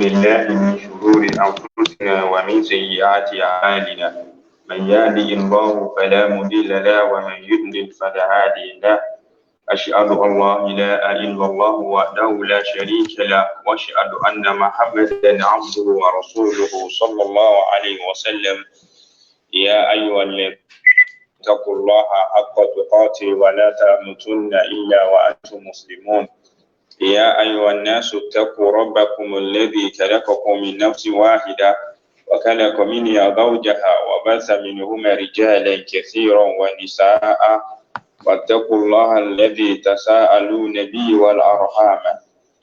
بالله من شرور أنفسنا ومن سيئات أعمالنا. من يهده الله فلا مضل له ومن يضلل فلا هادي له. أشهد أن لا إله إلا الله وحده لا شريك له، وأشهد أن محمدا عبده ورسوله صلى الله عليه وسلم. يا أيها الذين اتقوا الله حق تقاته ولا تموتن إلا وأنتم مسلمون. يا أيها الناس اتقوا ربكم الذي خلقكم من نفس واحدة وخلق منها زوجها وبث منهما رجالا كثيرا ونساء، واتقوا الله الذي تساءلون به والأرحام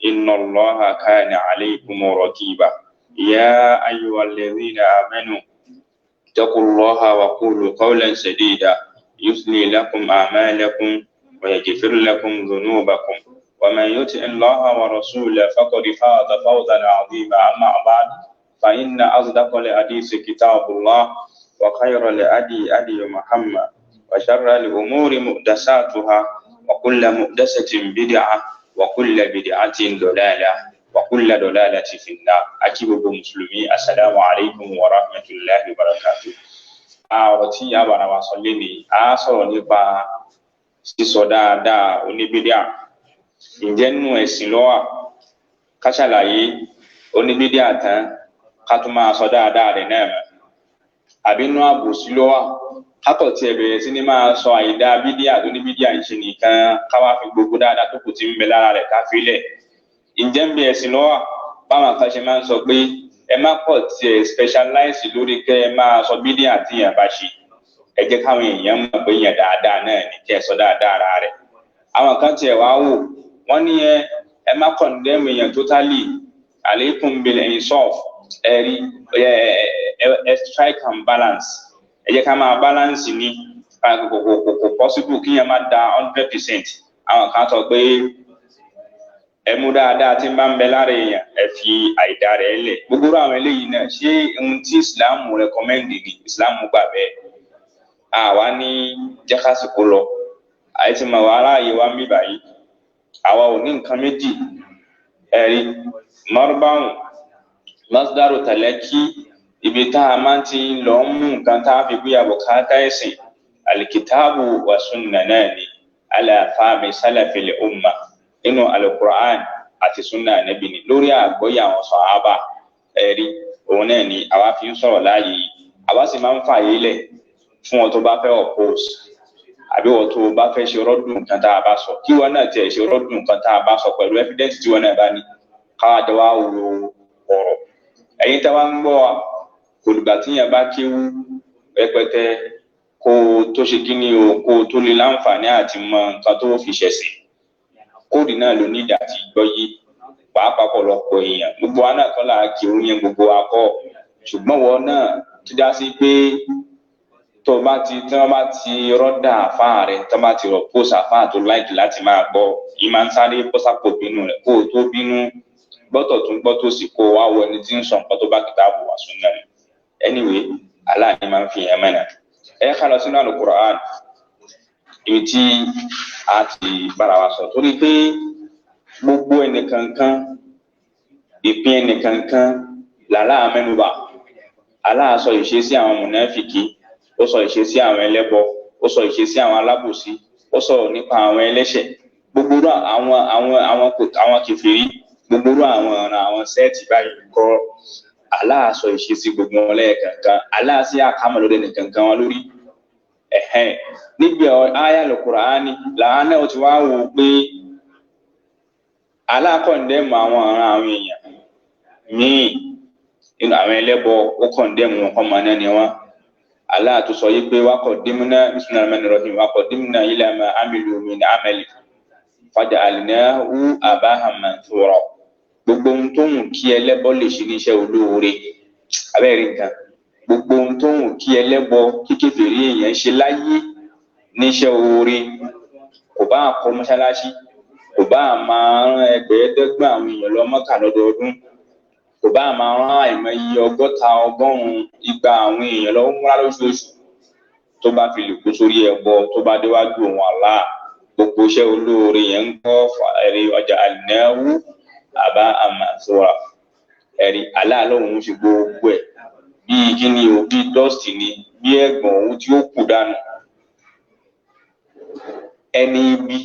إن الله كان عليكم رقيبا. يا أيها الذين آمنوا اتقوا الله وقولوا قولا سديدا يصلح لكم أعمالكم ويغفر لكم ذنوبكم، ومن يطع الله ورسوله فقد فاز فوزا عظيما. أما بعد، فإن أصدق الحديث كتاب الله، وخير الهدي هدي محمد، وشر الأمور محدثاتها، وكل محدثة بدعة، وكل بدعة ضلالة، وكل ضلالة في النار. Akí gbogbo mùsùlùmí, السلام عليكم ورحمة الله وبركاته. Ọ̀rọ̀ tí a bára wa sọ lénìí, a sọ̀rọ̀ nípa sísọ dáadáa oníbídíà. Ǹjẹ́ nínú ẹ̀sìn ló wà ká ṣàlàyé oníbídíà tán, ká tún máa sọ dáadáa rẹ̀ náà mọ́? Àbí nínú àbòsí ló wà kátọ̀ tí ẹ bẹ̀rẹ̀ sí ní máa sọ àìdá bídíà tó ní bídíà ń ṣe nìkan, ká wá fi gbogbo dáadáa tó kù tí ń bẹ lára rẹ̀ ká filẹ̀? Ǹjẹ́ ń bẹ ẹ̀sìn ló wà báwọn kan ṣe máa ń sọ pé ẹ má pọ̀ tí ẹ specialize lórí kẹ́ ẹ máa sọ bídíà tí èèyàn bá ṣe, ẹ jẹ́ káwọn èèyàn mọ̀ pé èèyàn dáadáa náà ní kẹ́ ẹ sọ dáadáa ara rẹ̀? Àwọn kan tiẹ̀ wá wò wọ́n ní ẹ má condemn èèyàn totally, عليكم بالإنصاف, ẹ̀rí ẹ strike and balance, ẹ jẹ́ ká máa balance ní kò possible kí yẹn má da 100%. Àwọn kan sọ pé ẹ mú dáadáa tí ń bá ń bẹ lára èèyàn, ẹ fi àìdá rẹ̀ lẹ̀. Gbogbo àwọn eléyìí náà, ṣé ohun tí Islam recommend ni? Islam gbà bẹ́ẹ̀? Àwa ní jẹ́kásìkò lọ àyè tí màá wà aráàyè wa ń bí báyìí. Àwa ò ní nǹkan méjì, ẹ̀rí mọ́rúbáhùn مصدر تلقي, ibi tá a máa ti lọ mú nǹkan tá a fi gbé àbùkátà ẹ̀sìn, الكتاب والسنة náà ni, على فهم سلف الأمة, nínú alukur'an àti sunna Ànábì ni, lórí àgbọ́yé àwọn sàhábà. Ẹ̀rí òun náà ni àwa fi ń sọ̀rọ̀ láàyè yìí. Àwa sì máa ń fààyè lẹ̀ fún ọ tó bá fẹ́ oppose, àbí wọ́n tó bá fẹ́ ṣe رد nǹkan tá a bá sọ, kí wọ́n náà tiẹ̀ ṣe رد nǹkan tá a bá sọ pẹ̀lú evidence tí wọ́n náà bá ní, káwá jọ wá wo ọ̀rọ̀. Ẹ̀yin tá wá ń gbọ́ wa, kò dìgbà tíyẹn bá kéwú rẹpẹtẹ kó o tó ṣe kí ni o, kó o tó lè láǹfààní àti mọ nǹkan tó fi ṣẹ̀sìn. Kóòdù náà ló ní ìdá àti gbọ́ yé. Pàápàá pọ̀lọpọ̀ èèyàn, gbogbo wa náà kọ́ là á kéwú yẹn, gbogbo wa kọ́. Ṣùgbọ́n wọn náà tó já sí pé tó bá ti tí wọ́n bá ti rọ́dà àfáà rẹ̀, tí wọ́n bá ti rọ̀ pósà àfáà tó like láti máa gbọ́, yìí máa ń sáré bọ́sàpò bínú rẹ̀. Kó o tó bínú, gbọ́tọ̀ tún gbọ́ tó sì kó o wá wọ ẹni tí ń sọ nǹkan tó bá كتاب وسنة rẹ̀. Anyway, aláàní máa ń fi yẹn mẹ́nà. Ẹ ká lọ sínú Alukur'an, ibi tí a ti bára wa sọ, torí pé gbogbo ẹnìkankan, ìpín ẹnìkankan làlá mẹ́nubà. Allah sọ ìṣesí àwọn mùnáfìkì, ó sọ ìṣesí àwọn ẹlẹ́bọ, ó sọ ìṣesí àwọn alábòsí, ó sọ̀rọ̀ nípa àwọn ẹlẹ́ṣẹ̀, gbogbo àwọn kèfèrí, gbogbo àwọn ọ̀ràn àwọn set báyìí kọ́. Allah sọ ìṣesí gbogbo wọn lẹ́ẹ̀kankan. Allah sí àkámọ̀ lórí ẹnìkankan wọn lórí ẹ̀hẹ́n. Níbi àyá Al-Qur'ani làwọn náà ti wá wò pé Allah condemn àwọn ọ̀ràn àwọn èèyàn míì nínú àwọn ẹlẹ́bọ, ó condemn wọn kọ́ máa náà ni wọn. Allah tó sọ yìí pé وقدمنا, بسم الله الرحمن الرحيم, وقدمنا إلى ما عملوا من عمل فجعلناه هباء منثورا. Gbogbo ohun tó wù kí ẹlẹ́bọ lè ṣe níṣẹ́ olóore, abẹ́rẹ́ nǹkan, gbogbo ohun tó wù kí ẹlẹ́bọ, kí kèfèrí èèyàn ṣe láyé níṣẹ́ oore, kò bá kọ́ mọ́ṣáláṣí, kò bá máa rán ẹgbẹ̀ẹ́dẹ́gbọ̀n àwọn èèyàn lọ Mọ́kà lọ́dọọdún, kò bá máa rán àìmọye 60, 100, 200 àwọn èèyàn lọ múra lóṣooṣù, tó bá fi lè kú sórí ẹbọ, tó bá déwájú òun Allah, gbogbo iṣẹ́ olóore yẹn ń kọ́ ẹ̀rí ọjà, جعلناه هباء منثورا. Ẹ̀rí. Allah lóun ṣe gbogbo ẹ̀ bíi kíni o, bíi dọ́ọ̀sì ni, bí ẹ̀gbọ̀n òun tí ó kù dànù. Ẹni ibi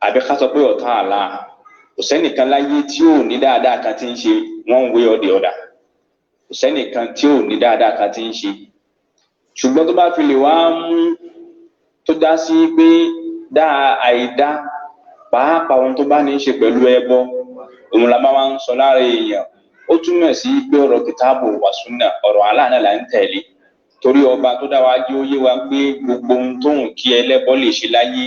àbí ká sọ pé ọ̀tá Allah, kò sẹ́nìkan láyé tí ò ní dáadáa kan tí ń ṣe one way or the other. Kò sẹ́nìkan tí ò ní dáadáa kan tí ń ṣe, ṣùgbọ́n tó bá fi lè wá mú tó dá sí pé dá àìdá, pàápàá ohun tó bá ní í ṣe pẹ̀lú ẹbọ, òun la máa ń sọ lára èèyàn. Ó túmọ̀ sí pé ọ̀rọ̀ kìtáàbù wà súnà, ọ̀rọ̀ Allah náà là ń tẹ̀lé, torí ọba tó dá wa jẹ́ ó yé wa pé gbogbo ohun tóun kí ẹlẹ́bọ lè ṣe láyé,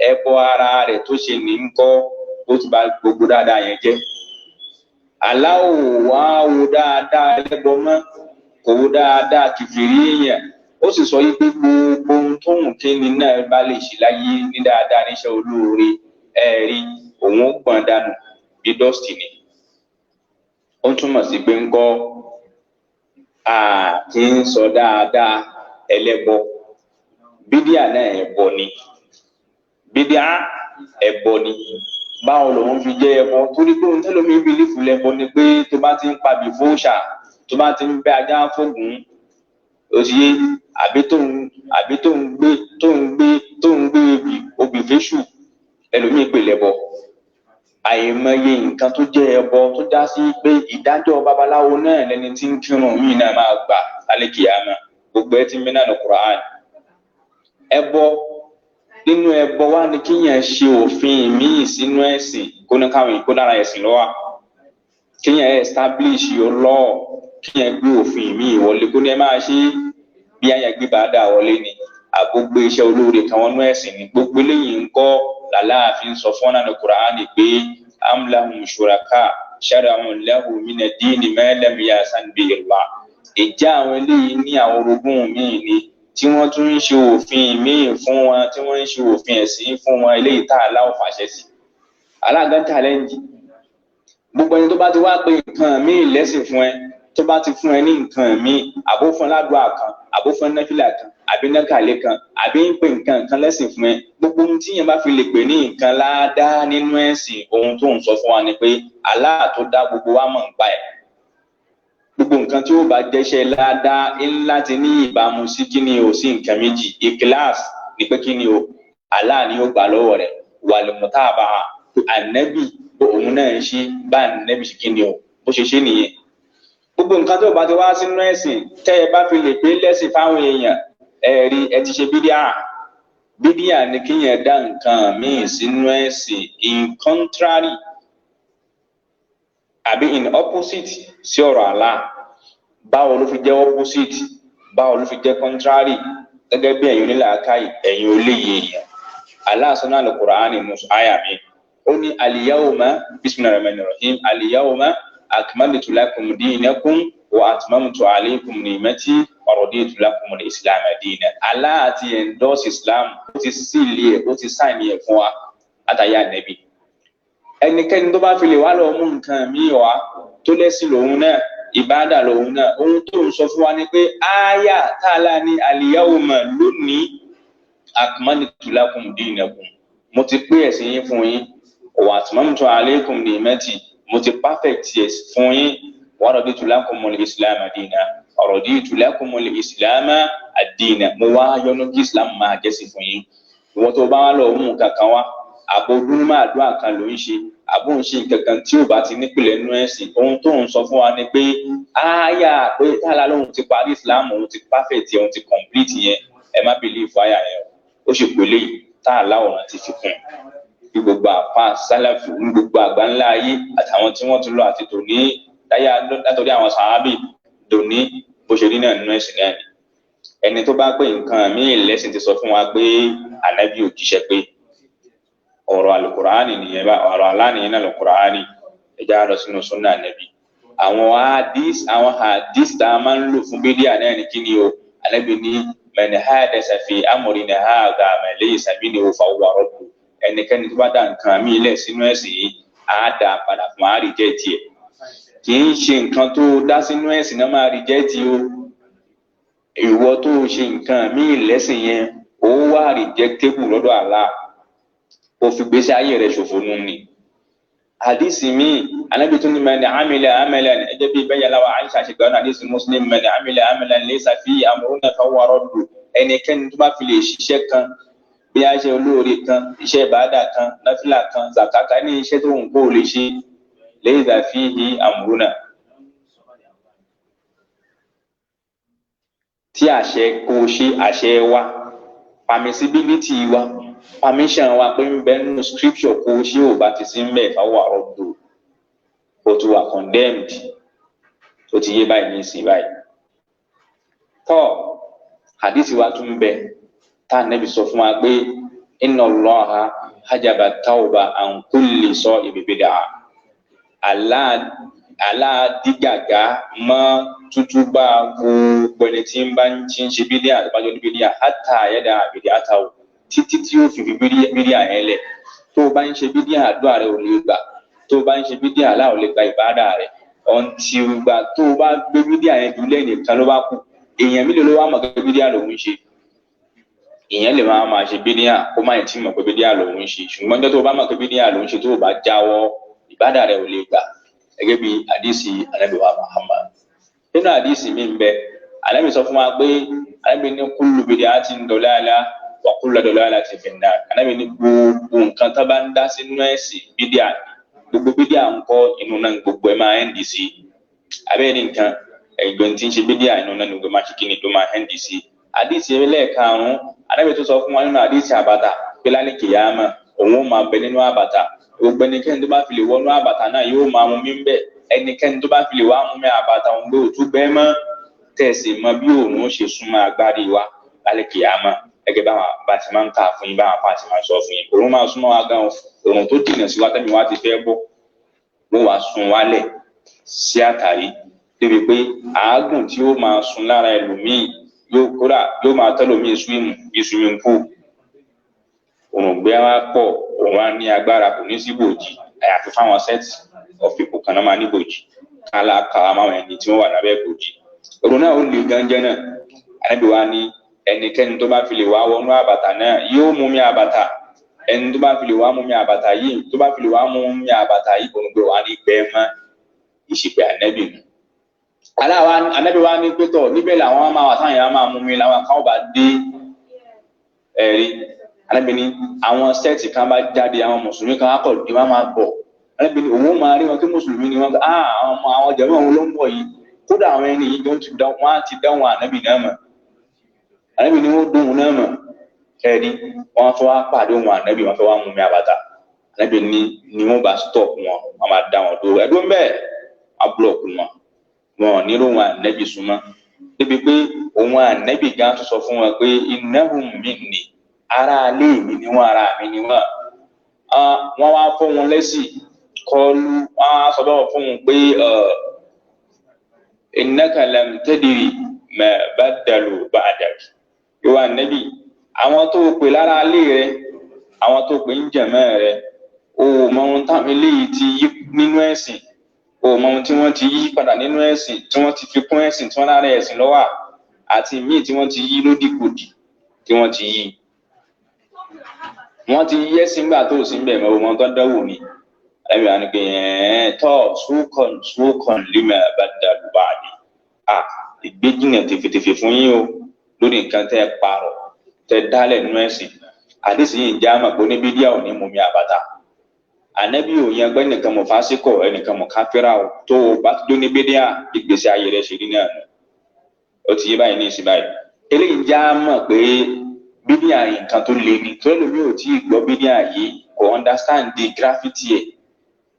ẹbọ ara rẹ̀ tó ṣe ní ń kọ́, ó ti bà gbogbo dáadáa yẹn jẹ́. Allah ò wá wo dáadáa ẹlẹ́bọ mọ́, kò wo dáadáa kìfìrí èèyàn. Ó sì sọ yìí pé gbogbo ohun tóun kí ni náà bá lè ṣe láyé ní dáadáa níṣẹ́ olóore, ẹ̀rí òun ó gbọ̀n dànù bí dọ́ọ̀sì ni. Ó túmọ̀ sí pé ń kọ́ àti ń sọ dáadáa ẹlẹ́bọ. Bídíà náà ẹbọ ni, bídíà ẹbọ ni. Báwo lòun fi jẹ́ ẹbọ? Torí pé ohun tẹ́lómi bílífù lẹ́bọ ni pé tó bá ti ń pabì fóòṣà, tó bá ti ń bẹ́ ajá fóògùn, ó ti yé, àbí tó ń gbé obì fésù, ẹlòmíì pè lẹ́bọ. Àìmọye nǹkan tó jẹ́ ẹbọ tó já sí pé ìdájọ́ babaláwo náà lẹni tí ń kírun míì náà máa gbà lálẹ́ kìyàmá. Gbogbo ẹ ti ń bẹ náà ní Qur'an. Ẹbọ nínú ẹbọ wá ní kíyàn ṣe òfin míì sínú ẹ̀sìn, kó ní káwọn ìkó lára ẹ̀sìn lọ́wọ́, kíyàn establish your law, kíyàn gbé òfin míì wọlé, kó ní ẹ máa ṣe bí àyàn gbé bàdà wọlé ni, àbó gbé iṣẹ́ olóore kan wọnú ẹ̀sìn ni. Gbogbo eléyìí ń kọ́ làláàfin sọ fún ọ̀nà Qur'an pé am lahum shuraka shara'u lahu mina dini ma lam ya'zan bihi Allah. Ìjà àwọn eléyìí ní àwọn orogún míì ni tí wọ́n tún ń ṣe òfin míì fún wọn, tí wọ́n ń ṣe òfin ẹ̀sìn fún wọn, eléyìí tá Allah fàṣẹ sí. Alága challenge gbogbo ẹni tó bá ti wá pé nǹkan míì lẹ́sìn fún ẹ, tó bá ti fún ẹ ní nǹkan míì, àbó fún aládùá kan, àbó fún náfìlà kan, àbí nákàlẹ́ kan, àbí ń pè nǹkan kan lẹ́sìn fún ẹ, gbogbo ohun tí yẹn bá fi lè pè ní nǹkan ládàá nínú ẹ̀sìn, ohun tó ń sọ fún wa ni pé Allah tó dá gbogbo wa mọ̀ ń pa ẹ̀. Gbogbo nǹkan tí ó bá jẹ́ṣẹ́ ládàá ńlá ti ní ìbámu sí kíni o, sí nǹkan méjì. Ìkíláàsì ni pé kíni o, Allah ni ó gbà lọ́wọ́ rẹ̀, wal mutaba'a, ànẹ́bì òun náà ń ṣe bá ànẹ́bì ṣe kíni o, bó ṣe ṣe nìyẹn. Gbogbo nǹkan tó bá ti wá sínú ẹ̀sìn tẹ́ ẹ bá fi lè pé lẹ́sìn fáwọn èèyàn, ẹ̀rí ẹ ti ṣe bídíà. Bídíà ni kíyàn dá nǹkan míì sínú ẹ̀sìn in contrary àbí in opposite sí ọ̀rọ̀ Allah. Báwo ló fi jẹ́ opposite? Báwo ló fi jẹ́ contrary? Gẹ́gẹ́ bí ẹ̀yin onílàákàyè, ẹ̀yin olóye èèyàn. Allah sọ náà Al-Qur'ani nínú àyà mi, ó ní al-yawma bismillahir rahmanir rahim al-yawma akmaltu lakum dinakum wa atmamtu alaykum ni'mati wa raditu lakum al-islam dinan. Allah ti endorse Islam, ó ti sílé ẹ̀, ó ti sáìnì ẹ̀ fún wa àtàyà nẹ́bí. Ẹnikẹ́ni tó bá fi lè wá lọ mú nǹkan míì wá tó lẹ́sìn lòun náà, ìbádà lòun náà, ohun tó ń sọ fún wa ni pé ááyà tààlà ní al-yawma lónìí akmaltu lakum dinakum, mo ti pé ẹ̀sìn yín fún yín, wa atmamtu alaykum ni'mati, mo ti perfect yes fún yín, wa raditu lakumul islam dinan, raditu lakumul islam ad-dina, mo wá yọ́nú kí islam máa jẹ́sìn fún yín. Ìwọ́n tó bá wá lọ mú kankan wá, àbò dúnmọ́ àdúrà kan ló ń ṣe, àbò ń ṣe nǹkan kan tí ò bá ti nípìnlẹ̀ nínú ẹ̀sìn, ohun tó ń sọ fún wa ni pé ááyà pé tààlà lóhun ti parí islam, òun ti perfect òun ti complete yẹn, ẹ má believe àyà yẹn o. Ó sì pèlè tààlà ọ̀ràn ti fi kún bí gbogbo àfa sálàfù ní gbogbo àgbáńlá ayé àtàwọn tí wọ́n ti lọ àti tòní láyé látọ̀rí àwọn sàábì dòní, bó ṣe rí náà nínú ẹ̀sìn náà ni. Ẹni tó bá pé nǹkan míì lẹ́sìn ti sọ fún wa pé ànábì ò jíṣẹ́ pé ọ̀rọ̀ alukuraani nìyẹn, bá ọ̀rọ̀ Allah nìyẹn náà alukuraani, ẹja lọ sínú sunna ànábì. Àwọn hadith tá a máa ń lò fún bídíà náà ni kíni o, ànábì ní man hadasa fi amrina hadha ma laysa minhu fahuwa radd. Ẹnikẹ́ni tó bá dá nǹkan míì lẹ̀ sínú ẹ̀sìn yìí, á dá padà fún á rìjẹ́tì ẹ̀. Kì í ṣe nǹkan tó dá sínú ẹ̀sìn náà máa rìjẹ́tì o. Ìwọ tó ṣe nǹkan míì lẹ́sìn yẹn, ó wà rìjẹ́tébù lọ́dọ̀ Allah. Ó fi gbèsè ayé rẹ̀ ṣòfò nù ni. Hadisi mi anabi tún ní man amila amalan, ẹjẹ bíi bẹ́ẹ̀ yàrá wa Aisha ṣe gbọ́n hadisi Muslim, man amila amalan laysa fihi amruna fahuwa raddu. Ẹnikẹ́ni tó bá fi lè ṣiṣẹ́ kan, bí a ṣe olóore kan, iṣẹ́ ìbáàdà kan, náfìlà kan, zakaka ní iṣẹ́ tó ń kó lè ṣe, laysa fihi amruna, tí àṣẹ kò ṣe àṣẹ wa, permissibility wa, permission wa pé ń bẹ nínú scripture kò ṣe ò bá ti sí ń bẹ fahuwa raddu, ó ti wà condemned. Ó ti yé báyìí ní ìsìn báyìí. Tọ́ hadisi wa tún bẹ tá Ànábì sọ fún wa pé inna Allaha hajaba tawba an kulli sahibi bid'ah. Aládìgàgá mọ́ tútúbà gbogbo ẹni tí ń bá ń tí ń ṣe bídíà tó bá jọ ní bídíà, hatta yada'a bid'atahu, títí tí ó fi fi bídíà yẹn lẹ̀. Tó o bá ń ṣe bídíà, àdúrà rẹ ò lè gbà. Tó o bá ń ṣe bídíà, Allah ò lè gba ìbádà rẹ. Ọ̀ǹtì ìgbà tó o bá gbé bídíà yẹn jùlẹ̀ nìkan ló bá kù. Èèyàn mélòó ló wá mọ̀ pé bídíà lòun ń ṣe? Èèyàn lè máa máa ṣe bídíà kó má tí mọ̀ pé bídíà lòun ń ṣe, ṣùgbọ́n ọjọ́ tó o bá mọ̀ pé bídíà lòun ń ṣe, tó o bá jáwọ́, ìbádà rẹ ò lè gbà. Gẹ́gẹ́ bí àdìsí Ànábì wa Muhammad. Nínú àdìsí mi ń bẹ, Ànábì sọ fún wa pé Ànábì ní kullu bid'atin dalalah wa kullu dalalatin fin-nar. Ànábì ní gbogbo nǹkan tó bá ń dá sínú ẹ̀sìn bídíà, gbogbo bídíà ń kọ́ inú náà gbogbo ẹ̀ máa ń dì sí. Abẹ́rẹ́ nǹkan ẹ̀gbọ́n tí ń ṣe bídíà inú náà gbogbo máa ṣe kí ni tó máa ń dì sí. Àdìsí ẹlẹ́ẹ̀karùn-ún, Ànábì tó sọ fún wa nínú àdìsí àbàtà pé lálẹ́ kìyàmá òun ó máa bẹ nínú àbàtà. Gbogbo ẹnikẹ́ni tó bá fi lè wọnú àbàtà náà yóò máa mú mi ń bẹ̀. Ẹnikẹ́ni tó bá fi lè wá mú mi àbàtà òun gbé òtún bẹ́ẹ̀ mọ́. Tẹ̀sí mọ bí òun ó ṣe súnmọ́ agbárí wa lálẹ́ kìyàmá. Gẹ́gẹ́ báwọn bá ti máa ń kà fún yín, báwọn apá ti máa sọ fún yín. Òun máa súnmọ́ wa gan, òun tó jìnà sí wa tẹ́mi wá ti fẹ́ bọ́. Wọ́n wá sun wálẹ̀ sí àtàrí débi pé àágùn tí ó máa sun lára ẹlòmíì yóò kódà yóò máa tẹ́lòmíì swim bí swimming pool. Òrùngbẹ wa pọ̀, òun á ní agbára, kò ní sí bòjì, àyàfi fáwọn set of people kan náà máa ní bòjì, kálá kàá máwọn ẹni tí wọ́n wà lábẹ́ bòjì. Òrùn náà ó le gánjẹ́ náà. Ànábì wa ní ẹnikẹ́ni tó bá fi lè wá wọnú àbàtà náà yóò mú mi àbàtà. Ẹni tó bá fi lè wá mú mi àbàtà yìí, tó bá fi lè wá mú mi àbàtà yìí, òrùngbẹ wa ní gbẹ mọ́. Ìṣìpẹ̀ Ànábì nù. Ànábì wa ní pétọ̀ níbẹ̀ làwọn máa wà táwọn èèyàn máa mú mi, làwọn kan bá dé ẹ̀rí. Ànábì ní àwọn sẹ́ẹ̀tì kan bá jáde, àwọn mùsùlùmí kan á kọ̀ dé, wọ́n máa bọ̀. Ànábì ní òun máa rí wọn kí mùsùlùmí ni wọ́n, àwọn ọmọ àwọn jẹ̀mọ́ òun ló ń bọ̀ yìí. Kódà àwọn ẹni yìí wọ́n á ti dáhùn Ànábì náà mọ̀. Ànábì ní wọ́n dóhùn náà mọ̀. Ẹ̀rí wọ́n fẹ́ wá pàdé òun Ànábì, wọ́n fẹ́ wá mú mi àbàtà. Ànábì ní ni wọ́n bá stop wọn, wọ́n máa dá wọn dúró. Ẹ̀dùn bẹ́ẹ̀ á búlọ̀kù wọn. Wọn ò ní lóhùn Ànábì súnmọ́. Débi pé òun Ànábì gan tó sọ fún wọn pé innahum minni, ara alé mi ni wọ́n, ara mi ni wọ́n. Wọ́n wá fún wọn lẹ́sì kọlu, wọ́n á sọ bẹ́ẹ̀ fún wọn pé innaka lam tadri ma baddalu ba'dak. Ìwà Ànábì, àwọn tó pè lára alé rẹ, àwọn tó pè ń jẹ̀mọ́ rẹ, o mọ ohun táwọn eléyìí ti yí nínú ẹ̀sìn, o mọ ohun tí wọ́n ti yí padà nínú ẹ̀sìn, tí wọ́n ti fi kún ẹ̀sìn, tí wọ́n lára ẹ̀sìn lọ́wọ́, àti míì tí wọ́n ti yí lódìkodì, tí wọ́n ti yí. Wọ́n ti yí ẹ̀sìn gbà tó sì ń bẹ̀ mọ́ ọmọ tó dánwò ni. Ànábì wa ní pé tọ́ sùkọ̀n sùkọ̀n lima baddalu ba'di. À ìgbéjìnà tèfètèfè fún yín o lórí nǹkan tẹ́ ẹ parọ̀ tẹ́ dálẹ̀ nínú ẹ̀sìn. Àdìsí yìí ń já mọ̀ pé oníbídíà ò ní mú mi àbàtà. Ànábì ò yan pé ẹnìkan mọ̀ fásikọ̀, ẹnìkan mọ̀ káfíra o. Tó o bá tó ní bídíà, ìgbésí ayé rẹ̀ ṣe rí náà nù. Ó ti yé báyìí ní ìsìn báyìí. Eléyìí ń já mọ̀ pé bídíà nǹkan tó le ni. Tó ẹlòmíì ò tí ì gbọ́ bídíà yìí, kò understand the gravity ẹ̀.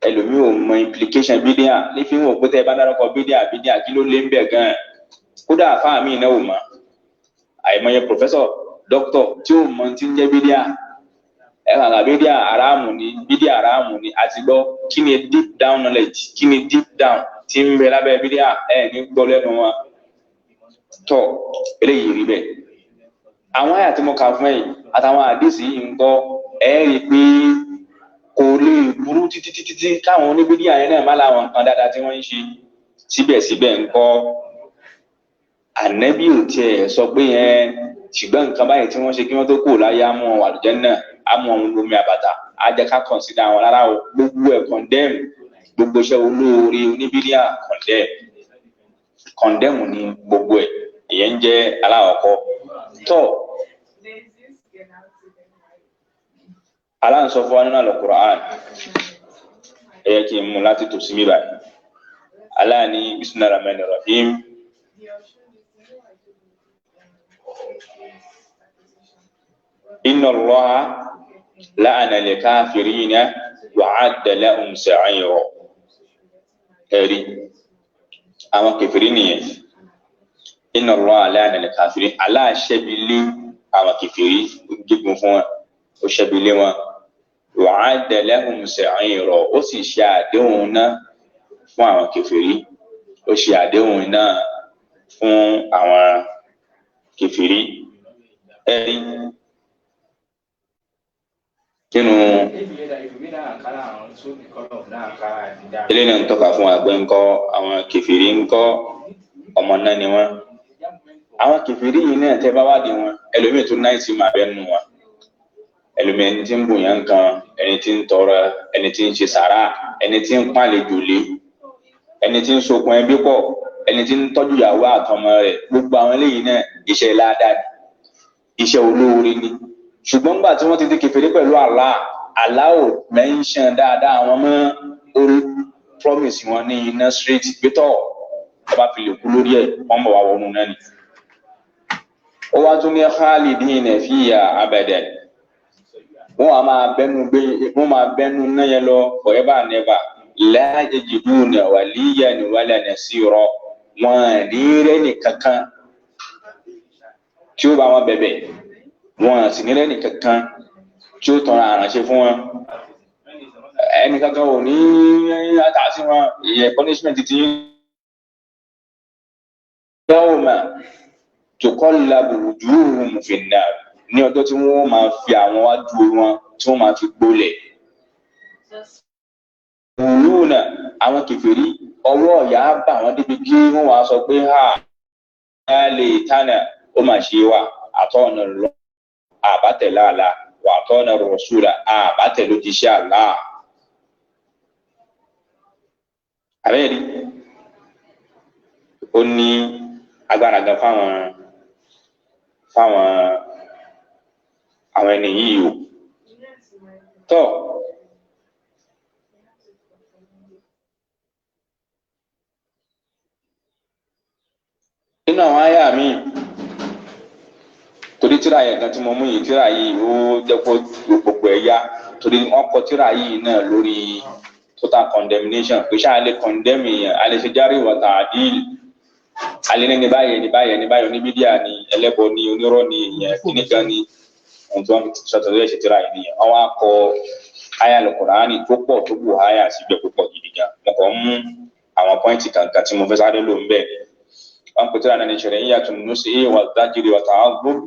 Ẹlòmíì ò mọ implication bídíà. Nífi wò pé tẹ́ ẹ bá dárúkọ bídíà, bídíà kí ló lé ń bẹ̀ gan-an. Kódà àfáà mi náà ò mọ̀. Àìmọye professor, doctor tí ò mọ ti ń jẹ́ bídíà. Ẹ̀ka bídíà aráàmù ni, bídíà aráàmù ni. Àti gbọ́ kí ni deep down knowledge, kí ni deep down tí ń bẹ lábẹ́ bídíà, ẹ̀ ní gbọ́ lẹ́nu wọn. Tọ́ eléyìí rí bẹ́ẹ̀. Àwọn àyà tí mo kà fún ẹ̀yin àtàwọn àdìsí yìí ń kọ́, ẹ rí i pé kò lè burú títí títí tí káwọn oníbídíà yẹn náà má láwọn nǹkan dáadáa tí wọ́n ń ṣe. Síbẹ̀síbẹ̀ ń kọ́, Ànábì ò tiẹ̀ sọ pé yẹn, ṣùgbọ́n nǹkan báyìí tí wọ́n ṣe kí wọ́n tó kúrò láyé á mú wọn wà lùjánnà, á mú wọn lómi àbàtà. á jẹ́ ká consider àwọn rárá o. Gbogbo ẹ̀ condemn, gbogbo iṣẹ́ olóore oníbídíà condemn, condemn ni gbogbo ẹ̀. Ìyẹn ń jẹ́ aláwọ̀kọ́. Tọ́ Allah ń sọ fún wa nínú Al-Qur'an, ẹ yẹ kí n mú láti tòsí mi báyìí. Allah ní bismillahir rahmanir rahim. Inna Allaha la'ana al-kafirina wa 'adda lahum sa'ira. Ẹ̀rí àwọn kèfèrí nìyẹn. Inna Allaha la'ana al-kafirin, Allah ṣẹ́bi lé àwọn kèfèrí, gígùn fún wọn, ó ṣẹ́bi lé wọn. Wa 'adda lahum sa'ira, ó sì ṣe àdéhùn náà fún àwọn kèfèrí, ó ṣe àdéhùn náà fún àwọn kèfèrí. Ẹ̀rí nínú ilé náà ń tọ́ka fún àgbẹ̀ ńkọ́, àwọn kèfèrí ńkọ́, ọmọ náà ni wọ́n. Àwọn kèfèrí yìí náà tẹ́ bá wádìí wọn, ẹlòmíì tó náà sì máa bẹ́ẹ̀ nù wọn. Ẹlòmíì ẹni tí ń bùyàn nǹkan, ẹni tí ń tọrọ, ẹni tí ń ṣe sàrà, ẹni tí ń pàlejò lé, ẹni tí ń sokùn ẹbí pọ̀, ẹni tí ń tọ́jú ìyàwó àtọmọ rẹ̀, gbogbo àwọn eléyìí náà iṣẹ́ ládàá ni, iṣẹ́ olóore ni. Ṣùgbọ́n nígbà tí wọ́n ti di kèfèrí pẹ̀lú Allah, Allah ò mẹ́ńṣán dáadáa àwọn mọ́, orí promise wọn ní iná straight pétọ́ ọba fi lè kú lórí ẹ̀, wọ́n bọ̀ wá wọnú náà ni. Ó wá tún ní khalidina fiya abadan, wọ́n á máa bẹ́nu gbé, wọ́n máa bẹ́nu náà yẹn lọ forever and ever. La yajiduna waliyan wala nasira, wọn ní rẹ́nì kankan tí ó bá wọn bẹ̀bẹ̀, wọn sì ní rẹ́nì kankan tí ó tọrọ àránṣe fún wọn. Ẹnì kankan ò ní àtàsí wọn, ìyẹn punishment ti yín. Yawma tuqallabu wujuhuhum fin-nar, ní ọjọ́ tí wọ́n máa fi àwọn wájú wọn tí wọ́n máa fi gbolẹ̀. Wùlúùnà àwọn kèfèrí ọwọ́ ọ̀yà bà wọ́n débi kí wọ́n wàá sọ pé ha ya lè tánà, ó mà ṣe wà àtọ́nà lọ àbátẹ̀lá àlá wà àtọ́nà rọ̀ṣúlà àbátẹ̀lójíṣẹ́ àlá. Àbẹ́rẹ́ ó ní agbára gan fáwọn àwọn ẹni yìí o. Tọ́ nínú àwọn àyà mi, torí tíra yẹn kan tí mo mú yìí, tíra yìí ó jẹ́ kó gbogbo ẹ̀ yá, torí wọ́n kọ tíra yìí náà lórí total condemnation, pé ṣáà lè condemn èèyàn, a lè ṣe járe wa ta'dil, a lè ní báyìí ní báyìí ní báyìí, oníbídíà ni, ẹlẹ́bọ ni, onírọ́ ni, èèyàn kíníkan ni, ohun tí wọ́n fi sọ́tọ̀ lórí ẹ̀ṣẹ̀ tíra yìí nìyẹn. Wọ́n wá kọ àyà Al-Qur'ani tó pọ̀ tó bù àyà síbẹ̀ púpọ̀ gidi gan. Mo kàn ń mú àwọn pọ́ìntì kankan tí mo fẹ́ sáré lò ń bẹ̀. Wọ́n pè tíra náà ní shari'atun nushi wa zajri wa ta'adhub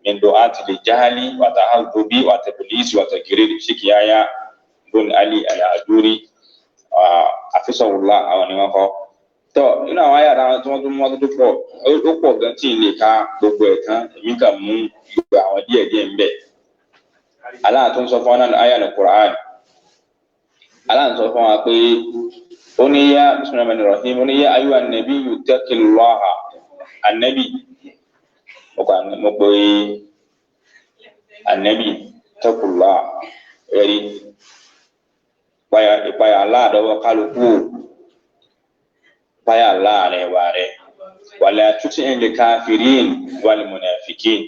min du'ati al-jahli wa ta'adhubi wa tablisi wa tagrir, Sheikh Yahya bin Ali al-Ajuri àfisọ̀wùlá àwọn ni wọ́n kọ́. Tọ́ nínú àwọn àyà tí wọ́n tún mú wọn tó pọ̀, ó pọ̀ gan tí ì lè ka gbogbo ẹ̀ tán, èmi kàn mú gbogbo àwọn díẹ̀ díẹ̀ ń bẹ̀. Allah tó ń sọ fún wa náà àyà Al-Qur'an. Allah ń sọ fún wa pé ó ní yá bismillahir rahmanir rahim, ó ní yá ayyuhan nabiyyu ittaqillaha. Ànábì, mo pè ànábì ittaqillah, ẹ̀rí ìpayà aláàdọ́wọ́ kálukú o, ìpayà láàrẹ̀ wà rẹ̀. Wala tuti'il kafirin wal munafikin,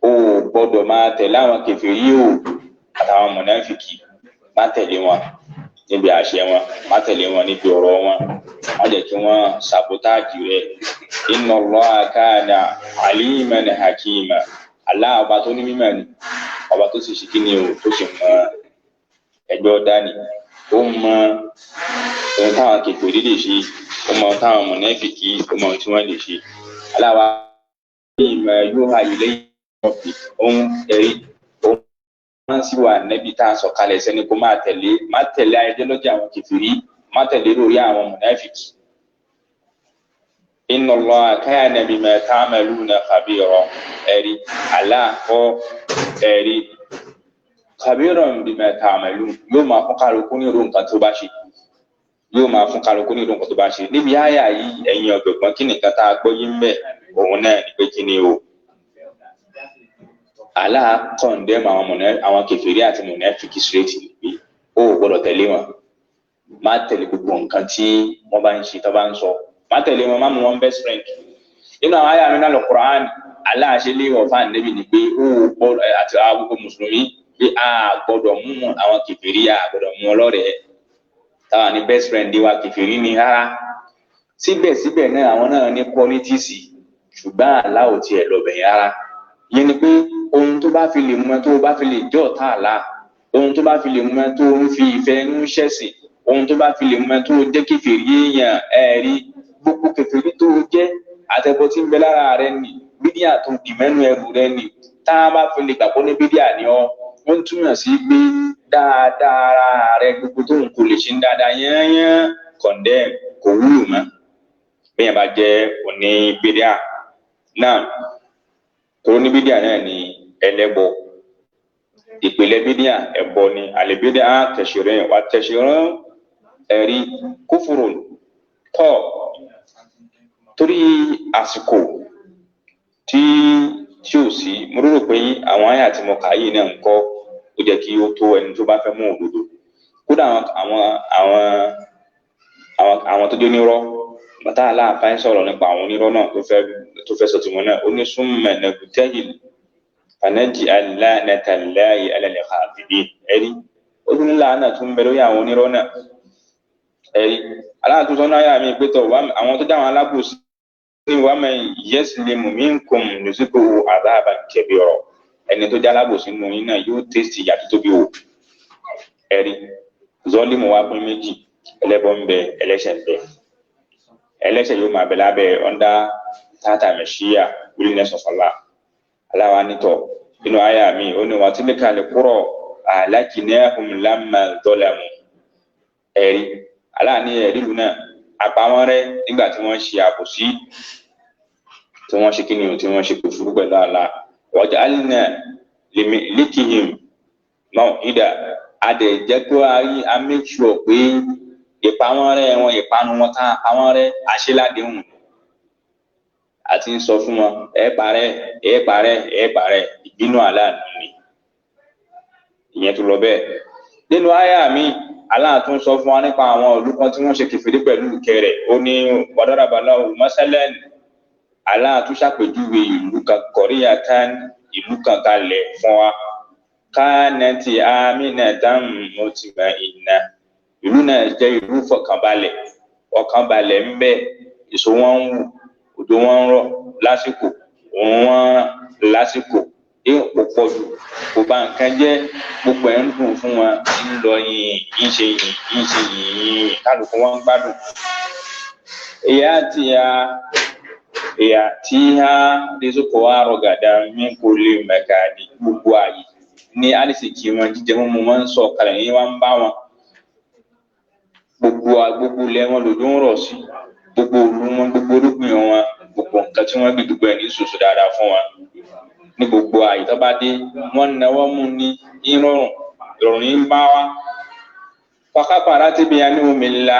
o gbọ́dọ̀ máa tẹ̀lé àwọn kèfèrí o àtàwọn mùnáfìkì, má tẹ̀lé wọn níbi àṣẹ wọn, má tẹ̀lé wọn níbi ọ̀rọ̀ wọn, má jẹ́ kí wọ́n sabotage rẹ̀. Inna Allaha kana aliman hakima, Allah ọba tó ní mímọ̀ ni, ọba tó sì ṣe kí ni o, tó sì mọ ẹgbẹ́ ọ̀dá ni, ó mọ ohun táwọn kèfèrí lè ṣe, ó mọ ohun táwọn mùnáfìkì, ó mọ ohun tí wọ́n lè ṣe. Aláwa ìmọ̀ yóò ha ilé ọ̀pì ohun ẹ̀rí ohun máa ń sì wà nẹ́bí tá a sọ̀kalẹ̀ sẹ́ni kó máa tẹ̀lé, má tẹ̀lé ideology àwọn kèfèrí, má tẹ̀lé lórí àwọn mùnáfìkì. Inna Allaha kana bima ta'maluna khabira, ẹ̀rí aláàkọ́ ẹ̀rí Khabiran bima ta'malun, yóò máa fún kálukú ní irú nǹkan tó bá ṣe, yóò máa fún kálukú ní irú nǹkan tó bá ṣe. Níbi àyà yìí, ẹ̀yin ọ̀jọ̀gbọ́n, kí nìkan tá a gbọ́ yín mbẹ́, òun náà ni pé kí ni o, Allah condemn àwọn mọ̀nà, àwọn kèfèrí àti mùnáfíkì straight pé o ò gbọ́dọ̀ tẹ̀lé wọn, má tẹ̀lé gbogbo nǹkan tí wọ́n bá ń ṣe, tó bá ń sọ, má tẹ̀lé wọn, má mú wọn best friend. Nínú àwọn àyà mi náà lọ Qur'an, Allah ṣe léwọ̀ fún Ànábì ni pé ó gbọ́dọ̀ àti àwọn gbogbo mùsùlùmí pé a gbọ́dọ̀ mú àwọn kèfèrí, a gbọ́dọ̀ mú wọn lọ́rẹ̀ẹ́. Táwa ní best friend wa kèfèrí ni rárá. Síbẹ̀síbẹ̀ náà àwọn náà ní qualities, ṣùgbọ́n Allah ò tiẹ̀ lọ bẹ̀yìn rárá. Ìyẹn ni pé ohun tó bá fi lè mú ẹ tó bá fi lè jẹ́ ọ̀tá Allah, ohun tó bá fi lè mú ẹ tó ń fi ìfẹ́ inú ṣẹ̀sìn, ohun tó bá fi lè mú ẹ tó jẹ́ kèfèrí èèyàn, ẹ̀rí gbogbo kèfèrí tó jẹ́ àtẹ̀bọ tí ń bẹ lára rẹ nì, bídíà tó dì mẹ́nu ẹrù rẹ nì, tá a bá fi lè gbàgbọ́ ní bídíà ni ọ́, ó ń túmọ̀ sí pé dáadáa ara rẹ gbogbo tó ń kò lè ṣe ń dáadáa yányán condemn, kò wúlò mọ́ bẹ́ẹ̀ bá jẹ́ òní bídíà náà. Tó ní bídíà náà ni ẹlẹ́bọ, ìpìlẹ̀ bídíà ẹbọ ni, àlè bídíà tẹ̀sírẹ́ wà tẹ̀sírẹ́ ẹ̀rí kúfùrù tọ́. Torí àsìkò tí ò sí, mo rò pé àwọn àyà tí mo kà yìí náà ń kọ́, ó jẹ́ kí ó tó ẹni tó bá fẹ́ mú òdodo. Kódà àwọn tó jẹ́ onírọ́, bàtà aláàfáà ń sọ̀rọ̀ nípa àwọn onírọ́ náà tó fẹ́ sọ tiwọn náà, ó ní súnmọ̀ nàbùtẹ́yìn fanaji aláàtàláyé alẹ́lẹ́kàbìbí. Ẹ̀rí ó tún ní làánà tún bẹ lórí àwọn onírọ́ náà. Ẹ̀rí aláàtúntò náà yà mí pé tọ̀ àwọn tó dáwọn alábòsí ní wàá mẹ yẹ́sìlẹ̀mù mí ń kùn lùsíkò àbáàbà kẹ̀bí ọ̀rọ̀, ẹni tó jẹ́ alábòsí nínú yín náà yóò tẹ́sí ìyà tó tóbi wò. Ẹ̀rí zọ́límù wa pín méjì, ẹlẹ́bọ ń bẹ, ẹlẹ́ṣẹ̀ ń bẹ. Ẹlẹ́ṣẹ̀ yóò máa bẹ lábẹ́ ọ̀ndà tata mẹ̀ṣíà willingness of Allah. Aláwa nítọ̀ inú àyà mi ó ní wà tí lè kalẹ̀ kúrọ̀ ahlakinahum lamma zalamu. Ẹ̀rí aláàní ẹ̀rí ìlú náà àpamọ́ rẹ nígbà tí wọ́n ṣe àbòsí, tí wọ́n ṣe kíni o, tí wọ́n ṣe kúfúrú pẹ̀lú Allah. Waja'alna limikihim maw'ida, adẹ̀ jẹ́ kó a rí a make sure pé ìpamọ́ rẹ wọn, ìpanu wọn tá àpamọ́ rẹ àṣeládéhùn àti ń sọ fún wọn, ẹ parẹ́, ẹ parẹ́, ẹ parẹ́, ìbínú Allah ni. Ìyẹn tó lọ bẹ́ẹ̀. Nínú àyà mi, Allah tún sọ fún wa nípa àwọn ìlú kan tí wọ́n ṣe kèfèrí pẹ̀lú ìkẹ́ rẹ̀. Ó ní wadaraba lahu masalan, Allah tún ṣàpèjúwe ìlú kan, qaryatan, ìlú kan kalẹ̀ fún wa. Kanat aminatan mutma'inna, ìlú náà jẹ́ ìlú fọkànbalẹ̀, ọkànbalẹ̀ ń bẹ, èso wọn ń wù, òjò wọn ń rọ̀ lásìkò, òun wọn lásìkò, kò pọ̀ jù, kò bà nǹkan jẹ́, gbogbo ẹ̀ ń dùn fún wọn, ń lọ yìn, ń ṣe yìn, ń ṣe yìn, kálukú wọn ń gbádùn. Ìyá tí a rizqu rọgàdà min kulli makani, gbogbo ààyè ní àrísìkí wọn, jíjẹ mímu wọn ń sọ kalẹ̀ ní wọn ń bá wọn. Gbogbo ilẹ̀ wọn lòdù ń rọ̀ sí, gbogbo òlu wọn, gbogbo orúgbìn wọn, gbogbo nǹkan tí wọ́n gbé gbogbo ẹ̀ ní ṣoṣo dáadáa fún wọn. Ní gbogbo àyè tó bá dé, wọ́n náwó mú ní ìrọ̀rùn, ìrọ̀rùn yìí ń bá wa. Fàkàpàrà ti bí yanú omi ńlá,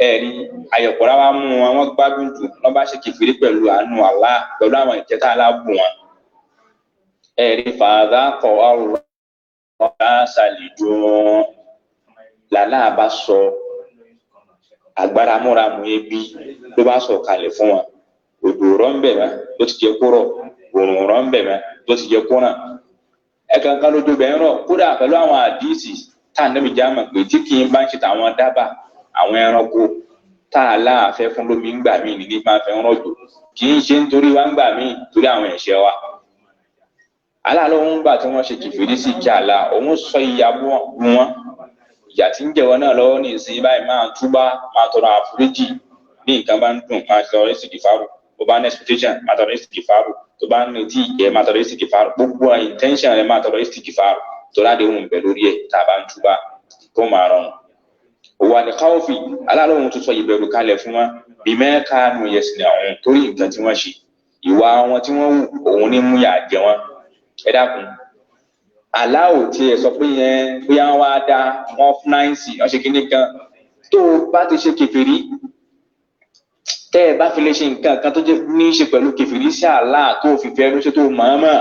ẹ̀rí ayọ̀pọ̀lá wa mú wọn, wọ́n gbádùn jù, wọ́n bá ṣe kìfìrí pẹ̀lú àánú Allah, pẹ̀lú àwọn ìjẹta aláàbò wọn. Ẹ̀rí fàdá kọ̀ ọ̀rọ̀ sàlìdùn làlá bá sọ agbára múramù ebi ló bá sọ kalẹ̀ fún wọn. Òjò rọ̀ ń bẹ̀ mọ́ bó ti jẹ́ kó rọ̀, òrùn rọ̀ ń bẹ̀ mọ́ bó ti jẹ́ kó ràn. Ẹ̀ka kan lójú bẹ̀ ń rọ̀, kódà pẹ̀lú àwọn àdíìsì tá à níbi jáàmù pé tí kì í bá ń ṣe tàwọn dábàá àwọn ẹranko tá a láàfẹ́ fún lómi ń gbà míì ní máa fẹ́ ń rọ̀jò, kì í ṣe nítorí wa ń gbà míì, torí àwọn ẹ̀ṣẹ̀ wa. Allah ló ń gbà tí wọ́n ṣe kìfìrí sí kí Allah òun sọ ìyà wọn, ìyà tí ń jẹ̀wọ́ náà lọ́wọ́ ní ìsìn báyìí, máa túbá, máa tọrọ àforíjì. Bí nǹkan bá ń dùn, máa tọrọ ìsìkìfàrù, tó bá ní expectation, máa tọrọ ìsìkìfàrù, tó bá ń retí ìjẹ, máa tọrọ ìsìkìfàrù, gbogbo intention rẹ máa tọrọ ìsìkìfàrù, tó láde òun bẹ lórí ẹ̀ tá a bá ń túbá kó máa rọrùn. Òwò àlẹ́káwọ́fì Allah lóhun tó sọ ìbẹ̀rù kalẹ̀ fún wọn bí mẹ́ka nù yẹsìn àwọn torí nǹkan tí wọ́n ṣe, ìwà wọn tí wọ́n wù òun ní mú yà jẹ wọn. Ẹ dákun, Allah ò tiẹ̀ sọ pé yẹn bóyá wọ́n wá dá wọn fúnáìsì wọ́n ṣe kíní kan. Tó o bá ti ṣe kèfèrí, tẹ́ ẹ bá fi lè ṣe nǹkan kan tó ní í ṣe pẹ̀lú kèfèrí sí Allah tó o fi fẹ́ ló ṣe tó o mọ̀ọ́mọ̀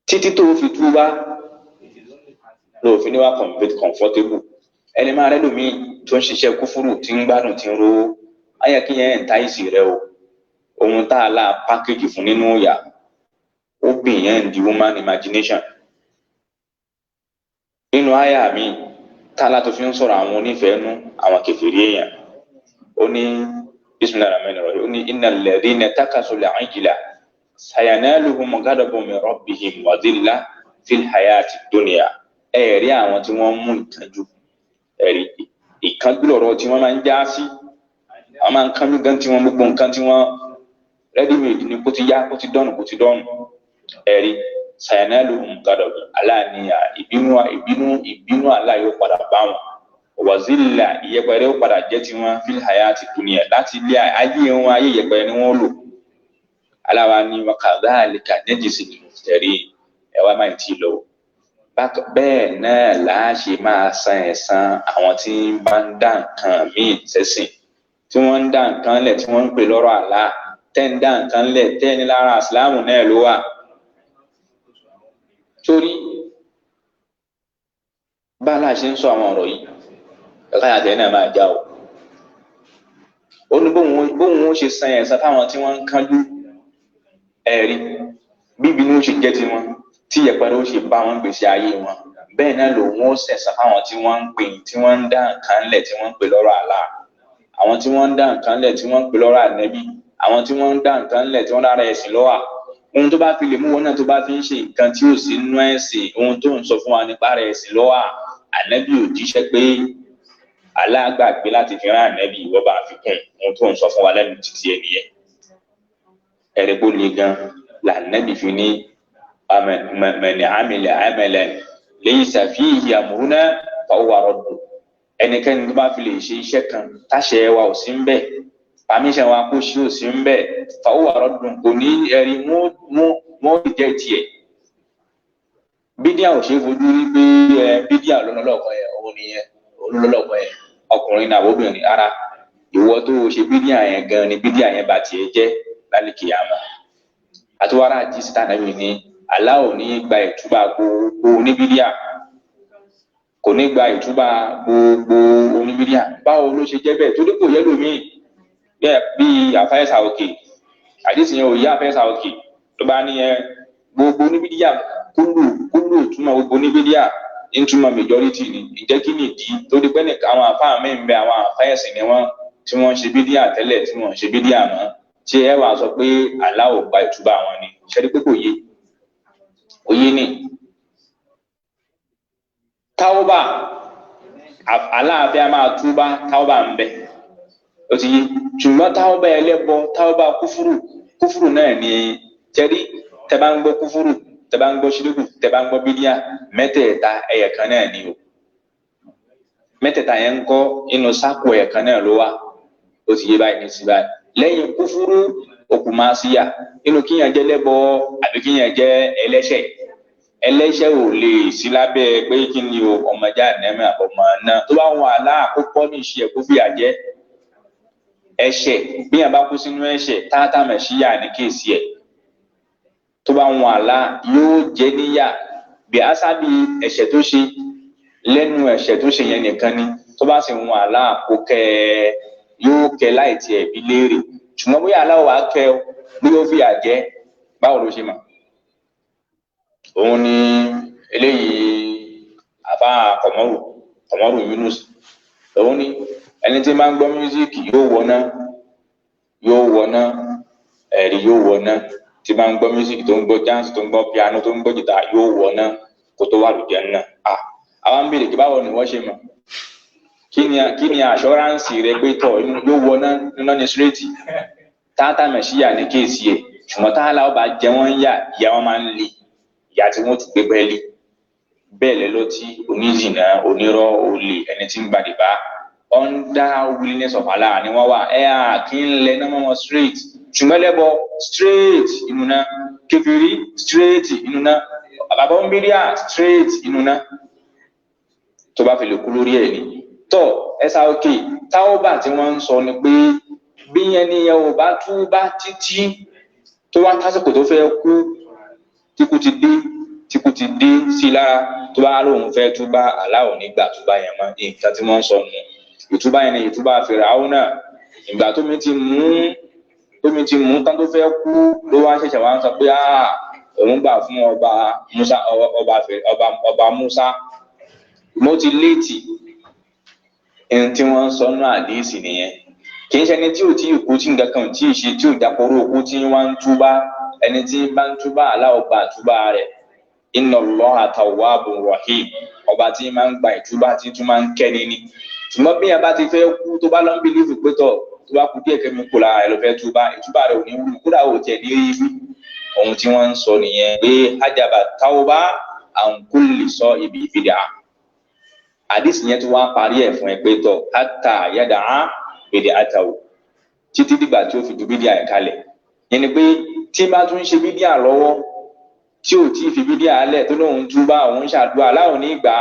títí tó o fi túbá lóòfin ní wá comfortable. Ẹni máa rẹ́ lómi tó ń ṣiṣẹ́ kúfúrú tí ń gbádùn tí ń rówó, ayé kí yẹn ń ta ìsì rẹ o. Ohun tá a la pákéjì fún nínú ìyà ó bì yẹn di woman imagination. Nínú àyà mi tá a la tó fi ń sọ̀rọ̀ àwọn onífẹ̀ẹ́ nú àwọn kèfèrí èèyàn, ó ní bismillahir rahmanir rahim, ó ní innal ladhina takasul ijla sayanaluhum ghadabun min rabbihim wa dhillah fil hayati dunya. Ẹ̀rí àwọn tí wọ́n mú ìkánjú, ẹ̀rí ìkánjú lọ̀rọ̀ tí wọ́n máa ń já sí. Àwọn máa ń kánjú gan tí wọ́n gbogbo nǹkan tí wọ́n ready made ni, kó ti yá, kó ti dọ́nù, kó ti dọ́nù. Ẹ̀rí sayanalu ngadọ̀bù aláàníyà ìbínú ìbínú ìbínú Allah yóò padà bá wọn, wàzílà ìyẹpẹrẹ ó padà jẹ́ tiwọn fil hayati dunya, láti ilé ayé wọn ayé ìyẹpẹrẹ ni wọ́n lò. Aláwa ni wa kadhalika najzil muftarin, ẹ wá máa ti lọ bẹ́ẹ̀ náà là á ṣe máa san ẹ̀san àwọn tí ń bá ń dá nǹkan míì sẹ́sìn, tí wọ́n ń dá nǹkan lẹ̀ tí wọ́n ń pè lọ́rọ̀ Allah, tẹ́ ń dá nǹkan lẹ̀ tẹ́ ní lára ìsìláàmù náà ló wà. Torí bá a ṣe ń sọ àwọn ọ̀rọ̀ yìí, ẹ̀ka àtẹ̀ náà máa já o. Ó ní bóun ó ṣe san ẹ̀san fáwọn tí wọ́n ń kánjú, ẹ̀rí bíbí ni ó ṣe jẹ́ tiwọn, tí ìyẹpẹrẹ ó ṣe bá wọn gbèsè ayé wọn, bẹ́ẹ̀ náà lòun ó ṣẹ̀san fáwọn tí wọ́n ń pè, tí wọ́n ń dá nǹkan lẹ̀ tí wọ́n ń pè lọ́rọ̀ Allah, àwọn tí wọ́n ń dá nǹkan lẹ̀ tí wọ́n ń pè lọ́rọ̀ ànẹ́bí, àwọn tí wọ́n ń dá nǹkan lẹ̀ tí wọ́n lára ẹ̀sìn lọ́wà. Ohun tó bá fi lè mú wọn náà tó bá fi ń ṣe nǹkan tí ò sí nínú ẹ̀sìn, ohun tó ń sọ fún wa nípa rẹ̀ ẹ̀sìn lọ́wà. Ànẹ́bí ò jíṣẹ́ pé Allah gbàgbé láti fi rán ànẹ́bí, ìwọ bá fi kún ohun tó ń sọ fún wa lẹ́nu títí ẹ̀ nìyẹn. Ẹ̀rẹ́ kó le gan lànẹ́bí fi ní man amila amalan laysa fihi amruna fahuwa radd. Ẹnikẹ́ni tó bá fi lè ṣe iṣẹ́ kan táṣẹ wa ò sí ń bẹ̀, pàmíṣẹ́ wa kó ṣe ò sí ń bẹ̀, fahuwa radd, kò ní ẹ̀rí wọ́n jẹ́ tiẹ̀. Bídíà ò ṣe é fojú rí pé ẹ bídíà lọ́nà lọ́kàn yẹn, òun nìyẹn, òun lọ́lọ́kàn yẹn, ọkùnrin náà obìnrin ara. Ìwọ tó o ṣe bídíà yẹn gan ni bídíà yẹn bá tiẹ̀ jẹ́ lálẹ́ kìyàmá. Àtiwárá àti sísá nàbì ní Allah ò ní gba ìtúbà gbogbo oníbídíà, kò ní gba ìtúbà gbogbo oníbídíà. Báwo ló ṣe jẹ́ bẹ́ẹ̀? Torí kò yẹ lómi bẹ́ẹ̀ bí àfẹ́sà òkè àdìsí yẹn ò yá àfẹ́sà òkè tó bá ní ẹ gbogbo oníbídíà kúlù kúlù túmọ̀ gbogbo oníbídíà ń túmọ̀ majority ni. Ǹjẹ́ kí ni ìdí tó di pé nìkan àwọn àfáà mi ń bẹ, àwọn àfẹ́sì ni wọ́n tí wọ́n ṣe bídíà tẹ́lẹ̀ tí wọ́n ṣe bídíà mọ́, tí ẹ wàá sọ pé Allah ò gba ìtúbà wọn ni? Ṣe rí pé kò yé òye ni. Táwọ́bà aláàfin a máa túbá, táwọ́bà ń bẹ, ó ti yé. Ṣùgbọ́n táwọ́bà ẹlẹ́bọ, táwọ́bà kúfúrù, kúfúrù náà ni tẹ́rí. Tẹ́ bá ń gbọ́ kúfúrù, tẹ́ bá ń gbọ́ ṣíríkù, tẹ́ bá ń gbọ́ bídíà, mẹ́tẹ̀ẹ̀ta ẹyẹ kan náà ni o. Mẹ́tẹ̀ẹ̀ta yẹn ń kọ́ inú sáàkù ẹyẹ kan náà ló wà, ó ti yé báyìí ní sí báyìí. Lẹ́yìn kúfúrú òkú máa síyà, inú kíyàn jẹ́ lẹ́bọ àbí kíyàn jẹ́ ẹlẹ́ṣẹ̀. Ẹlẹ́ṣẹ̀ ò lè sí lábẹ́ pé kí ni o, ọmọ jáde-nẹ́mẹ́ àbọ̀mọ̀ náà tó bá wọn aláàkópọ̀ ní ìṣe ẹ̀kú fìyà jẹ́ ẹ̀ṣẹ̀. Bí yàn bá kú sínú ẹ̀ṣẹ̀ táàtà mẹ̀ṣíyà ní kéèsì ẹ̀, tó bá wọn àlá yóò jẹ́ níyà bí ásábì ẹ̀ṣẹ̀ tó ṣe lẹ́nu ẹ̀ṣẹ̀ tó ṣe yẹn nìkan ni. Tó bá sì wọn àlá kó kẹ́ ẹ yóò kẹ́ láì tiẹ̀ bí léèrè. Ṣùgbọ́n bóyá aláwọ̀ wá kẹ́ ọ bí ó fìyà jẹ́, báwo ló ṣe mọ̀? Òun ni eléyìí àfa Kọ̀mọ́rù, Kọ̀mọ́rù Yunus. Òun ni ẹni tí máa ń gbọ́ mísíkì yóò wọná, yóò wọná, ẹ̀rí yóò wọná. Tí máa ń gbọ́ mísíkì, tó ń gbọ́ jáǹsì, tó ń gbọ́ piano, tó ń gbọ́ jìtá, yóò wọná kó tó wà lùjẹ́ náà. Àwọn ń béèrè kí báwo ni wọ́n ṣe mọ̀? Kí ni assurance rẹ pé tọ̀ yóò wọná nínú ní síréètì? Táàtà mẹ̀síyà ní kéèsì ẹ̀, ṣùgbọ́n táàlà ọba jẹ wọ́n ń yà, ìyá wọn máa ń le, ìyá tí wọ́n ti gbé pẹ́ẹ́lí. Bẹ́ẹ̀ lẹ lọ́tí, onízìnà, onírọ́, olè, ẹni tí ń gbàdìbá, under willingness of Allah ni wọ́n wà. Ẹ à kí ń lẹ náà mọ́ wọn straight, ṣùgbọ́n lẹ́bọ straight inú náà, kèfèrí straight inú náà. Bàbá ń bíríà straight inú náà tó bá fi lè kú lórí ẹ̀ ni. Tọ́ ẹ̀sà òkè táwọ́bà tí wọ́n ń sọ ni pé bí yẹn ni yẹn ò bá túbá títí tó wá tásìkò tó fẹ́ kú, tíkú ti dé, tíkú ti dé sí i lára, tó bá lóun fẹ́ túbá, aláwọ̀ nígbà túbá yẹn mọ́. Nǹkan tí wọ́n ń sọ nù. Ìtúbá yẹn ni ìtúbá Fìràwọ́nà. Ìgbà tómi ti mú tán tó fẹ́ kú ló wá ṣẹ̀ṣẹ̀ wá ń sọ pé òun gbà fún ọba Musa, ọba Musa. Mo ti léètì. Ẹni tí wọ́n ń sọ nínú àdíìsì nìyẹn. Kì í ṣe ẹni tí ò tí ì kú, tí nǹkan kan ò tí ì ṣe, tí ò dàporó okú tí wọ́n ń túbá. Ẹni tí bá ń túbá, aláwọ̀ gba túbá rẹ̀. Inna Allaha tawwabun rahim. Ọba tí máa ń gba ìtúbá tí tún máa ń kẹ́ni ni. Ṣùgbọ́n bí yẹn bá ti fẹ́ kú, tó bá lọ ń bìlífù pé tọ̀, tó bá kú díẹ̀ kẹ́mi kó lára ẹ̀ ló fẹ́ túbá, ìtúbá rẹ̀ ò ní wúlò, kódà ò tiẹ̀ ní rí wí. Ohun tí wọ́n ń sọ nìyẹn pé hajaba tawba an kulli sahibi bid'ah. Àdìsí yẹn tí wọ́n á parí ẹ̀ fún ẹ pé tọ̀ hatta yada'a bid'atahu, títí dìgbà tí ó fi ju bídíà ẹ̀ kalẹ̀. Yẹn ni pé tí bá tún ń ṣe bídíà lọ́wọ́, tí ò tí ì fi bídíà lẹ̀, tó lóun túbá, òun ṣàdúrà láwọn ní ìgbà.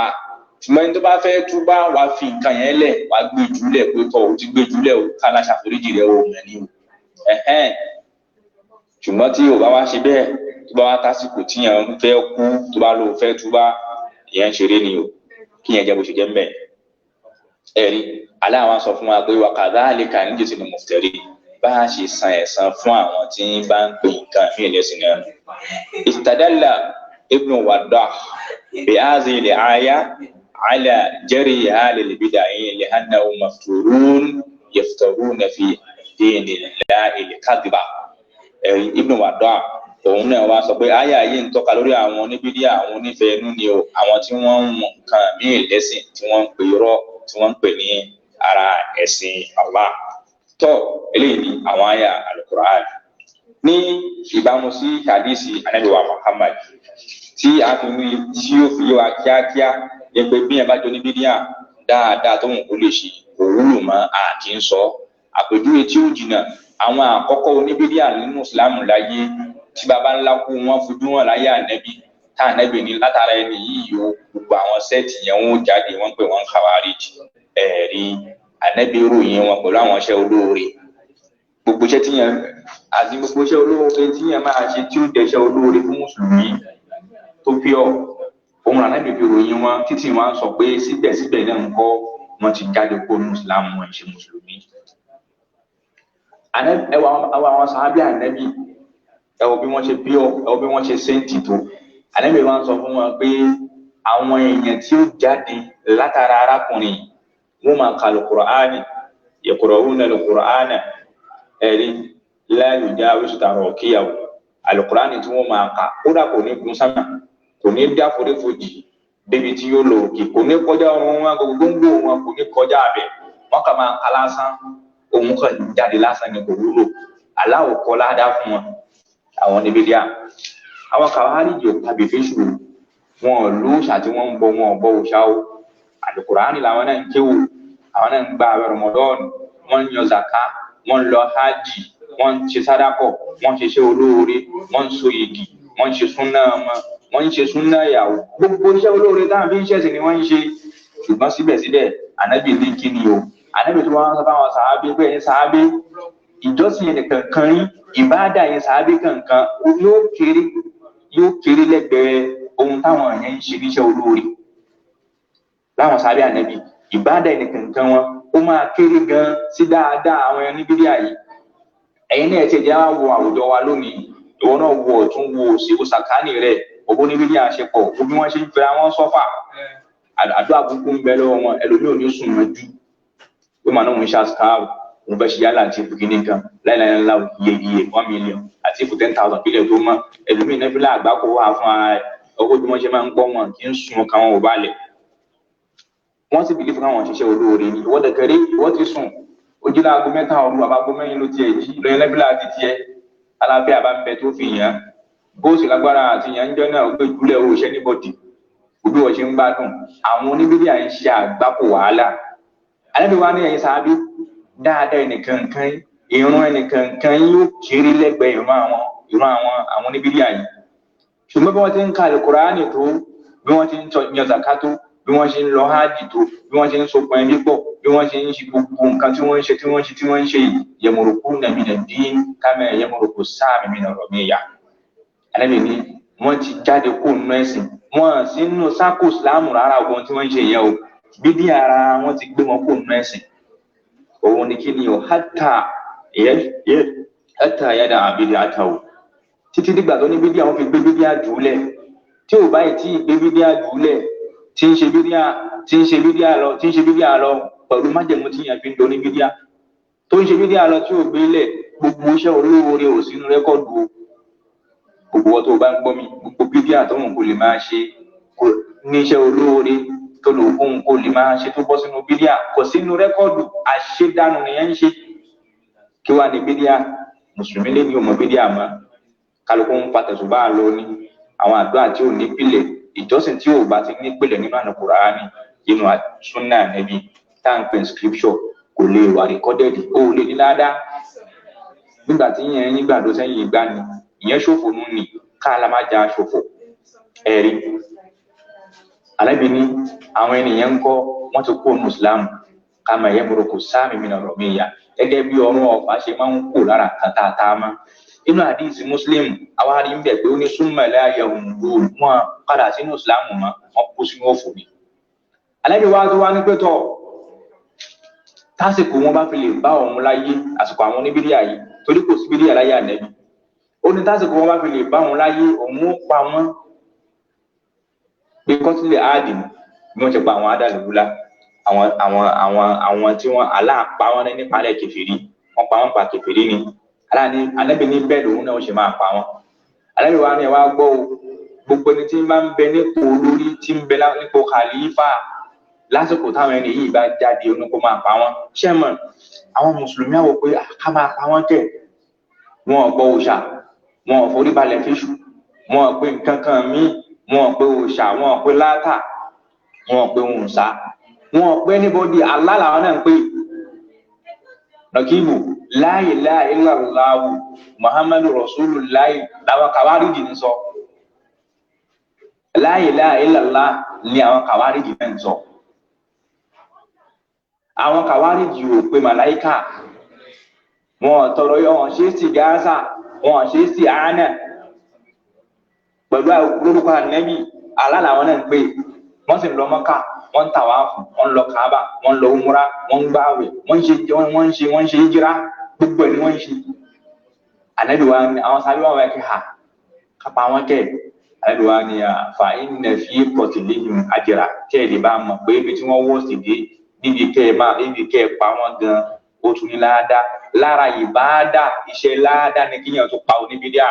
Ṣùgbọ́n ẹni tó bá fẹ́ túbá, wàá fi nǹkan yẹn lẹ̀, wàá gbé jùlẹ̀ pé tọ̀ ó ti gbé jùlẹ̀ o, kálá ṣàforíjì rẹ̀ o mọ̀ ní o. Ṣùgbọ́n tí ò bá wá ṣe bẹ́ẹ̀, tó bá wá tásìkò tí yẹn ń fẹ́ kú, tó bá lóun fẹ́ túbá, ìyẹn ń ṣeré ni o, kí yẹn jẹ́ bó ṣe jẹ́ mbẹ́. Ẹ̀rí aláwa sọ fún wa pé wa kadhalika najzil muftarin, bá a ṣe san ẹ̀san fún àwọn tí ń bá ń pè nǹkan mí lẹ́sìn náà. Istadalla Ibn Waddah bi hadhihi al-aya ala jari ahli al-bid'ah li'annahum mafturun yaftaruna fi dinillahi al-kadhiba. Ẹ̀rí Ibn Waddah òun náà wá sọ pé àyà yìí ń tọ́ka lórí àwọn oníbídíà, àwọn onífẹ̀ẹ́ inú ni o, àwọn tí wọ́n ń mú nǹkan míì lẹ́sìn, tí wọ́n ń pè irọ́, tí wọ́n ń pè ní ara ẹ̀sìn Allah. Tọ́ eléyìí ni àwọn àyà Al-Qur'an ní ìbámu sí hadisi Ànábì wa Muhammad tí a fi wí, tí ó fi yé wa kíákíá yẹ pé bí yẹn bá jọ oníbídíà dáadáa tó ń kó lè ṣe kò wúlò mọ́, àti ń sọ àpèjúwe tí ó jìnnà. Àwọn àkọ́kọ́ oníbídíà nínú Ìsìlámù láyé tí baba ńlá kú wọn fojú wọn láyé ànẹ́bí, tá ànẹ́bí ní látara ẹni yìí o, gbogbo àwọn sẹ́ẹ̀tì yẹn wọn ó jáde, wọ́n pè wọ́n Khawarij. Ẹ̀rí ànẹ́bí ròyìn wọn pẹ̀lú àwọn iṣẹ́ olóore. Gbogbo iṣẹ́ tí yẹn àti gbogbo iṣẹ́ olóore tí yẹn máa ṣe tí ó jẹ́ iṣẹ́ olóore fún mùsùlùmí tó pure, òun ànẹ́bí fi ròyìn wọn títí wọn sọ pé síbẹ̀síbẹ̀ náà ń kọ́ wọn ti jáde kó nínú Ìsìlámù, wọn ṣe mùsùlùmí. Ẹwà àwọn sàábì ànẹ́bí, ẹ wo bí wọ́n ṣe pure, ẹ wo bí wọ́n ṣe sẹ́ǹtì tó. Ànábì máa ń sọ fún wọn pé àwọn èèyàn tí ó jáde látara arákùnrin wọn máa ka Al-Qur'ani, yaqra'una Al-Qur'ana, ẹ̀rí la yujawizu taraqiyahu. Al-Qur'ani tí wọ́n máa kà, kódà kò ní gun sámà, kò ní dá forífojì débi tí yóò lọ òkè, kò ní kọjá ọrùn wọn, gbogbo wọn kò ní kọjá abẹ, wọn kà máa ka lásán, òun kàn jáde lásán ni kò wúlò. Aláwọ̀ kọ́ ládàá fún wọn. Àwọn oníbídíà, àwọn Khawarij ò tàbí fésù, wọn ò lóòṣà tí wọ́n ń bọ, wọn ò bọ òòṣà o. Àlùkùránì làwọn náà ń kéwò, àwọn náà ń gba àwẹ̀ Ramadan, wọ́n ń yan zaka, wọ́n ń lọ hajj, wọ́n ń ṣe sádàkọ̀, wọ́n ń ṣiṣẹ́ olóore, wọ́n ń so igi, wọ́n ń ṣe súnà ọmọ, wọ́n ń ṣe súnà ìyàwó. Gbogbo iṣẹ́ olóore táwọn fi ń ṣẹ̀sìn ni wọ́n ń ṣe. Ṣùgbọ́n síbẹ̀síbẹ̀ ànábì ní kí ni o, ànábì tó wọ́n sọ fáwọn sàábé pé ẹ̀yin sàábé, ìjọsìn yẹn nìkan yín, ìbáàdà yẹn sàábé kankan yóò kéré lẹ́gbẹ̀ẹ́ ohun táwọn èèyàn ń ṣe níṣẹ́ olóore. Láwọn sàábé ànábì, ìbáàdà yẹn nìkan wọn ó máa kéré gan sí dáadáa àwọn ẹni bídíà yìí. Ẹ̀yin náà ti jẹ́ wá wo àwùjọ wa lónìí, ìwọ náà wo ọ̀tún wo òsì, wo sàkánì rẹ̀, òbó ní bídíà ṣe pọ̀, wo bí wọ́n ṣe ń fira wọn sọ́fà. Àdúrà burúkú ń bẹ lọ́wọ́ wọn, ẹlòmíì ò ní sùn mọ́jú. Ó máa náà ń ṣàṣkáàrù, òun fẹ́ ṣe yálà àti ìfò kìíní kan láìláì ńlá iye 1 million àti ìfò 10,000 kílẹ̀ tó mọ́. Ẹlòmíì náà fílà àgbákò wà fún ara rẹ̀, ọkọ̀ bí wọ́n ṣe máa ń gbọ́ wọn kì í sun ọkàn wọn ò balẹ̀. Wọ́n sì bìlífù káwọn ṣiṣẹ́ olóore ni. Ìwọ dẹ̀kẹ̀rẹ́, ìwọ ti sùn, ojú láago 3 òru àbágo 4 ló tiẹ̀ jí, lóyún lẹ́bílà ti tiẹ̀, aláfẹ́ àbá ń bẹ tó fi yàn án. Bó sì lágbára àti yàn ń jọ náà, ó gbé jùlẹ̀ ó ṣẹ́ níbọ̀dì, òbí wọ́n ṣe ń gbádùn. Àwọn oníbíbí à ń ṣe àgbákò wàhálà. Ànábì wa ní ẹ̀yin sàábí, dáadáa ẹnìkankan, ìrun ẹnìkankan yóò kéré lẹ́gbẹ̀ẹ́ ìrun àwọn oníbíbí àyè. Ṣùgbọ́n bí wọ́n ti ń ka Al-Kùránì tó, bí wọ́n ti ń yan zaka tó, bí wọ́n ṣe ń lọ hajj tó, bí wọ́n ṣe ń sokun ẹbí pọ̀, bí wọ́n ṣe ń ṣe gbogbo nǹkan tí wọ́n ń ṣe tí wọ́n ń ṣe tí wọ́n ń ṣe yìí, yamurukuna mina din kama yamuruku sáàmì mina rọ̀míyà. Ànábì ní wọ́n ti jáde kó nínú ẹ̀sìn, wọ́n sì nínú sákò ìsìláàmù rárá ogun tí wọ́n ń ṣe yẹn o. Bídí ara wọn ti gbé wọn kó nínú ẹ̀sìn. Òun ni kí ni o, hátà yàdà àbídí àtàwò. Títí dìgbà tó ní bídí àwọn fi gbé bídí àjùlẹ̀. Tí ò báyìí tí gbé bídí àjùlẹ̀, tí ń ṣe bídíà, tí ń ṣe bídíà lọ, tí ń ṣe bídíà lọ pẹ̀lú májẹ̀mú tí yẹn fi ń do ní bídíà, tó ń ṣe bídíà lọ tí ò gbé lẹ̀, gbogbo iṣẹ́ olóore ò sínú rẹ́kọ̀dù o. Gbogbo wọn tó bá ń gbọ́ mi, gbogbo bídíà tó ń kò lè máa ṣe ní iṣẹ́ olóore tó lò fún kò lè máa ṣe tó bọ́ sínú bídíà, kò sínú rẹ́kọ̀dù, àṣedànù nìyẹn ń ṣe. Kí wàá ní bídíà? Mùsùlùmí lé ní òmò bídíà mọ́, kálukú ń fa tẹ̀sùbá lọ ní àwọn àdúrà tí ò ní pìlẹ̀, ìjọsìn tí ò bá ti nípìlẹ̀ nínú Àlùkùránì, nínú súnà Ànábì tá à ń pè ní scripture, kò lè wà recorded, ó lè ní ládàá. Nígbà tí yẹn nígbà tó sẹ́yìn ìgbà ni ìyẹn ṣòfò nù ní ká la má já ṣòfò. Ẹ̀rí Ànábì ní àwọn ènìyàn ń kọ́ wọ́n ti kó nu Islam kama yamruku sáàmì mi nàrọ̀ mi yá, gẹ́gẹ́ bí ọrùn ọ̀fà ṣe máa ń kó lára nǹkan tá a tá a mọ́. Inú àdíìsì Muslim àwárí ń bẹ̀ pé ó ní súnmọ́ láàyè òǹdó wọn padà sínú Islam mọ́, wọn kó sínú òfò ni. Ànábì wa tó wá ní pé tọ̀ tásìkò wọn bá fi lè bá òun láyé, àsìkò àwọn oníbíríà yìí, torí kò sí bíríà láyé Ànábì. Ó ní tásìkò wọn bá fi lè bá òun láyé, òun ó pa wọn. Pé kọ́sílẹ̀ áàdì bí wọ́n ti pa àwọn adàlúwúlá, àwọn tí wọ́n aláàpá wọn nípa rẹ̀ kèfèrí, wọ́n pa wọn pa kèfèrí ni. Ànábì ní bẹ́ẹ̀ lòun náà ó ṣe máa pa wọn. Ànábì wa ni ẹ wá gbọ́ o, gbogbo ẹni tí ń bá ń bẹ nípò olórí, tí ń bẹ nípò khalifa lásìkò táwọn ẹni yìí bá jáde, ó ní kó máa pa wọn. Ṣé mọ̀ àwọn mùsùlùmí àwọ̀ pé ká máa pa wọn kẹ̀, wọn ò gbọ́ òòṣà, wọn ò forí balẹ̀ fíṣù, wọn ò pé nǹkan kan míì, wọn ò pé òòṣà, wọn ò pé látà, wọn ò pé òǹsà, wọn ò pé anybody, Allah làwọn náà ń pè. Nàkíbù la ilaha illallah Muhammadu Rasulullah làwọn kàwáríjì ń sọ. La ilaha illallah ni àwọn kàwáríjì náà ń sọ. Àwọn kàwáríjì ò pé màláíkà, wọn ò tọrọ, wọn ṣe é sí Gaza, wọn ṣe é sí àánà pẹ̀lú lórúkọ Ànábì, Allah làwọn náà ń pè. Wọ́n sì ń lọ Mọ́kà, wọ́n ń tàwáàfù, wọ́n ń lọ Kaaba, wọ́n ń lọ umura, wọ́n ń gbààwẹ̀, wọ́n ń ṣe hijira, gbogbo ẹ̀ ni wọ́n ń ṣe. Ànábì wa ni àwọn sábẹ́ wọn wá kí ha kápá wọn kẹ́. Ànábì wa ni fa inna fi qatlihim ajra, kẹ́ ẹ̀ lè bá mọ̀ pé ibi tí wọ́n wọ́ sí dé níbi kẹ́ ẹ máa níbi kẹ́ ẹ pa wọ́n gan, ó tún ní láàdá. Lára ìbáàdà, iṣẹ́ láàdá ni kíyàn tó pa oníbídíà,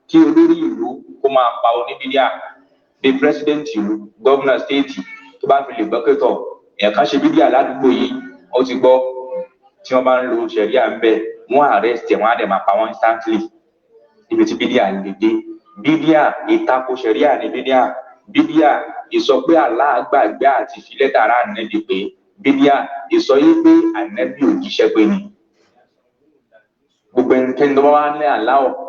kí olórí ìlú kó máa pa oníbídíà, bí pírẹsidẹ́ǹtì ìlú, gọ́vnà stéètì tó bá fi lè gbọ́ pé tọ̀ èèyàn kan ṣe bídíà ládùúgbò yìí, ó ti gbọ́ tí wọ́n bá ń lo ṣẹ̀ríà ń bẹ̀, wọ́n arrest ẹ̀, wọ́n á dẹ̀ máa pa wọ́n instantly. Ibi tí bídíà lè dé, bídíà ìtako ṣẹ̀ríà ní bídíà, bídíà ìsọ pé Allah gbàgbé àti fi lẹ́tà ara Ànábì pé, bídíà ìsọ yìí pé Ànábì ò jíṣẹ́ pé ni. Gbogbo ẹnikẹ́ni tó bá wá ní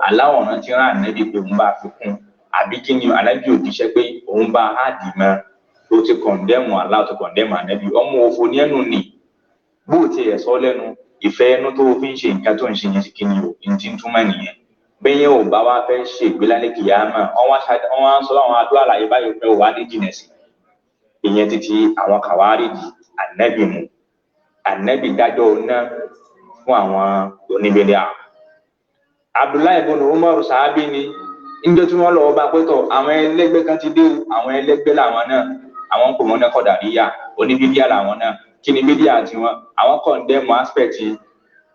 aláwọ̀ ọ̀ràn tí rán Ànábì pé òun bá fi kún, àbí kí ni Ànábì ò jíṣẹ́ pé òun bá háàdì mọ́, tó ti kọ̀ndẹ́mù Allah, tó kọ̀ndẹ́mù Ànábì, ọmọ òfò ní ẹnu nì. Bó ti ẹ̀ sọ lẹ́nu, ìfẹ́ ẹnu tó fi ń ṣe nǹkan tó ń ṣe yẹn sí kí ni o, ní ti ń túmọ̀ nìyẹn. Bẹ́yẹn ò bá wá fẹ́ ṣe ìgbélálẹ̀ kìyàmá, wọ́n wá ń sọ láwọn adó àlàyé báyìí pé wà á ní jìnà sí. Ìyẹn títí àwọn kàwáríjì Ànábì mu. Ànábì dájọ́ ọ̀nà fún àwọn oníbẹ̀rẹ̀. Abdullahi ibn Umar sàábì ni níjọ́ tí wọ́n lọ bá pẹ́tọ̀ àwọn ẹlẹ́gbẹ́ kan ti dé o, àwọn ẹlẹ́gbẹ́ làwọn náà, àwọn kò mọ̀ ní kọ̀dàríyà, oníbídíà làwọn náà. Kí ni bídíà tiwọn? Àwọn kọ̀ǹdẹ́mù aspect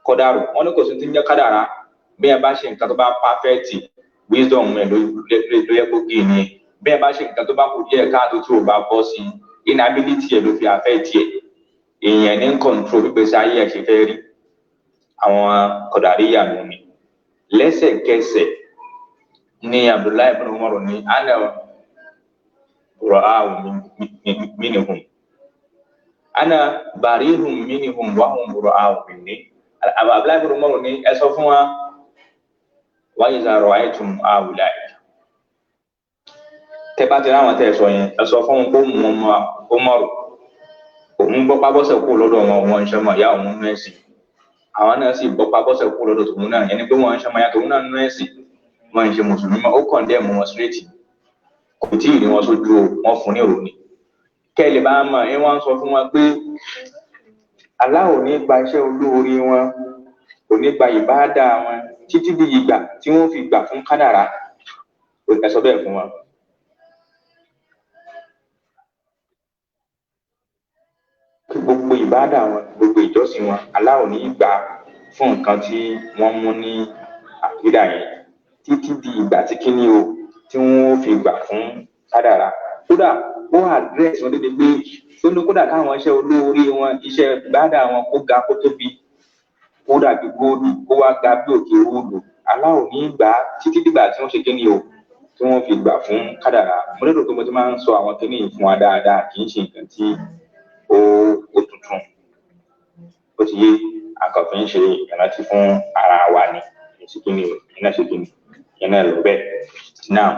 kọ́dàrú, wọ́n ní kò sí ti ń jẹ́ kádàrá. Bí ẹ bá ṣe nǹkan tó bá perfect, wisdom ẹ ló yẹ kó gé ni. Bí ẹ bá ṣe nǹkan tó bá kù díẹ̀ káàtó tí ò bá bọ́ sí, inability ẹ ló fi affect ẹ. Èèyàn ní control pípèsè ayé ẹ ṣe fẹ́ rí. Àwọn kọ̀dàríyà ló ní. Lẹ́sẹ̀kẹsẹ̀ ní Abdullahi ibn Umar ní ana ra'ahu minhum, ana barihum minhum wa hum ra'ahu minni. Abdullahi ibn Umar ní ẹ sọ fún wa, wa iza ra'aytum haula'i Tẹ́ bá ti ráwọn tẹ́ sọ yẹn, ẹ sọ fún wọn kó mú wọn ó mọ̀rọ̀ òun gbọ́ pábọ́sẹ̀ kú lọ́dọ̀ wọn, wọn ń ṣọmọ ìyá òun nú ẹ̀sìn. Àwọn náà sì gbọ́ pábọ́sẹ̀ kú lọ́dọ̀ tòun náà, yẹn ni pé wọ́n ń ṣọmọ ìyá tòun náà nú ẹ̀sìn, wọ́n ń ṣe mùsùlùmí mọ́. Ó kàn dẹ́ mú wọn straight, kò tí ì rí wọn sójú o, wọ́n fún ní ìròyìn. Kẹ́ ẹ lè bá mọ̀ ẹ, wọ́n sọ fún wọn pé Allah ò ní gba iṣẹ́ olóore wọn, kò ní gba ìbáàdà wọn títí di ìgbà tí wọ́n fi gbà fún kádàrá. Ẹ sọ bẹ́ẹ̀ fún wọn. Gbogbo ìbáàdà wọn, gbogbo ìjọsìn wọn, Allah ò ní gbà fún nǹkan tí wọ́n mú ní àkídà yẹn títí di ìgbà tí kíní o tí wọ́n fi gbà fún kádàrá. Kódà ó àdírẹ́sì wọn dédé pé tó ní kódà káwọn iṣẹ́ olóore wọn, iṣẹ́ ìbáàdà wọn kó ga kó tóbi, kó dàbí góòlù, kó wá ga bí òkè òòlù, Allah ò ní gbà títí dìgbà tí wọ́n ṣe kíní o tí wọ́n fi gbà fún kádàrá. Mo lérò pé mo ti máa ń sọ àwọn kíní yìí fún wa dáadáa, kì í ṣe nǹkan tí ó tuntun. Ó ti yé, àkànfin ń ṣe ìrántí fún ara wa ni. Ṣe kíni o, iná ṣe kíni, iná lọ bẹ́ẹ̀. Náà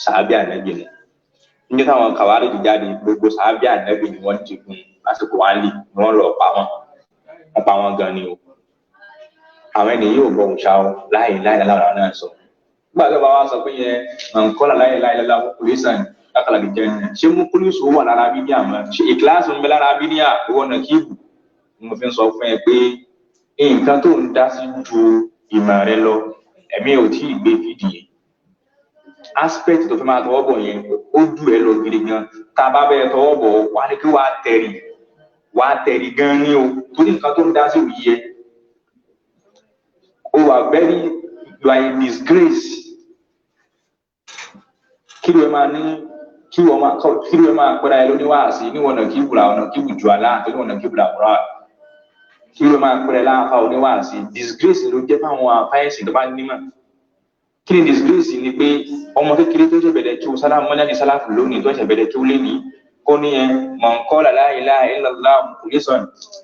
sàábì ànábì ni. Níjọ́ táwọn kàwárí ti jáde, gbogbo sàábì ànábì ni wọ́n ti gun lásìkò wá lì ni wọ́n lọ pa wọ́n. Wọ́n pa wọ́n gan ni o. Àwọn ènìyàn yóò gbọ́ òòṣà o, láì láì lára náà sọ. Nígbà tó bá wá sọ pé yẹn nǹkan láì láì lára kùlísàn lákàlà lè jẹun. Ṣé mú kúlísù wà lára bídíà mọ́? Ṣé ìkíláàsì ń bẹ lára bídíà? Ìwọ náà kí ibù. Mo fi ń sọ fún ẹ pé nǹkan tó ń dá sí ju ìmọ̀ rẹ lọ, ẹ̀mí ò tí ì gbé fìdí yẹn. Aspect tó fi máa tọwọ́ bọ̀ yẹn, ó dù ẹ lọ gidi gan. Tá a bá bẹ́ẹ̀ tọwọ́ bọ̀, wà á ní kí wàá tẹ̀rì, wàá tẹ̀rì gan ni o. Torí nǹkan tó ń dá sí òyì yẹ. O wà very, you are in disgrace. Kí ló máa ní kí wọ́n máa kí ló máa pẹ́ra ẹ lóníwàásí níwọ̀n náà kí wùrà ọ̀nà kí wùjú àlá àti níwọ̀n náà kí wùrà wùrà. Kí ló máa pẹ́ra ẹ láàfà oníwàásí? Disgrace ló jẹ́ fáwọn àfáyẹ̀sì tó bá nímọ̀. Kí ni disgrace? Ni pé ọmọ kékeré tó ṣẹ̀ bẹ̀rẹ̀ kí o sálá mọ́lá ní sálàfù lónìí tó ṣẹ̀ bẹ̀rẹ̀ kí o lé ní kó ní ẹ man qala la ilaha illallah mukhlisan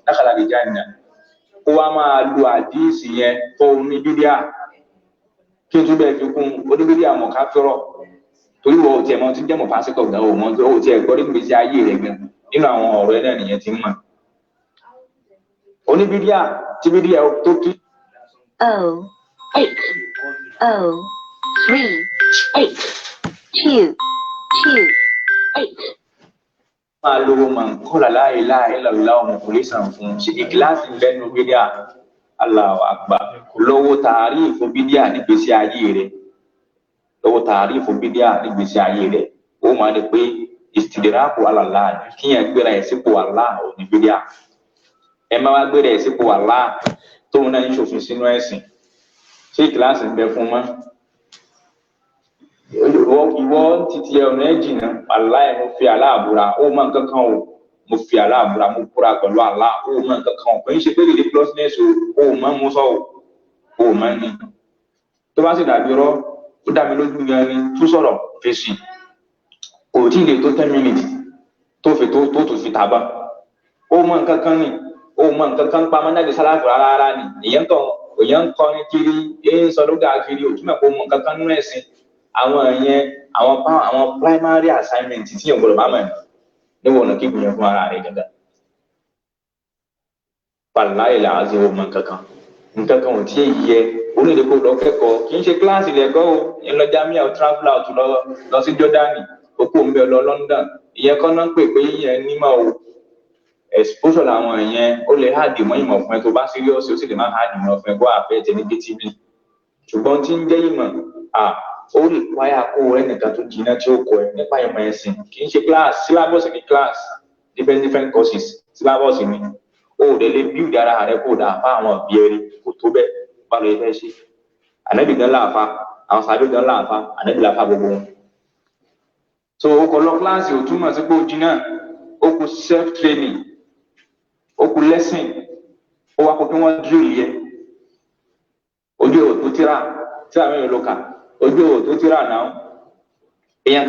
dakhala al-janna. Kó wá máa lo àdíìsì yẹn tó oníbídíà, kí n tún bẹ́ẹ̀ fi kún oníbídíà mọ̀ ká fẹ́rọ̀. Torí wọ́n ò tiẹ̀ mọ̀ tí ń jẹ́ mọ̀ pásítọ̀ gan o mọ̀ ò tiẹ̀ gbọ́ nínú ìgbésí ayé rẹ̀ gan nínú àwọn ọ̀rọ̀ ẹ̀ náà nìyẹn ti ń mọ̀. Oníbídíà tí bídíà tó kí. 0 8 0 3 8 2 2 8. Máa lo man qala la ilaha illallah mukhlisan fún ṣe ìkíláàsì lẹ́nu bídíà. Allahu akbar. Lọ́wọ́ tààrí fún bídíà nígbésí ayé rẹ̀. Lọ́wọ́ tààrí fún bídíà nígbésí ayé rẹ̀. Ó máa ní pé ìsìdìrákù alàlá kíyàn gbéra ẹ̀ sípò Allah ò ní bídíà. Ẹ má wá gbéra ẹ̀ sípò Allah tóun náà ń ṣòfin sínú ẹ̀sìn. Ṣé ìkíláàsì ń bẹ fún mọ́? Ìwọ títí ẹ ọ̀nà ẹ̀ jìnnà. Allah mo fi Allah búra, ó mọ nǹkan kan o. Mo fi Allah búra, mo búra pẹ̀lú Allah, ó mọ nǹkan kan o. Kò ń ṣe pé lè plusness o, ó mọ mú sọ o, ó mọ ni. Tó bá sì dàbí rọ, ó dá mi lójú gan ni, tún sọ̀rọ̀ fèsì. Kò tí ì lè tó 10 minutes tó fi tó tó fi tàbá. Ó mọ nǹkan kan ni, ó mọ nǹkan kan pa mọ́nájú sálàfù rárá ni. Èèyàn kan èèyàn ń kọrin kiri, èèyàn ń sọ lóga kiri, ò túmọ̀ pé ó mọ nǹkan kan nínú ẹ̀sìn. Àwọn yẹn àwọn primary assignment tí yẹn gbọ́dọ̀ bá mọ̀ ní níwọ̀n ọ̀nà kíkùn yẹn fún ara rẹ̀ gangan. Wàláhì làásì ó mọ nǹkan kan. Nǹkan kan ò tí ì yẹ onílé kó lọ kẹ́kọ̀ọ́, kì í ṣe kíláàsì lẹ́kọ́ o. Ìyẹn lọ Jamia, o travel out lọ sí Jordani, o kò ń bẹ lọ London. Ìyẹn kọ́ náà ń pè pé ìyẹn nímọ̀ o. Exposure làwọn yẹn, ó lè háàdì mọ́ ìmọ̀ fún ẹ tó bá serious, ó sì lè má háàdì mọ́ fún ẹ kó àfẹ́ tẹ negatively. Ṣùgbọ́n tí ń jẹ́ ìmọ̀, ó require kó o rẹ́nìkan tó jiná tí ó kọ ẹ nípa ìmọ̀ ẹ̀sìn. Kì í ṣe class, syllabus ní class, different different courses, syllabus ni. O ò dẹ̀ lè build ara rẹ kó o dà fún àwọn òbí ẹ rí, kò tó bẹ́ẹ̀. Báwo lè fẹ́ ṣe? Ànábì gan láàfa, àwọn sàbí gan láàfa, ànábì láàfa gbogbo wọn. So o kò lọ kíláàsì ò túmọ̀ sí pé o jiná, ó kù self training, ó kù lesson, ó wá kó kí wọ́n drill yẹ. Ojú ò tó tíra, tíra mẹ́rin ló kà, ojú ò tó tíra náà. Èèyàn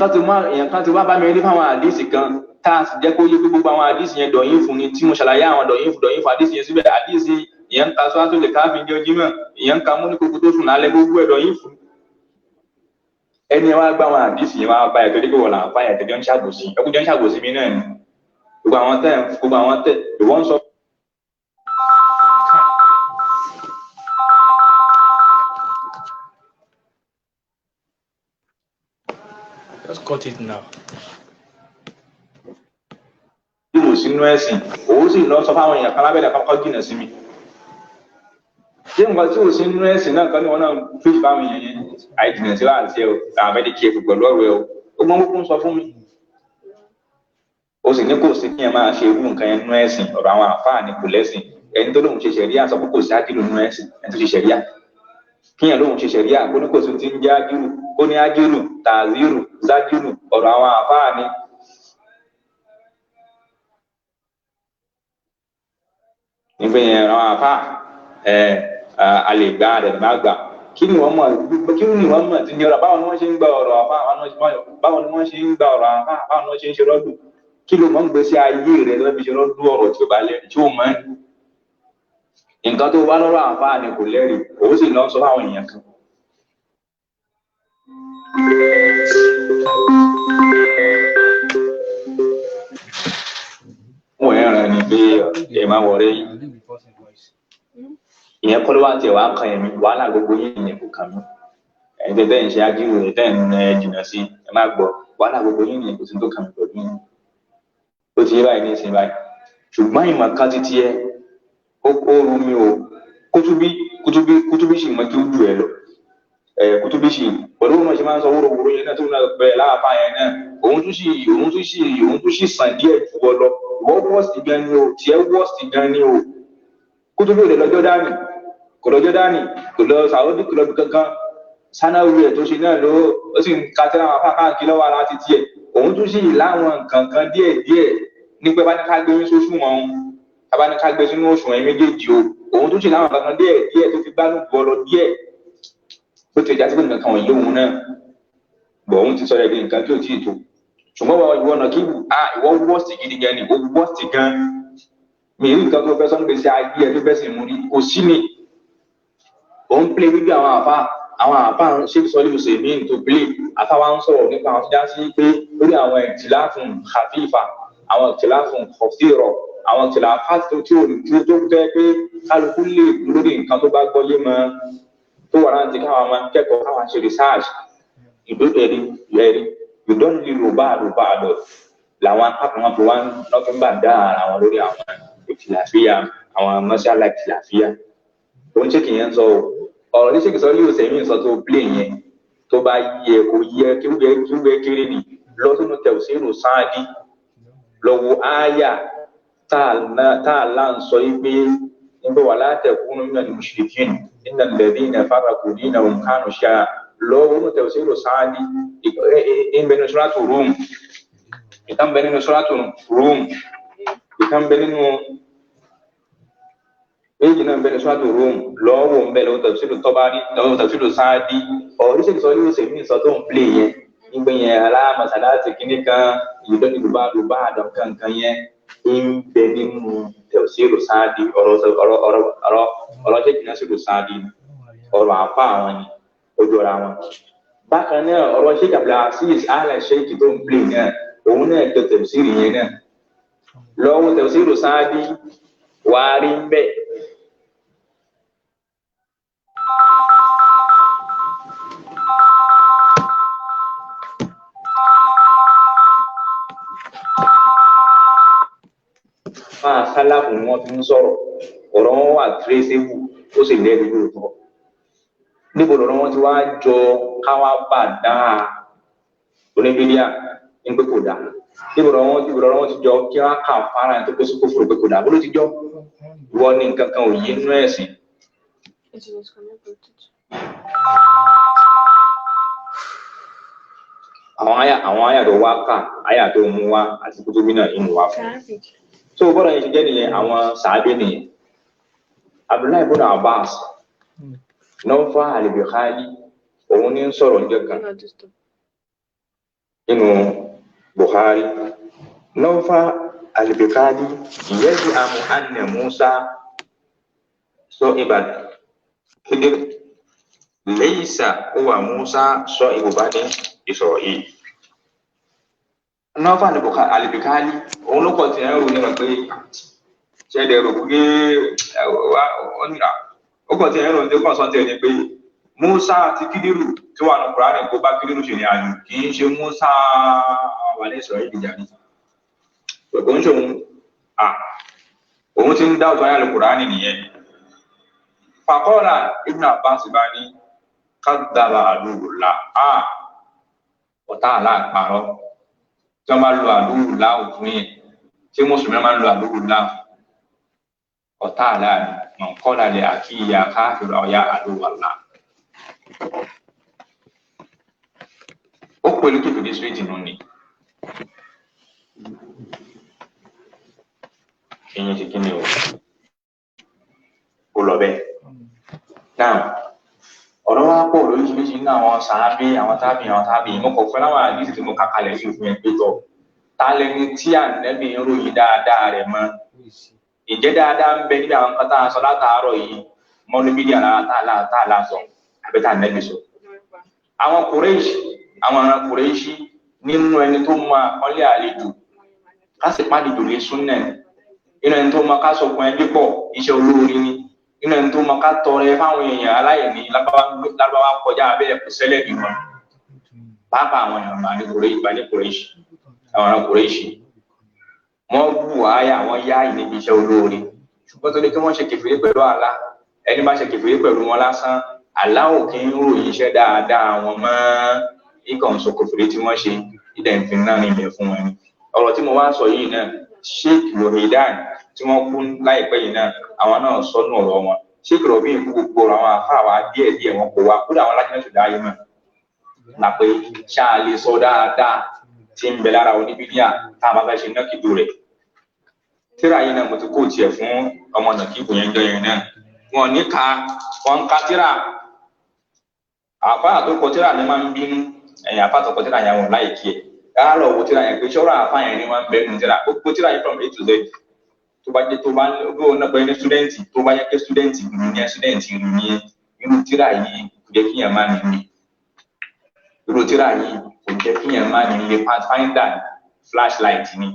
kan ti wá bá mi rí fáwọn àdísì kan tá a sì jẹ́ kó yé pé gbogbo àwọn àdísì yẹn dọ̀yìn fún ni, tí mo ṣàlàyé àwọn dọ̀yìn fún àdísì yẹn síbẹ̀. Àdísì ìyẹn ń ka sọ́wọ́n tó lè káfíń jẹ́ ojímọ̀, ìyẹn ń ka múni kókó tó sùn lálẹ́, gbogbo ẹ̀ dọ̀yìn fún. Ẹni wá gbá wọn àdìsí yẹn wá bá ẹ torí pé wọn là ń fa ẹ tẹjọ ń ṣàbòsí, ẹkú jọ ń ṣàbòsí mi náà ni. Gbogbo àwọn tẹ ìwọ ń sọ. Just cut it now. Bí mo sínú ẹ̀sìn, òun sì lọ sọ fáwọn èèyàn kan lábẹ́lẹ̀ kọ́kọ́ jìnnà sí mi. Ṣé nǹkan tí ò sínú ẹ̀sìn náà kan ní wọn náà fi fáwọn èèyàn yẹn? Àìjìnà sí láti ẹ o, àwọn abẹ́lé kí ẹ fi pẹ̀lú ọ̀rọ̀ ẹ o. Ó gbọ́n gbogbo ń sọ fún mi. Ó sì ní kò sí kí ẹ máa ṣe irú nǹkan yẹn nínú ẹ̀sìn, ọ̀rọ̀ àwọn àfáà ni kò lẹ́sìn. Ẹni tó lóun ṣe ṣẹ̀ríà sọ pé kò sí ájírò nínú ẹ̀sìn, ẹni tó ṣe ṣẹ̀ríà. Kíyàn lóun ṣe ṣẹ̀ríà, kó ní kò sí ti ń jẹ́ ájírò, ó ní ájírò, tàzírò, zájírò, ọ̀rọ̀ àwọn àfáà ni. Nígbà yẹn àwọn àfáà a lè gbà rẹ̀ má gbà. Kí ni wọ́n mọ̀ tí ní ọ̀rọ̀? Báwo ni wọ́n ṣe ń gba ọ̀rọ̀ àfáà? Báwo ni wọ́n ṣe ń gba ọ̀rọ̀ àfáà? Báwo ni wọ́n ṣe ń ṣe rọ́dù? Kí ló mọ̀ ń gbé sí ayé rẹ̀ lọ́wọ́ fi ṣe rọ́dù ọ̀rọ̀ tí ó bá lẹ́rìí tí ó mọ̀ ń? Nǹkan tó wá lọ́rọ̀ àfáà ni kò lẹ́rìí, òun sì lọ sọ fáwọn èèyàn kan. Wọ́n yẹn ràn ní pé ẹ máa wọ̀rẹ́ yìí. Ìyẹn kọ́ ló wá tiẹ̀ wá kan ẹ̀mí, wàhálà gbogbo yín ìyẹn kò kàn mí. Ẹ̀yin tẹ́tẹ́ ń ṣe ájíwò ẹ̀ tẹ́ ń jìnnà sí ẹ má gbọ́, wàhálà gbogbo yín ìyẹn kò sí tó kàn mí pẹ̀lú yín. Ó ti yé báyìí ní ìsìn báyìí. Ṣùgbọ́n ìmọ̀ kan ti tiẹ̀ ó rú mi o. Kútúbí sì mọ kí ó jù ẹ lọ. Kútúbí sì pẹ̀lú òun náà ṣe máa ń sọ wóróworó yẹn náà tó náà bẹ̀rẹ̀ láàfáà yẹn náà. Òun tún sì sàn díẹ̀ jù ọ lọ. Ìwọ wọ́ọ̀sì gan ni o, tiẹ̀ wọ́ọ̀sì gan ni o. Kútúbí ò lè lọ́jọ́ dání, kò lọ́jọ́ dání, kò lọ sàwọ́dí, kò lọ bí kankan. Sánáwó ẹ̀ tó ṣe náà ló ó sì ń ka tẹ́lẹ̀ àwọn afá káàkiri lọ́wọ́ ara ti tiẹ̀. Òun tún sì láwọn nǹkan kan díẹ̀ díẹ̀ nípa bá ní ká gbé sóṣù wọn, bá ní ká gbé sínú òṣùwọ̀n méjèèjì o. Òun tún sì láwọn nǹkan kan díẹ̀ díẹ̀ tó fi gbádùn bọ́ lọ díẹ̀. Bó ti jásí pé nǹkan kan wọ̀nyí òun náà, bọ̀ òun ti sọ̀rọ̀ ẹ̀dín nǹkan tí ò tíì tó. Ṣùgbọ́n ìwọ ọ̀nà kí ìwọ wọ́ọ̀sì gidi gan ni, ó wọ́ọ̀sì gan. Mi rí nǹkan tó fẹ́ sọ́nù gbèsè ayé ẹ tó fẹ́ sì mú rí, kò sí ni. Òun plé wípé àwọn àfáà ṣé sọ ní oṣù mí tó plé, àfáà wa ń sọ̀rọ̀ nípa àwọn tó já sí pé lórí àwọn ìtìláfún khafifa, àwọn ìtìláfún khafira, àwọn ìtìláfà tí ó tó jẹ́ pé kálukú lè lórí nǹkan tó bá gbọ́ yé mọ́, tó wà láti káwọn máa kẹ́kọ̀ọ́ káwọn ṣe research. Ìdó ẹ̀rí ìdánilò bá àlọ́ làwọn apá kan fi wá lọ́fíń bá dá ara wọn lórí àwọn ìtìláfíà, àwọn mọ́ṣálà ìtìláfíà. Òun ṣé kìí ń sọ ọ̀rọ̀ ní ṣèkìsọ yóò sẹ́yìn sọ tó plé yẹn tó bá yẹ kó yẹ kí wúyẹ kéré ni lọ sínú tẹ̀síìrù sáàdì lọ́wọ́ áyà tá a là ń sọ yìí pé nígbà wà látẹ̀kùnú nínú al-mushrikin innal ladhina farraqu dinahum kanu shi'a lọ́wọ́ nínú tẹ̀síìrù sáàdì ìbẹ̀ nínú suratu Rum, ìtàn bẹ nínú suratu Rum, ìtàn bẹ nínú méjì náà bẹ ní suratu Rum, lọ́wọ́ ń bẹ lọ́wọ́ tẹ̀síìrù Tabari, lọ́wọ́ tẹ̀síìrù sáàdì. Ọ̀rọ̀ ṣèkìsọ yóò sẹ́yìn sọ tó ń plé yẹn nígbà yẹn aláàmàsálàtì kìíní kan ìdánilùbá àdán kankan yẹn ń bẹ nínú tẹ̀síìrù sáàdì. Ọ̀rọ̀ ṣèkì náà ṣèlú sáàdì, ọ̀rọ̀ àfa àwọn ni ó jọra wọn. Bákan náà ọ̀rọ̀ ṣèkì Abdulaziz Ala ṣèkì tó ń plé náà òun náà jọ tẹ̀síìrù yẹn náà lọ́wọ́ tẹ̀síìrù sáàdì wàá rí ń bẹ́ẹ̀. Máa sálàfù ni wọ́n fi ń sọ̀rọ̀, ọ̀rọ̀ wọn wà tírésébù ó sì lẹ́rìí lóòótọ́. Níbo lọ̀rọ̀ wọn ti wá jọ káwá bà dáa oníbíríà ní pé kò dáa? Níbo lọ̀rọ̀ wọn ti jọ kí wọ́n kà fara ẹni tó kó sí kófòrò pé kò dáa? Bó ló ti jọ? Ìwọ ní nǹkan kan ò yé nínú ẹ̀sìn. Àwọn àyà tó wá kà, àyà tó mú wá àti kútúbí náà ìmú wá fún un. So bọ́dọ̀ yẹn ṣe jẹ́ nìyẹn, àwọn sàábé nìyẹn. Abdullahi ibn Abbas Nawfa al-Bukhari òun ní sọ̀rọ̀ níjọ́ kan nínú Bukhari. Nawfa al-Bukhari yaz'amu anna Musa sahiba Khidir Laysa huwa Musa sahibu Bani Isra'il. Nọ́fà Al-Bikali òun ló kọ̀ tí ẹ̀ ń rò nípa pé ṣẹlẹ̀ rò pé ó kọ̀ tí ẹ̀ ń rò ní kàn sọ́ńtì ẹ̀ ni pé Musa àti Kídírù tí wà ní Kùránì kó bá Kídírù ṣe ní àjò kì í ṣe Musa Bani Isra'il ìjà ni. Kò ń ṣòun òun ti ń dá ọ̀tọ̀ ayálu Kùránì nìyẹn. Fàkọ́lá Ibn Abbas bá ní kádàbà àdúgbò ọ̀tá aláàpárọ̀ tí wọ́n bá lo àdúgbò láwù fún yẹn tí mùsùlùmí máa ń lo àdúgbò láwù ọ̀tá aláàbí mọ̀nkọ́lá lè àkíyà káfíìrì ọ̀yá àdúgbò àlá. Ó pẹ̀lú kìkìdí síríìtì nù ni. Ìyẹn ṣe kí ni o? Ó lọ bẹ́ẹ̀. Náà ọ̀rọ̀ wa pọ̀ lóríṣiríṣi nínú àwọn sàábé àwọn tábì àwọn tábì mo kọ̀ fún láwọn àdìsí tí mo kà kalẹ̀ yìí fún ẹ pé tọ̀ ta lẹni tí ànẹ́bí ń ròyìn dáadáa rẹ̀ mọ́ ìjẹ́ dáadáa ń bẹ níbi àwọn kan tá a sọ látàárọ̀ yìí mọ́nú bídí àlá tá a lá sọ àbí tá ànẹ́bí sọ. Àwọn Kùrẹ́ṣì àwọn ará Kùrẹ́ṣì nínú ẹni tó mọ àpọ́nlé àlejò ká sì pàdé lè súnnà nínú ẹni tó mọ ká sọkùn ẹbí pọ̀ iṣẹ́ olóore ni nínú ẹni tó mọ ká tọrẹ fáwọn èèyàn aláìní lábáwá kọjá abẹ́rẹ́ kò sẹ́lẹ̀ bí wọn pàápàá àwọn èèyàn bá ní Kùrẹ́ṣì àwọn ará Kùrẹ́ṣì wọ́n bù áyà wọ́n yá níbi iṣẹ́ olóore ṣùgbọ́n tó ní kí wọ́n ṣe kèfèrí pẹ̀lú àlá ẹni bá ṣe kèfèrí pẹ̀lú wọn lásán àlá ò kí ń ròyìn iṣẹ́ dáadáa wọn mọ́ ikọ̀ ń sọ kèfèrí tí wọ́n ṣe ìdẹ̀ ń fi náà nílẹ̀ fún wọn ni ọ̀rọ̀ tí mo wá sọ yìí náà Sheikh Lohidan tí wọ́n kú láìpẹ́ yìí náà àwọn náà sọnù ọ̀rọ̀ wọn Sheikh Robin kú gbogbo ọ̀rọ̀ àwọn afá wa díẹ̀ díẹ̀ wọn kò wá kódà àwọn alájọ náà tó dáyé mọ̀ là pé ṣáà lè sọ dáadáa tí ń bẹ lára oníbílíà tá a bá fẹ́ ṣe náà kìdó rẹ̀ tíra yìí náà mo ti kó tiẹ̀ fún ọmọ nàkíbù yẹn jọ yẹn náà wọn ní ka wọn ń ka tíra àfáà tó kọ tíra ni máa ń bínú ẹ̀yìn àfáà tó kọ tíra yẹn wọn láì kí ẹ̀ ká lọ wo tíra yẹn pé ṣọ́ra àfáà yẹn ni wọ́n ń bẹ nù tíra gbogbo tíra yẹn from A to Z tó bá jẹ́ tó bá bí wọn náà pẹ́ ní stúdẹ́ǹtì tó bá yẹ pé stúdẹ́ǹtì ìlú ni stúdẹ́ǹtì ìlú ni irú tíra yìí kò jẹ́ kíyàn má nílé irú tíra yìí kò jẹ́ kíyàn má nílé pathfinder flashlight ni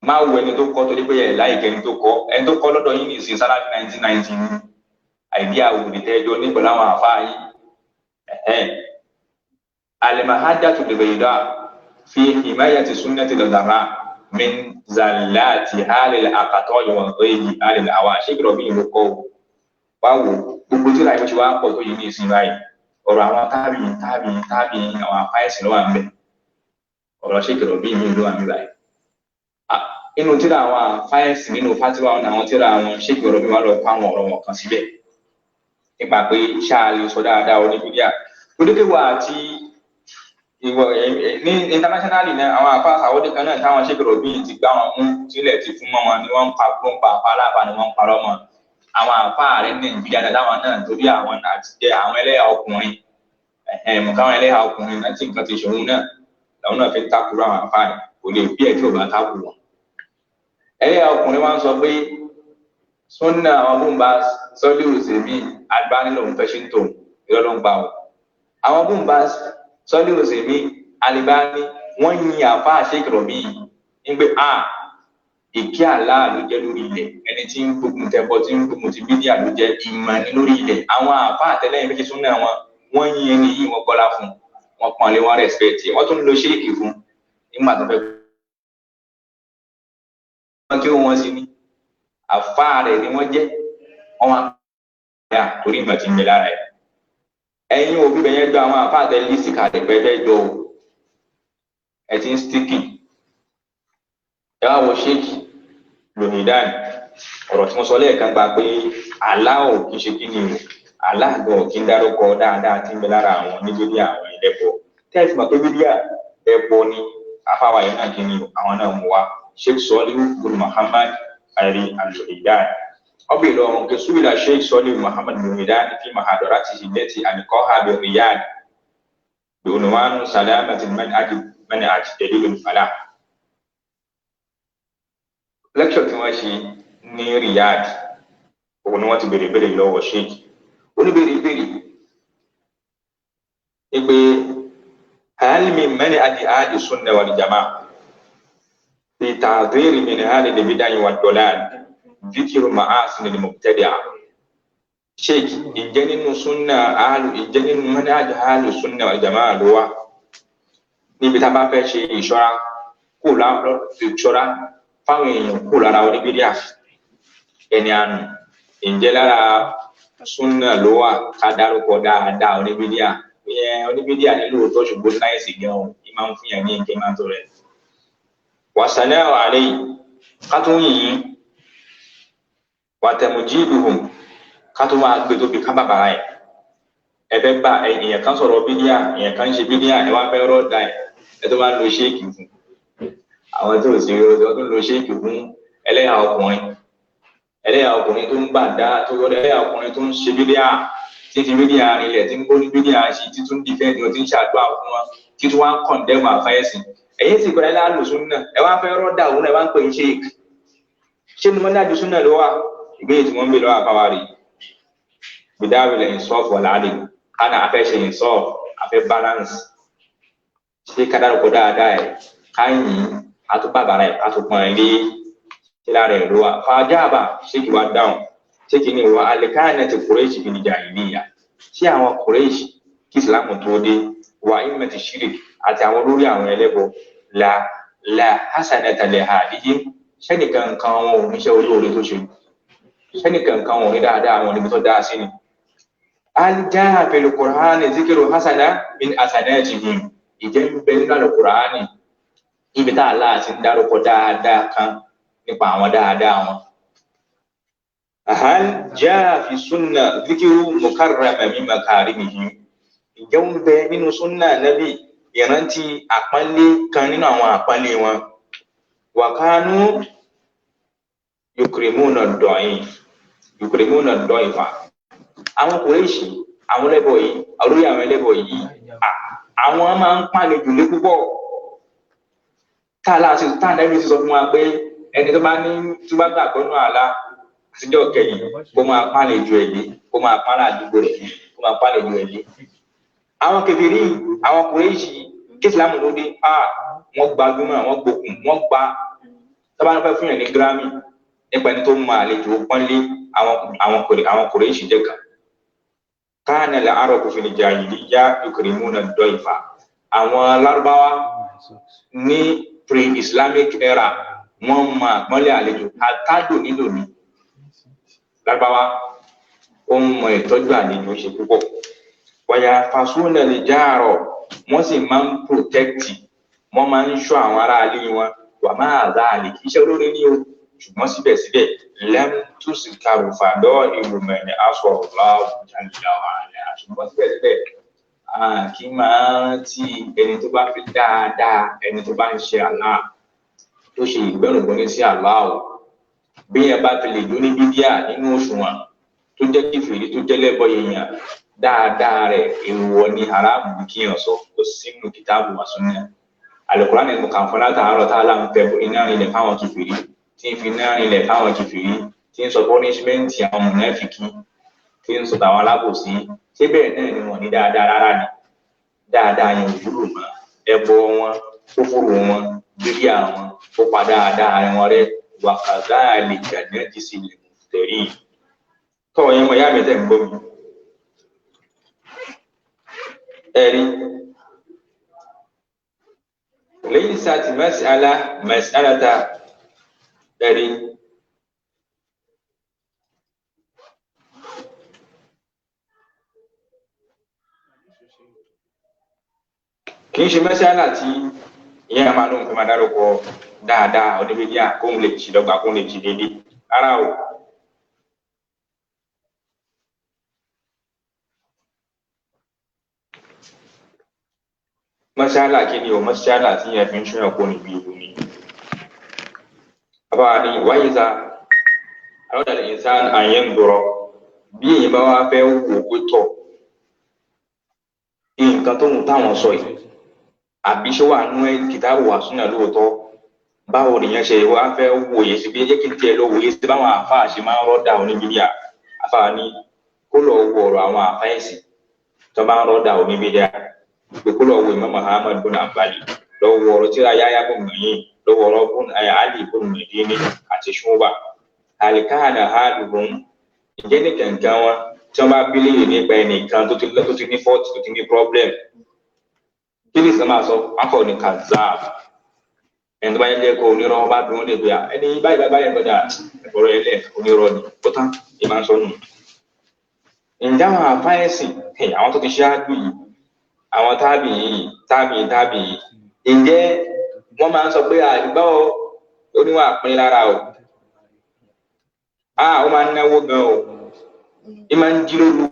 má wo ẹni tó kọ́ torí pé ẹ̀ láìkẹ́ ẹni tó kọ́ ẹni tó kọ́ lọ́dọ̀ yín nìsín sálábì 1990 ní àìdí àwòrán tẹ́jọ́ ní pẹ̀lú àwọn àfáà yìí al-mahajjatu al-bayda fi himayati sunnati al-dharra min zallati alil aqta'i wa ghayri alil awa Sheikh Rabi ló kọ́ o wá wò gbogbo tí láì fi wá pọ̀ tó yìí ní ìsìn báyìí ọ̀rọ̀ àwọn tábì tábì tábì àwọn afáìsì ló wà ń bẹ̀ ọ̀rọ̀ Sheikh Rabi mi ló wà ń bẹ̀ báyìí inú tíra àwọn afáìsì nínú fatiwa àwọn tíra àwọn Sheikh Rabi wà lọ kó àwọn ọ̀rọ̀ wọn kan síbẹ̀ nípa pé ṣáà lè sọ dáadáa oníbídíà oníkéwà àti ìwọ ní internationally náà àwọn àfa àwọdé kan náà táwọn Sheikh Rabi ti gbá wọn mú sílẹ̀ ti fún mọ́ wọn ni wọ́n ń pa ló ń pa àfa aláfa ni wọ́n ń parọ́ mọ́ àwọn àfa rẹ̀ ní Nàìjíríà náà táwọn náà torí àwọn àti jẹ àwọn ẹlẹ́yà ọkùnrin mọ̀ káwọn ẹlẹ́yà ọkùnrin láti nǹkan ti ṣòun náà làwọn náà fi ń takùrọ̀ àwọn àfa rẹ̀ kò lè bí ẹ̀ tí ò bá takù wọn. Ẹlẹ́yà ọkùnrin wá ń sọ pé sunna àwọn bóńbà sọ́lé òsèmí Albani lòun fẹ́ ṣe ń tòun irọ́ ló ń pa o àwọn bóńbà sọ́lé òsèmí Albani wọ́n yin àfa Sheikh Rabi ń pé a ìkí àlá ló jẹ́ lórí ilẹ̀ ẹni tí ń gbógun tẹbọ tí ń gbógun ti bídíà ló jẹ́ ìmọ̀ ní lórí ilẹ̀ àwọn àfa àtẹlẹ́yìn méjì súnà wọn wọ́n yin ẹni yìí wọ́n gbọ́lá fún wọn pọ́n lé wọn rẹ̀spẹ̀tì wọ́n tún lo ṣéèkì fún nígbà tó fẹ́ kí wọ́n sí ní àfa rẹ̀ ni wọ́n jẹ́ wọ́n wá yà torí ìmọ̀ tí ń bẹ lára ẹ̀ ẹ̀yin òbí bẹ̀yẹn jọ àwọn àfa àtẹ lísì kalẹ̀ pé fẹ́ jọ o ẹ ti ń stíkì ẹ wá wo ṣéèkì Lohidan ọ̀rọ̀ tí mo sọ lẹ́ẹ̀kan gba pé aláwọ̀ kì í ṣe kí ni o aláàgbọ̀ kì í dárúkọ dáadáa tí ń bẹ lára àwọn nítorí àwọn ẹlẹ́bọ tẹ́ẹ̀sì mọ̀ pé bíbíà ẹbọ ni àfáwà yẹn náà kí ni o àwọn náà mú wa Sheikh Solihu bin Muhammad Ali Al-Lohidan ọbẹ̀ lọ́wọ́ kí súwìlà Sheikh Solihu Muhammad Lohidan fi mahadaratihi allati alqaha bi Riyadh bi unwan salamati manhaj dalilul falah. Lecture tí wọ́n ṣe ní Riyadh òun ni wọ́n ti béèrè béèrè lọ́wọ́ Sheikh oníbèrè béèrè Pé hal min manhaji ahli sunna wal jamaa fi ta'dhiri min ahli al-bid'ah wad dalal dhikru ma'asin al-mubtadi'a. Sheikh, ìjẹ́ nínú sunna ahlu, ìjẹ́ nínú manhaj ahli sunna wal jamaa ló wà níbi tá a bá fẹ́ ṣe ìṣọ́ra kó ìṣọ́ra fáwọn èèyàn kó lára oníbíríà ẹni àánú, ǹjẹ́ lára súnà ló wà ká dárúkọ dáadáa oníbíríà? Oníbíríà ní lóòótọ́, ṣùgbọ́n láìsí gan-an ní máa ń fún yàn ní nǹkan máa ń tó rẹ̀. Wàsánà àlẹ́ yìí ká tún yìnyín wàtẹ̀mùjíìlùhùn ká tún máa gbé tóbi ká bàbàrà ẹ̀. Ẹ fẹ́ bá èèyàn kan sọ̀rọ̀ bídíà, èèyàn kan ń ṣe bídíà, ẹ wá fẹ́ rọ́ọ̀dà ẹ̀, ẹ tó máa ń lo ṣéèkì fún àwọn tó sì rí ọdún tó ń lo ṣéèkì fún ẹlẹ́yà ọkùnrin, ẹlẹ́yà ọkùnrin tó ń bà dá tó yọ, ẹlẹ́yà ọkùnrin tó ń ṣe bídíà, tí ń fi bídíà rinlẹ̀, tí ń gbó ní bídíà ṣe, tí tún dìfẹ́ǹdì wọn, tí ń ṣàdúrà fún wọn, tí tún wá ń kọ̀ǹdẹ́mù àfáyẹ̀sìn. Ẹ̀yìn sì pẹ̀lú alùsùn náà, ẹ wá fẹ́ rọ́ọ̀dà òun náà, ẹ wá ń pè ní ṣéèkì. Ṣé ni mọ́nájú súnà ló wà? Ìgbéyìí tí wọ́n ń bè lọ́wọ́ àbáwá rí bidawil insaf wal adl, kana afẹ́ ṣe insaf, afẹ́ balance, ṣé ká dárúkọ dáadáa ẹ̀, ká yìn àtúbàbàrà ẹ̀, àtúpọ̀n ẹ̀ lé, ṣé lára ẹ̀ ló wà? Fàájàbà, ṣé kí wàá dáhùn? Ṣé kí ni wà alikana ti Quraysh fi jahiliya, ṣé àwọn Quraysh kí Ìsìlámù tó dé, wà ìmọ̀ ti shirik àti àwọn olórí àwọn ẹlẹ́bọ la la hasanata li hadihim, sẹ́nìkan kan wọn ò níṣẹ́ olóore tó ṣe, sẹ́nìkan kan wọn ò ní dáadáa wọn níbi tó dáa sí ni. Aljaa fil Qur'ani zikiru hasana min hasanatihim, ìjẹ́ ń bẹ nínú Al-Qur'ani ibi tá Allah ti ń dárúkọ dáadáa kan nípa àwọn dáadáa wọn. Hal jaa fi sunna zikiru mukarrama min makarimihim, ìjẹ́ ń bẹ nínú sunna nabi ìrántí àpọ́nlé kan nínú àwọn àpọ́nlé wọn. Wa kanu yukrimuna ad-da'if, yukrimuna ad-da'ifa. Àwọn Kùrẹ́ṣì, àwọn ẹlẹ́bọ yìí, olórí àwọn ẹlẹ́bọ yìí, àwọn máa ń pàlejò lé púpọ̀. Táàlà sì táàlà ẹbí sì sọ fún wa pé ẹni tó bá ní tó bá gbàgbọ́ nù àlá àtijọ́ kẹyìn, kó máa pàlejò ẹ̀ lé, kó máa pàlà àdúgbò rẹ̀, kó máa pàlejò ẹ̀ lé. Àwọn kèfèrí, àwọn Kùrẹ́ṣì, kí Ìsìlámù ló dé, wọ́n gbajúmọ̀, wọ́n gbókùn, wọ́n gba tábà ń fẹ́ fún yàn ní gírámì nípa ẹni tó mọ àlejò pọ́nlé, àwọn Kùrẹ́ṣì jẹ́ kan. Kana al-arabu fil jahiliyya yukrimuna ad-dayfa. Àwọn Lárúbáwá ní pre-Islamic era, wọ́n mọ àpọ́nlé àlejò àtàdò nílò ní. Lárúbáwá ó ń mọ ìtọ́jú àlejò ṣe púpọ̀. Wàyà fasuna al-jara, wọ́n sì máa ń protect, wọ́n máa ń ṣọ́ àwọn aráalé wọn. Wà máa dá àlè kì í ṣe olóore ní o, ṣùgbọ́n síbẹ̀síbẹ̀ lẹ́m tó sì karùfà lọ́ ìrùmẹ̀lẹ̀ aṣọ ọ̀la jàǹdà àlẹ́. Ṣùgbọ́n síbẹ̀síbẹ̀ kí máa rántí ẹni tó bá fi dáadáa, ẹni tó bá ń ṣe àlá tó ṣe ìgbẹ́rùngbọ́n sí àlá o, bí yẹn bá fi lè dún ní bídíà nínú òṣùwọ̀n tó jẹ́ kẹfìrí tó jẹ́ lẹ́bọ èèyàn, dáadáa rẹ̀ èèwọ̀ ni, haramu ní kíyàn sọ, kò sínú kìtàbù wa sunnah. Al-Qur'an ní kàn fún látàárọ̀ tá a là ń fẹ́ iná rinlẹ̀ fáwọn kẹfìrí, tí ń fi iná rinlẹ̀ fáwọn kẹfìrí, tí ń sọ pọ́nísímẹ́ǹtì àwọn mùnáfìkì, tí ń sọ tàwọn alábòsí. Ṣé bẹ́ẹ̀ náà ni wọ́n ní dáadáa rárá ni? Dáadáa yẹn ò wúlò mọ́. Ẹbọ wọn, kúfúrú wọn, bíríà wọn, ó pa dáadáa wọn rẹ́. Wa kadhalika najzil muftarin. Tọ́ yẹn mọ̀ yá mi tẹ̀ ń gbọ́ mi. Ẹ̀rí laysat mas'ala mas'alata ẹ̀rí kì í ṣe mẹ́sàlá tí ìyẹn máa lóun fi máa dárúkọ dáadáa oníbíbíà kóun lè ṣì dọ́gba, kóun lè ṣì déédéé rárá o. Mọ́ṣálà kí ni o? Mọ́ṣálà tí yẹn fi ń ṣúyàn kó níbi ìlú ni. Bàbá ni wáyé sa alọ́dà ìsán àyẹ̀ ń dọ̀rọ̀ bí èyí bá wá fẹ́ wò ó tọ̀ nǹkan tó ń táwọn sọ yìí, àbí ṣé wàá nú kìtàbù wà súnà lóòótọ́? Báwo nìyẹn ṣe wá fẹ́ wòye sí bí jẹ́ kí n tiẹ̀ lọ wòye sí báwọn àáfàá ṣe máa ń rọ́dà oníbíbíà? Àáfàá ní kó lọ wo ọ̀rọ̀ àwọn àáfàá ẹ̀sìn tó bá ń rọ́dà oníbíbíà. Pé kó lọ wo Imam Ahmad bun Hanbali, lọ wo ọ̀rọ̀ tíra Yahya bun Ma'in, lọ wo ọ̀rọ̀ bun Ali bun Madini àti Shu'ba. Àlìkáàdà hàlùhùn, ǹjẹ́ ní kankan wọn tí wọ́n bá bí léèrè nípa ẹnìkan tó ti ní fọ́ọ̀tì, tó ti ní problem, kí ni ìsìn máa sọ? Akọ ní kazab. Ẹni tó bá yẹ kó onírọ́ bá bí wọ́n lè gbé ẹni báyìí báyìí gbọ́dọ̀ ẹ̀fọ́rọ̀ ẹlẹ́ onírọ́ ni ó tán ìmáa sọ nù. Ǹjẹ́ àwọn àfáyẹ̀sìn, àwọn tó ti ṣáájú yìí, àwọn tábì yìí tábì tábì yìí, ǹjẹ́ wọ́n máa ń sọ pé àgbà oníwà pín lára o, ó máa ń náwó gan o, ì máa ń jí lóru,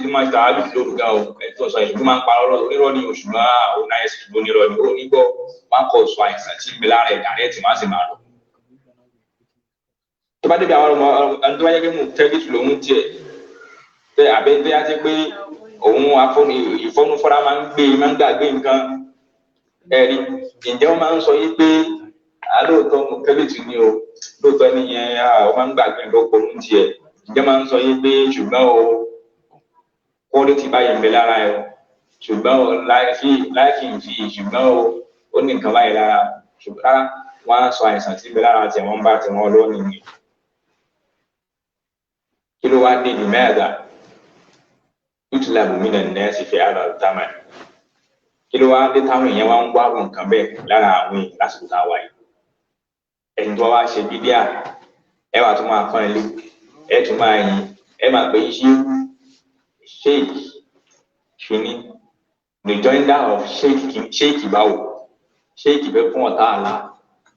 ì máa ń tààbí lóru gan o, ẹ̀tọ́ sọ ìlú máa ń parọ́ onírọ́ ní oṣù náà, ó náà ẹ̀sìn onírọ́ ní ó nígbọ́ wọn kò sọ àìsàn tí ń bẹ lára ẹ̀dá rẹ̀ tí wọ́n á sì máa lọ. Tó bá débi àwọn ọmọ ẹni tó bá yẹ kí mú tẹ́lifù lòún tiẹ̀ tẹ àbẹ́ tó yá sí pé òun ìfọ́nufọ́ra máa ń gbé, máa ń gbàgbé nǹkan ẹ̀rí, ǹjẹ́ wọ́n máa ń sọ yí pé alóòótọ́ mú tẹ́lifù ni o, lóòótọ́ nìyẹn ó máa ń gbàgbé nǹkan kò ń tiẹ̀, ǹjẹ́ máa ń sọ yí pé ṣùgbọ́n o quality báyìí ń bẹ lára ẹ o, ṣùgbọ́n o láìfi fi ṣùgbọ́n o ó ní nǹkan báyìí lára, ṣùgbọ́n wọ́n á sọ àìsàn tí ń bẹ lára tiẹ̀, wọ́n bá tiwọn lónìí ni. Kí ló wá dé ní mẹ́ẹ̀dá? Yutlabu minan nasi fi hadha zaman. Kí ló wá dé táwọn èèyàn wá ń wá nǹkan bẹ́ẹ̀ lára àwọn èèyàn lásìkò tá a wà yìí? Ẹni tó wá ṣe bídíà, ẹ wà tó máa pọ́n ilé, ẹ tún máa yin, ẹ máa pè é ṣé sheik kìíní, the joinder of sheik báwo, sheik fẹ́ fún ọ̀tá àlá,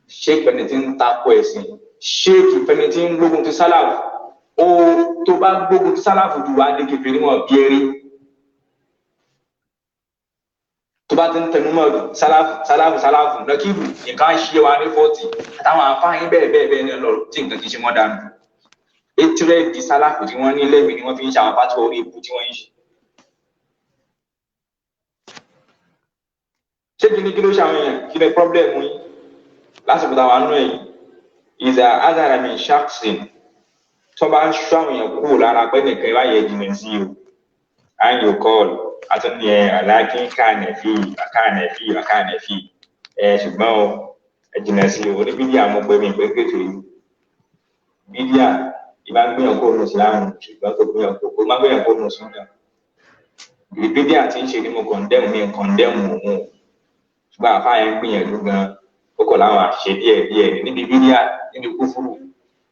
sheik fẹ́ni tí ń takò ẹ̀sìn, sheik fẹ́ni tí ń gbógun ti sálàfù. Ó tó bá gbógun ti sálàfù ju wàá dé kẹfẹ níwọ̀n bí eré. Tó bá ti ń tẹnumọ́ sálàfù sálàfù sálàfù lọkìbù nǹkan ṣe wa ní 40 àtàwọn àǹfààní bẹ́ẹ̀ bẹ́ẹ̀ bẹ́ẹ̀ ní lọ tí nǹkan ti ṣe wọ́n dànù. Etirẹ di sálàfù tí wọ́n ní lẹ́mìí ni wọ́n fi ń ṣe àwọn pátó orí ikú tí wọ́n ń ṣe. Ṣé kí ni kí ló ṣe àwọn èèyàn? Kí ni pọ́blẹ́mù yín lásìkò táwọn àánú ẹ̀yìn? Ìzà azara min shaksin, tó bá ń ṣọ́ àwọn èèyàn kúrò lára pé nìkan báyẹn jìnnà sí o, and you call àtúndì ẹ aláàkín káànẹ̀fì àkáànẹ̀fì àkáànẹ̀fì ẹ ṣùgbọ́n o ẹ jìnnà sí o, oníbídíà mọ̀ pé mi pé kéèké yìí bídíà ìbá gbìyànjú kó nù síláàmù, ṣùgbọ́n kò gbìyànjú kó má gbìyànjú kó nù súnà. Ìbídíà tí ń ṣe ni mo kọ̀ndẹ́mù mi kọ̀ndẹ́mù òun, ṣùgbọ́n àfáà yẹn ń gbìyànjú gan, ó kọ̀ láwọn àṣìṣe díẹ̀ díẹ̀ níbi bídíà, níbi kúfúrú,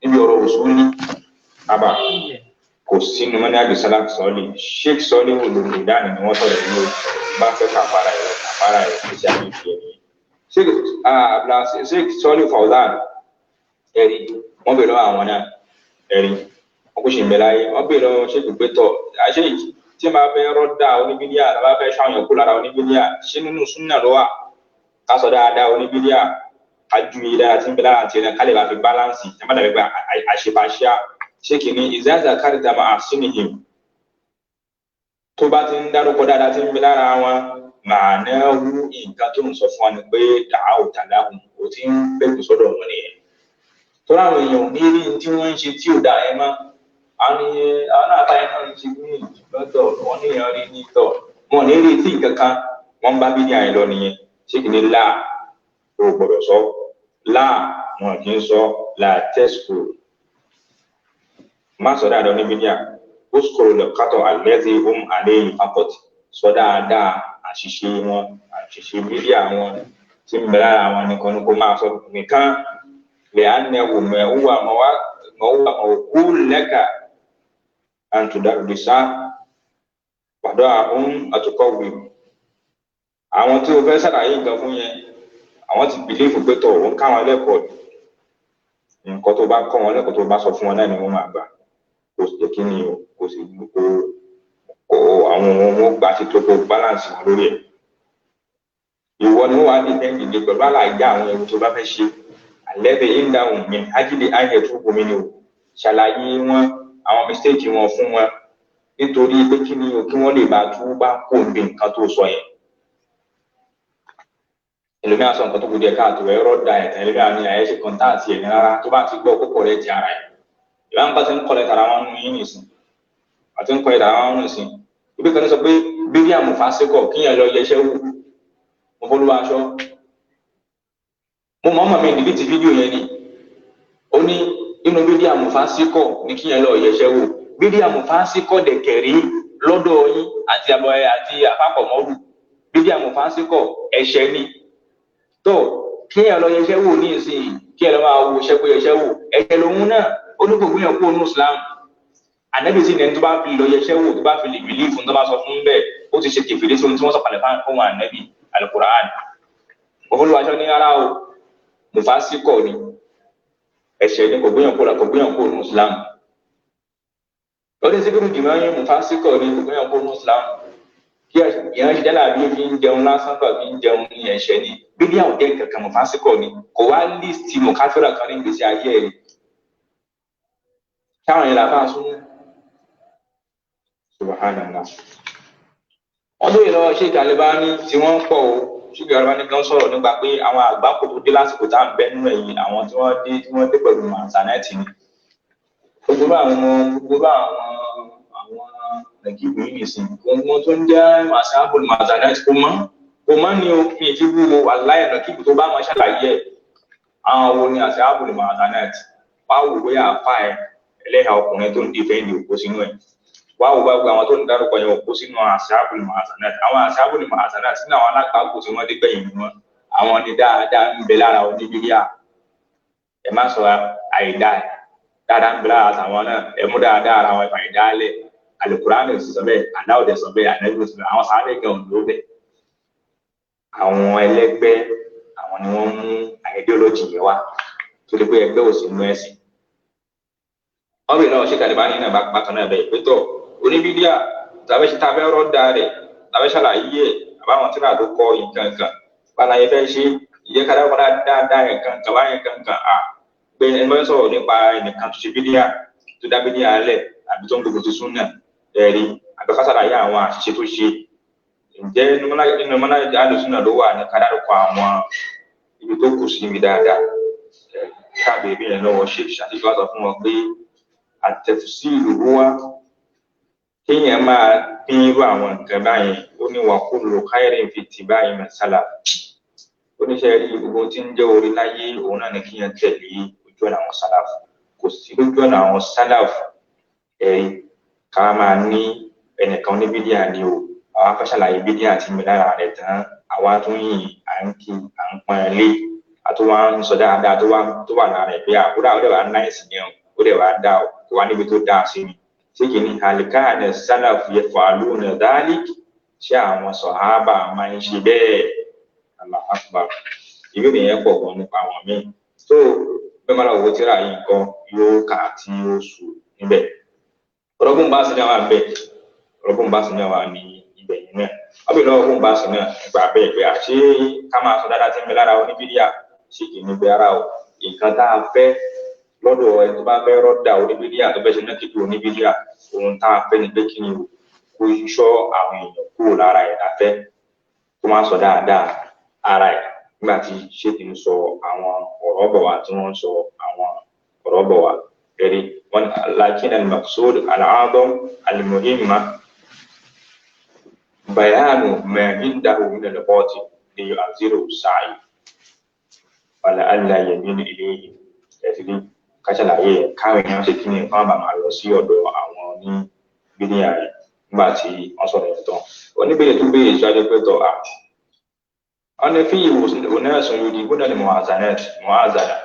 níbi ọ̀rọ̀ òṣùlí. Àbá kò sínú mọ́nájú sálàfù sọ́ọ́lì, Sheikh sọ́ọ́lì wò lórí ìdáni ni wọ́n sọ̀rọ̀ ní o bá fẹ́ kàfàrà ẹ̀rọ kàfàrà ẹ̀rọ kò sí àmì ìfì ẹ̀mí. Sheikh sọ́ọ́lì Fawzan ẹ̀rí wọ́n bèèrè lọ́wọ́ àwọn náà ẹ̀rí wọ́n kò sì ń bẹ láyé, wọ́n bèèrè lọ́wọ́ Sheikh pé tọ̀ àṣẹ tí wọ́n bá fẹ́ rọ́dà oníbídíà, bá fẹ́ ṣàwọn kó lára oníbídíà, ṣé nínú súnà ló wà ká sọ dáadáa oníbídíà ká ju ìdára tí ń bẹ lára tiẹ̀ náà ká lè bá fi báláǹsì ẹ má dàbí pé àṣepàṣíà. Ṣé kìíní ìzáza kárìtà máa sínìhìn tó bá ti ń dárúkọ dáadáa tí ń bẹ lára wọn, màá náà wú nǹkan tó ń sọ fún wa ni pé dàáwò tàdáhùn ó ti ń pẹ̀kù sọ́dọ̀ wọn nìyẹn. Tó láwọn èèyàn ní rí tí wọ́n ń ṣe tí ò dá ẹ mọ́, àwọn náà táyà náà ń ṣe ní lọ́dọ̀ wọn ní èèyàn rí ní tọ̀ wọn ní rí tí nǹkan kan wọ́n bá bí ní àìlọ nìyẹn. Ṣé kìíní láà ó gbọ́dọ̀ sọ láà wọn kì í sọ láà tẹ́sùkù má sọ dáadáa ní bídíà, ó sọ̀rọ̀ lọ kátó àlẹ́sí ohun àléyìn fakọ̀tì, sọ dáadáa àṣìṣe wọn, àṣìṣe bídíà wọn tí ń bẹ lára wọn nìkan ni kó máa sọ nìkan. Lè á nẹ wò mẹ wúwà mọ wá mọ wúwà mọ kú lẹ́kà àǹtùdàgbèsá pàdó àwọn àtúkọ̀ wì. Àwọn tí o fẹ́ ṣàlàyé nǹkan fún yẹn, àwọn ti bìlífù pé tọ̀ òun káwọn lẹ́kọ̀ọ́ nǹkan tó bá kọ́ wọn lẹ́kọ̀ọ́ tó bá sọ fún wọn náà ni wọ́n máa gbà. Kò sì jẹ́ kí ni o, kò sì kó kó àwọn ohun gbà ti tó kó balance wọn lórí ẹ̀. Ìwọ ni wọ́n wá ní ìdẹ́ǹdì pẹ̀lú àlàyé àwọn ewu tó bá fẹ́ ṣe. Àlẹ́bẹ̀ ìdáhùn mi ájílẹ̀ ayẹ̀ tó bomi ni o. Ṣàlàyé wọn àwọn mistake wọn fún wọn nítorí pé kí ni o, kí wọ́n lè bá tú bá kó bí nǹkan tó sọ yẹn. Ẹlòmíràn sọ nǹkan tó kù díẹ̀ káàtó ẹ̀rọ da ẹ̀tàn, ẹlòmíràn ní àyẹ̀ṣe kọ́ńtáàtì ẹ̀ ní rárá tó bá ti gbọ́ kókó rẹ̀ ti ara ẹ̀. Ìbá ń bá ti ń kọ́lẹ̀ tara wọn nù yín nìsín, àti ń kọ́lẹ̀ tara wọn nù sí. Ibi kan ní sọ pé bíbí àmùfásíkọ̀ kíyàn lọ yẹṣẹ́ wò. Mo fọlúwa aṣọ. Mo mọ̀ mọ̀ mi dìlítì fídíò yẹn ni. Ó ní inú bíbí àmùfásíkọ̀ ní kíyàn lọ yẹṣẹ́ wò. Bíbí àmùfásíkọ̀ dẹ̀kẹ̀rí lọ́dọ̀ yín àti àbọ̀ àti àpapọ̀ mọ́rù. Bíbí àmùfásíkọ̀ ẹ̀ṣẹ̀ ni. Tó kíyàn lọ yẹṣẹ́ wò ní ìsìn kíyàn lọ máa wo iṣẹ́ pé yẹṣẹ́ wò. Ẹ̀ṣẹ̀ lòun náà ó ní kò gbìyànjú kó nù Islam. Ànábì sì ní ẹni tó bá fi lọ yẹṣẹ́ wò tó bá fi lè bìlífù tó bá sọ fún bẹ́ẹ̀ ó ti ṣe kèfèrí sí ohun tí wọ́n sọ kalẹ̀ fún ànábì Al-Qur'an. Olùwàjọ ní ara o mùfásíkọ̀ ni ẹ̀ṣẹ̀ ni kò gbìyànjú kó gbìyànjú kó nù Islam. Lórí síkírù jùmọ̀ yín mùfásíkọ̀ ni kò gbìyànjú kó nù Islam. Kí ìyẹn ṣe jálà bí fi ń jẹun lásán gbà fi ń jẹun ní ẹ̀ṣẹ̀ ni bíbí àwọn jẹ́ kankan mùfásíkọ̀ ni kò wá líìsì mùkáfírà kan ní ìgbésí ayé ẹ̀ táwọn yẹn làbá sún. Subhanallah. Wọ́n lóye lọ́wọ́ Sheikh Albani tí wọ́n ń pọ̀ o. Sheikh Albani gan sọ̀rọ̀ nípa pé àwọn àgbákò tó dé lásìkò tá à ń bẹ nínú ẹ̀yìn àwọn tí wọ́n dé pẹ̀lú màsánẹ́ẹ̀tì ni. Gbogbo àwọn àwọn nàìjíríà yìí nìsín. Gbogbo tó ń jẹ́ màsáàbùn màsánẹ́ẹ̀tì kò mọ́ ni o fi ìfi wúwo aláì nàkíbù tó bá máa ṣàlàyé ẹ̀. Àwọn wo ni àsáàbùn màsánẹ́ẹ̀tì? Wá wò bóyá àfa ẹ̀ ẹlẹ́hà ọkùnrin tó ń dìfẹ́ǹdì òkú sínú ẹ̀. Wá wò bá gbogbo àwọn tó ń dárúkọ yẹn òkú sínú àṣàbùlì màásánát. Àwọn àṣàbùlì màásánát sínú àwọn alágbàkú tí wọ́n dé gbẹ̀yìn ni wọ́n. Àwọn ni dáadáa ń bẹ lára oníbíríà. Ẹ má sọ àìdá ẹ̀. Dáadáa ń bẹ lára àtàwọn náà. Ẹ mú dáadáa ara wọn ìfà ìdá lẹ̀. Àlùkùránì sì sọ bẹ́ẹ̀, aláwọ̀dẹ sọ bẹ́ẹ̀, ànábì sọ bẹ́ẹ̀, àwọn sáré gan ló bẹ̀. Àwọn ẹlẹ́gbẹ́ àwọn ni wọ́n mú àìdíọ́lọ́jì yẹn wá. Torí pé ẹgbẹ́ ò sí nínú ẹ̀sìn. Wọ́n bèèrè lọ́wọ́ Sheikh Albani náà bákan náà bẹ́ẹ̀ pé tọ́ oníbídíà tàbí tàbí rọ́dà rẹ̀ tàbí ṣàlàyé ẹ̀ àbáwọn tíra tó kọ nǹkan kan balaye fẹ́ ṣe ìyẹ́ kára wọn dáadáa nǹkan kan báyẹn nǹkan kan à pé ẹni wọ́n sọ̀rọ̀ nípa ẹnìkan tó ṣe bídíà tó dá bídíà lẹ̀ àbí tó ń gbogbo ti súnà ẹ̀rí àbí ká ṣàlàyé àwọn àṣìṣe tó ṣe ǹjẹ́ nínú mọ́nà àlùsúnà ló wà ní ká dárúkọ àwọn ibi tó kù sí ibi dáadáa káàbì bí yẹn lọ́wọ́ ṣe ṣàtìfà sọ fún wọn pé àtẹ̀fùsíìlù wá kéèyàn máa pín irú àwọn nǹkan báyẹn ó ní wà kó lò káyọ̀rẹ́ fi tì báyìí mẹ́sàlá oníṣẹ́ rí gbogbo tí ń jẹ́ orí láyé òun náà ni kéèyàn tẹ̀lé ojú ọ̀nà àwọn sálàfù kò sí lójú ọ̀nà àwọn sálàfù ẹ̀rí ká máa ní ẹnìkan ní bídíà ni o àwa fẹ́ ṣàlàyé bídíà tí mi lára rẹ̀ tán àwa tún yìn à ń kí à ń pọ́n ẹ lé àti wọ́n ń sọ dáadáa tó wà lára ẹ̀ pé àkúrà ó dẹ̀ wá náìsì yẹn ó dẹ̀ wá dá o kò wá níbi tó dáa sí mi. Ṣé kì ní alikana salaf yaf'aluna dhalik, ṣé àwọn sọ̀hábà máa ń ṣe bẹ́ẹ̀? Allahu akbar. Ìbéèrè yẹn pọ̀ gan nípa àwọn míì. Tó bẹ́ẹ̀ máa lọ wo tíra yìí nǹkan yóò kà á tí ó sùn níbẹ̀. Ọ̀rọ̀gùn bá sì náà wà bẹ́ẹ̀. Ọ̀rọ̀gùn bá sì náà wà ní ibẹ̀ yẹn náà. Wọ́n bèèrè lọ́wọ́ gùn bá sì náà nípa bẹ́ẹ̀ pé àṣé ká máa sọ dáadáa tí ń bẹ lára oníbíríà ṣé kì í ní bẹ ara o. Nǹkan tá a fẹ́ lọ́dọ̀ ẹni tó bá fẹ́ rọ́dà oníbíríà tó fẹ́ ṣe náà kíkú oníbíríà ohun tá a fẹ́ ni pé kí ni o kó ṣọ́ àwọn èèyàn kúrò lára ẹ̀ láfẹ́ kó má sọ dáadáa ara ẹ̀ nígbà tí ṣéèkì ń sọ àwọn ọ̀rọ̀ bọ̀ wá tí wọ́n ń sọ àwọn ọ̀rọ̀ bọ̀ wá ẹ̀rí wọn lakin al-maqsud al-a'zam al-muhimma bayanu ma indahu min al-batil li yu'azziru sa'i wala alla yamil ilayhi ẹ̀sìn káṣàlàyé káwọn èèyàn ṣe kí ni nǹkan àbàmà lọ sí ọ̀dọ̀ àwọn ní bídíà rẹ̀ nígbà tí wọ́n sọ̀rọ̀ yẹn tán. Oníbèrè tó béèrè ṣáájú pé tọ́ à. Wọ́n ní fíyì onáàsùn yòdì gbọ́dọ̀ ní mọ̀házàdà.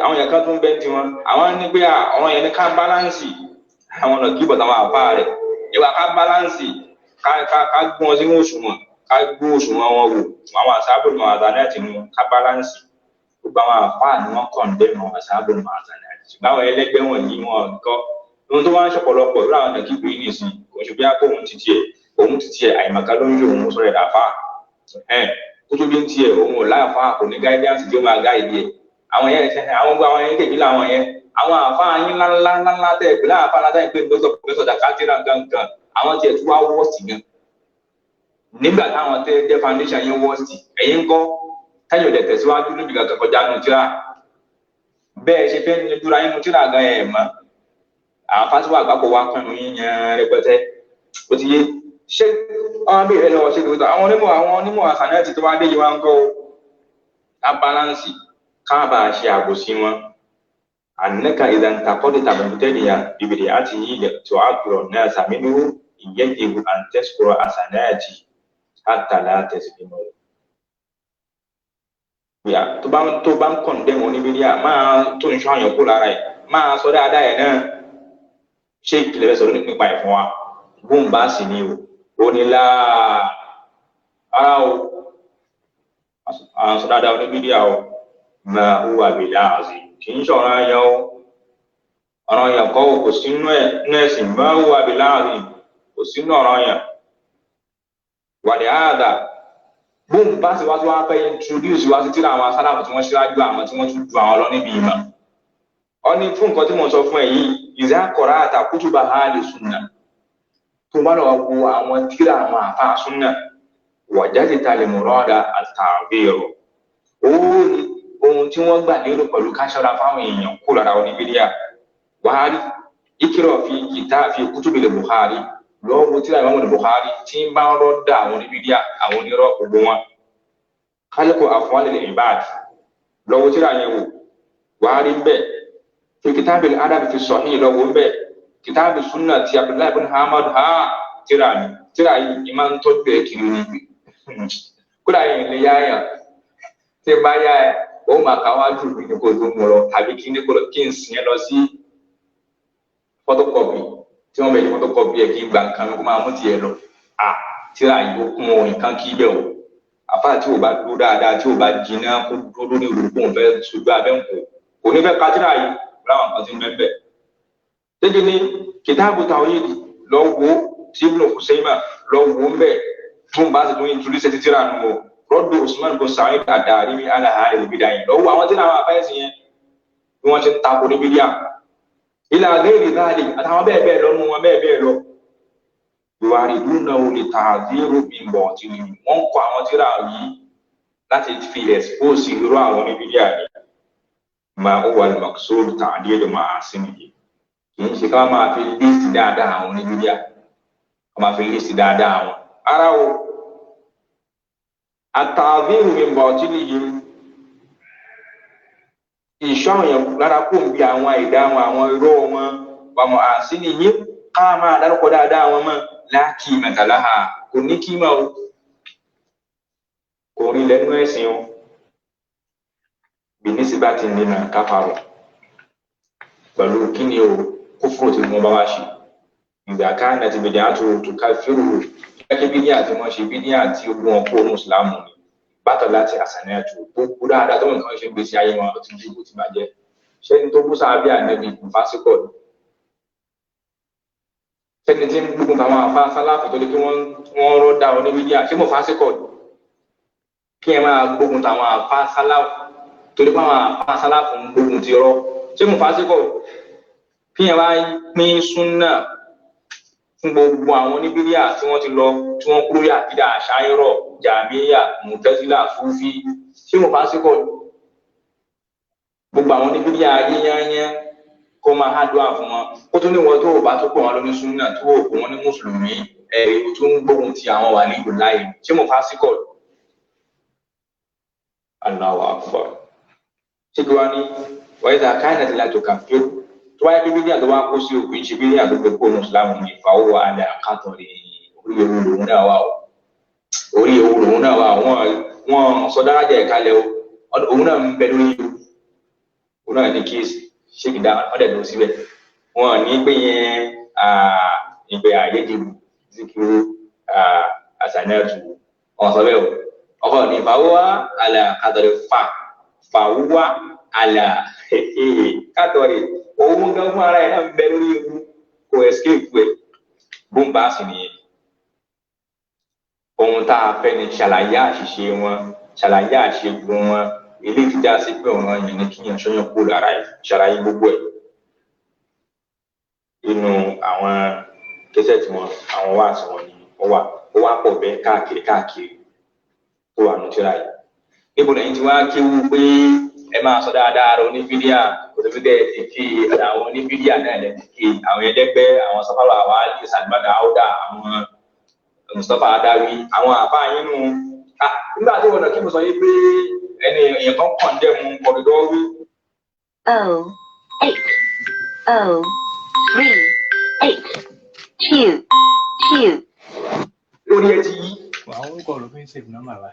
Àwọn yẹn kan tó ń bẹ́ ti wọn. Àwọn ní pé àwọn yẹn ní ká báláǹsì àwọn ọ̀nà kíbọ̀ táwọn àbá rẹ̀. Ìwà ká báláǹsì ká gbọ́n sínú òṣùwọ̀n ká gbọ́ òṣùwọ̀n wọn wò. Àwọn àṣàbò mọ̀házàdà ni ká báláǹsì. Gbogbo àwọn àfáà ni wọ́n kọ̀ǹdẹ́mù àṣàbò mọ̀házàdà. Ṣùgbọ́n àwọn ẹlẹ́gbẹ́ wọ̀nyí wọn kọ́ ohun tó wá ń ṣọ̀pọ̀lọpọ̀ irú àwọn nàkígbé yìí nìsín kò ṣe bí a kó òun ti tiẹ̀ òun ti tiẹ̀ àìmọ̀ká ló ń yọ òun sọ̀rọ̀ ẹ̀dá fáà ẹ̀ kó tó bí ń tiẹ̀ òun ò láàfáà kò ní gáídáǹsì tí ó máa gáìdì ẹ̀ àwọn yẹn ṣe àwọn gbọ́ àwọn yẹn kèmí làwọn yẹn àwọn àfáà yín ńláńlá ńláńlá tẹ̀ pé láàfáà ńlá tẹ̀ pé dókítà pòfẹ́sọ̀ dàkátìrà gangan àwọn tiẹ̀ tó wá wọ́ọ̀sì gan nígbà táwọn tẹ́ jẹ́ foundation yẹn wọ́ọ̀sì ẹ̀yin kọ́ táyọ̀ dẹ̀ tẹ̀síwájú níbi kankan kọjá nù tíra bẹ́ẹ̀ ṣe fẹ́ dúra yín nù tíra gan ẹ̀ mọ́ àwọn fásitì àgbàpọ̀ wa kanu yín yan rẹpẹtẹ Ó ti yé ṣé àwọn abéèrè lọ́wọ́ ṣé kìí àwọn onímọ̀ àsànẹ́ẹ̀tì tó bá dé yìí wá ń kọ́ o. Ká báláǹsì ká bá a ṣe àbòsí wọn. Ànẹ́ka ìdàntàkọ́dé tàbí tẹ́lẹ̀ bìbìrì àti yìí tó àkùrọ̀ náà sàmínú ìyẹ́jìbù àǹtẹ́sìkòrò àsànẹ́ẹ̀tì àtàlà tẹ̀sílẹ̀mọ́. Tó bá ń kọ̀ǹdẹ́mù oníbíríà máa tó ń ṣọ́ àyàn kó lára ẹ̀ máa sọ dáadáa ẹ̀ náà. Ṣé ìkìlẹ̀ fẹ́ sọ̀rọ̀ nípa ẹ̀ fún wa? Bóńbà sì ni o. Ó ní láà ara o. À ń sọ dáadáa oníbíríà o. Máa hùwà bìlà àzì. Kì í ṣọ̀rọ̀ ayọ̀ o. Ọ̀rọ̀ yẹn kọ́ kò sínú ẹ̀ ẹ̀sìn. Máa hùwà bìlà àzì. Kò sínú ọ̀rọ̀ yẹn. Wàlẹ̀ àdà. Bóńbà sì wá tó wá fẹ́ introduce wá sí tíra àwọn asálàfù tí wọ́n ṣíwájú àwọn tí wọ́n tún ju àwọn lọ níbi ìmọ̀. Ó ní fún nǹkan tí mo sọ fún ẹ yìí, ìzá kọ̀rá àtà kútùbà áàlì súnà. Tó bá lọ wo àwọn tíra àwọn àfáà súnà, wàjáde ta lè mọ̀rọ́dà àtàwérò. Ó ní ohun tí wọ́n gbà lérò pẹ̀lú káṣọ́ra fáwọn èèyàn kó lára oníbíríà. Wàhálì, ìkírọ̀ fi kìtá fi kútùbì lè Bukhari. Lọ́wọ́ tíra Imam Bukhari tí ń bá ń rọ́dà àwọn oníbíríà àwọn onírọ́ gbogbo wọn. Kálíkò àfọwálẹ̀ ìbáàdì. Lọ́wọ́ tíra yẹn wò, wàhálì ń bẹ̀. Fi kitabil adab fi sahih lọ́wọ́ ń bẹ̀. Kitabi sunna ti Abdullahi ibn Hamad ha tíra ni. Tíra yìí ìmá ń tọ́jú ẹ̀ kiri ni. Kódà yìí lè yá yàn. Tí bá yá ẹ, ó máa ká wájú mi ní kó tó mú lọ tàbí kí ní kó lọ kí n sìn ẹ́ lọ sí photocopy. Tí wọ́n bẹ̀ ní photocopy ẹ̀ kí n gba nǹkan kó máa mú tiẹ̀ lọ. À tíra yìí ó kún ohun nǹkan kí bẹ́ẹ̀ o. Àfáà tí ò bá dúró dáadáa tí ò bá jiná kó dúró lórí olùkó òun fẹ́ sojú abẹ́ ń kó. Kò ní fẹ́ ka tíra yìí láwọn nǹkan tí ń bẹ́ẹ̀ bẹ́ẹ̀. Ṣéjì ni kìtáàbù tawhid lọ wo tí Ibn Khuzaimah lọ wo ń bẹ̀ fún bá a sì tún introduce ti tíra nù o. Rọ́dù Usman bin Sa'id ad-Darimi ala ahli al-bid'ah yẹn. Lọ́wọ́ àwọn tíra àwọn afẹ́sì yẹn bí wọ́n ṣe ń takò ní bídíà. Ila ghairi dhalik àtàwọn bẹ́ẹ̀ bẹ́ẹ̀ lọ nù wọn bẹ́ẹ̀ bẹ́ẹ̀ lọ. Yuwaridunahu li-ta'dhiru min batilihim. Wọ́n kọ àwọn tíra yìí láti fi expose irú àwọn oníbídíà ni. Ma huwa al-maqsud ta'dilu ma'asimihi. Kì í ṣe ká máa fi list dáadáa àwọn oníbídíà. Ká máa fi list dáadáa àwọn. Ara o, at-ta'dhiru min batilihim. Ìṣọ́ àwọn èèyàn lára kò ń bi àwọn àìdá wọn, àwọn irọ́ wọn, wa ma'asinihim ká máa dárúkọ dáadáa wọn mọ́. La qimata laha. Kò ní kímọ̀ o. Kò rí lẹ́nu ẹ̀sìn o. Binisibati nínú káfàrọ̀ pẹ̀lú kíni o kúfúrò tí wọ́n bá wá ṣe. Ìgbà káàna ti bìdí àti òtúkà fírù gẹ́gẹ́ bídí àti wọ́n ṣe bídí àti ogun ọkọ̀ mùsùlùmù ni bàtà láti àṣàní àti gbogbo dáadáa tó nǹkan ṣe ń gbèsè ayé wọn ti dúró ti bàjẹ́. Ṣé ní tó kú sáábì ànẹ́bí fásikọ̀ ni? Ṣé ní tí ń gbógun táwọn afá sálàfù tó ní kí wọ́n rọ́ da oníbídíà ṣé mo fásikọ̀ ni? Kí ẹ máa gbógun táwọn afá sálàfù torí pé àwọn afá sálàfù ń gbógun ti rọ ṣé mo fásikọ̀ kí ẹ wá pín súnà fún gbogbo àwọn oníbíríà tí wọ́n ti lọ tí wọ́n kúrò àkídà àṣàyọrọ jàmíyà mùtẹ́sílà fúfí ṣé mo fásikọ̀ gbogbo àwọn oníbíríà yíyányán kó máa hádùá fún wọn kó tún ní wọn tó bá tó pè wọn lóní súnà tó ò pè wọn ní mùsùlùmí ẹ̀rí tó ń gbógun ti àwọn wà ní ìlú láàyè ṣé mo fásikọ̀ Allahu akbar. Ṣé kí wọ́n ní wáyé ta káyọ̀ náà ti láti kà fíó tó wáyé pé bídíà tó wá kó sí òkú ìṣe bídíà tó gbé kó mùsùlùmí ní ìfàwọ́ alẹ́ àkàtọ̀ ní orí ewu lòun náà wà o. Orí ewu lòun náà wà wọ́n sọ dárájà ìkálẹ̀ o. Òun náà ń bẹ lórí ewu. Òun náà ní kí ṣéèkì dá ọ̀dẹ̀ lọ síbẹ̀. Wọ́n ní pé yẹn ìgbẹ́ àyéjìlú zikiru àṣàyàtù wọ́n sọ bẹ́ẹ̀ o. Ọkọ ní fàwọ́ àlà kàtọ̀rẹ̀ fà fàwọ́ àlà kàtọ̀rẹ̀ òun gan fún ara ẹ̀ náà ń bẹ lórí ewu kò escape ẹ̀ bóńbà sì nìyẹn. Ohun tá a fẹ́ ni ṣàlàyé àṣìṣe wọn, ṣàlàyé àṣegun wọn, ilé ìtìjà sí pé ọ̀ràn yẹn ní kíyàn ṣọ́yàn kó lára ẹ̀ ṣàlàyé gbogbo ẹ̀. Inú àwọn kẹsẹ̀ tí wọn àwọn wáàsí wọn ni ó wà ó wá pọ̀ bẹ́ẹ̀ káàkiri káàkiri tó wà ní tíra yìí. Níbo lẹ́yìn tí wọ́n á kéwú pé Ẹ máa sọ dáadáa rẹ oníbídíà, kò tó fi dẹ́ ti kí àwọn oníbídíà náà lẹ́ ti kí àwọn ẹlẹ́gbẹ́, àwọn Sọfárò, àwọn Ali Salman Auda, àwọn Mustapha Adawi, àwọn àbá yín nù. Nígbà tí wọn kí mo sọ yìí pé ẹni èèyàn kan kàn dẹ́ mu kọ̀dọ̀dọ̀ wí. 0 8 0 3 8 2 2. Lórí ẹ ti yí. Àwọn orúkọ ló fi ń save nọ́mbà wa.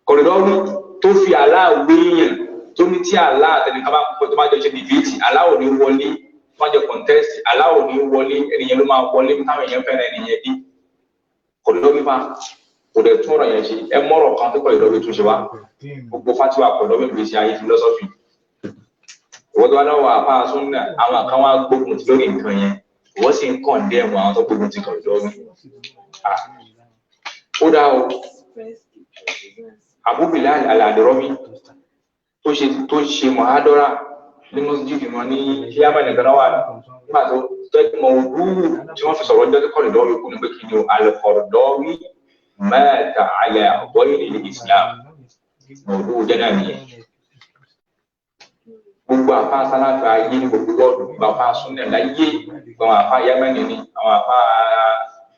Kọ̀dọ̀dọ̀ wí tó fi àlá wéèyàn tó ní tí àlá àtẹnìkan bá pọ̀ tó bá jọ ṣe dìbìtì, àlá ò ní wọlé, tó bá jọ contest, àlá ò ní wọlé, ẹnìyẹn ló máa wọlé táwọn èèyàn fẹ́ràn ẹnìyẹn dé. Kọ̀dọ̀dọ̀ wí fa kò dẹ̀ tún ọ̀rọ̀ yẹn ṣe, ẹ mọ́rọ̀ kan tó kọ̀dọ̀dọ̀ wí tún ṣe wá. Gbogbo fatiwa kọ̀dọ̀dọ̀ wí gbèsè ayé philosophy. Ìwọ́n tó wá lọ́wọ́ àpá súnà, àwọn kan wá gbógun ti lórí nǹkan yẹn, ìwọ́n sì ń condemn àwọn tó gbógun ti kọ̀dọ̀dọ̀ wí. Ó dá o, Abu Bilal Al-Hadrami tó ṣe mọ̀hádọ́rà ní mọ́síjìdì wọn ní kíámà nìkan wà nígbà tó tẹ́kí mọ̀ òdúrú tí wọ́n fi sọ̀rọ̀ ọjọ́ tí Qaradawi kú ní pé kí ni o, Al-Qaradawi mata ala ghayri al-Islam, mọ̀ọ́dúrú jẹ́ náà nìyẹn. Gbogbo àfa sálàfà ayé ní gbogbo wọ́ọ̀dù, gbogbo àfa súnà láyé, gbogbo àwọn àfa Yámánì ni, àwọn àfa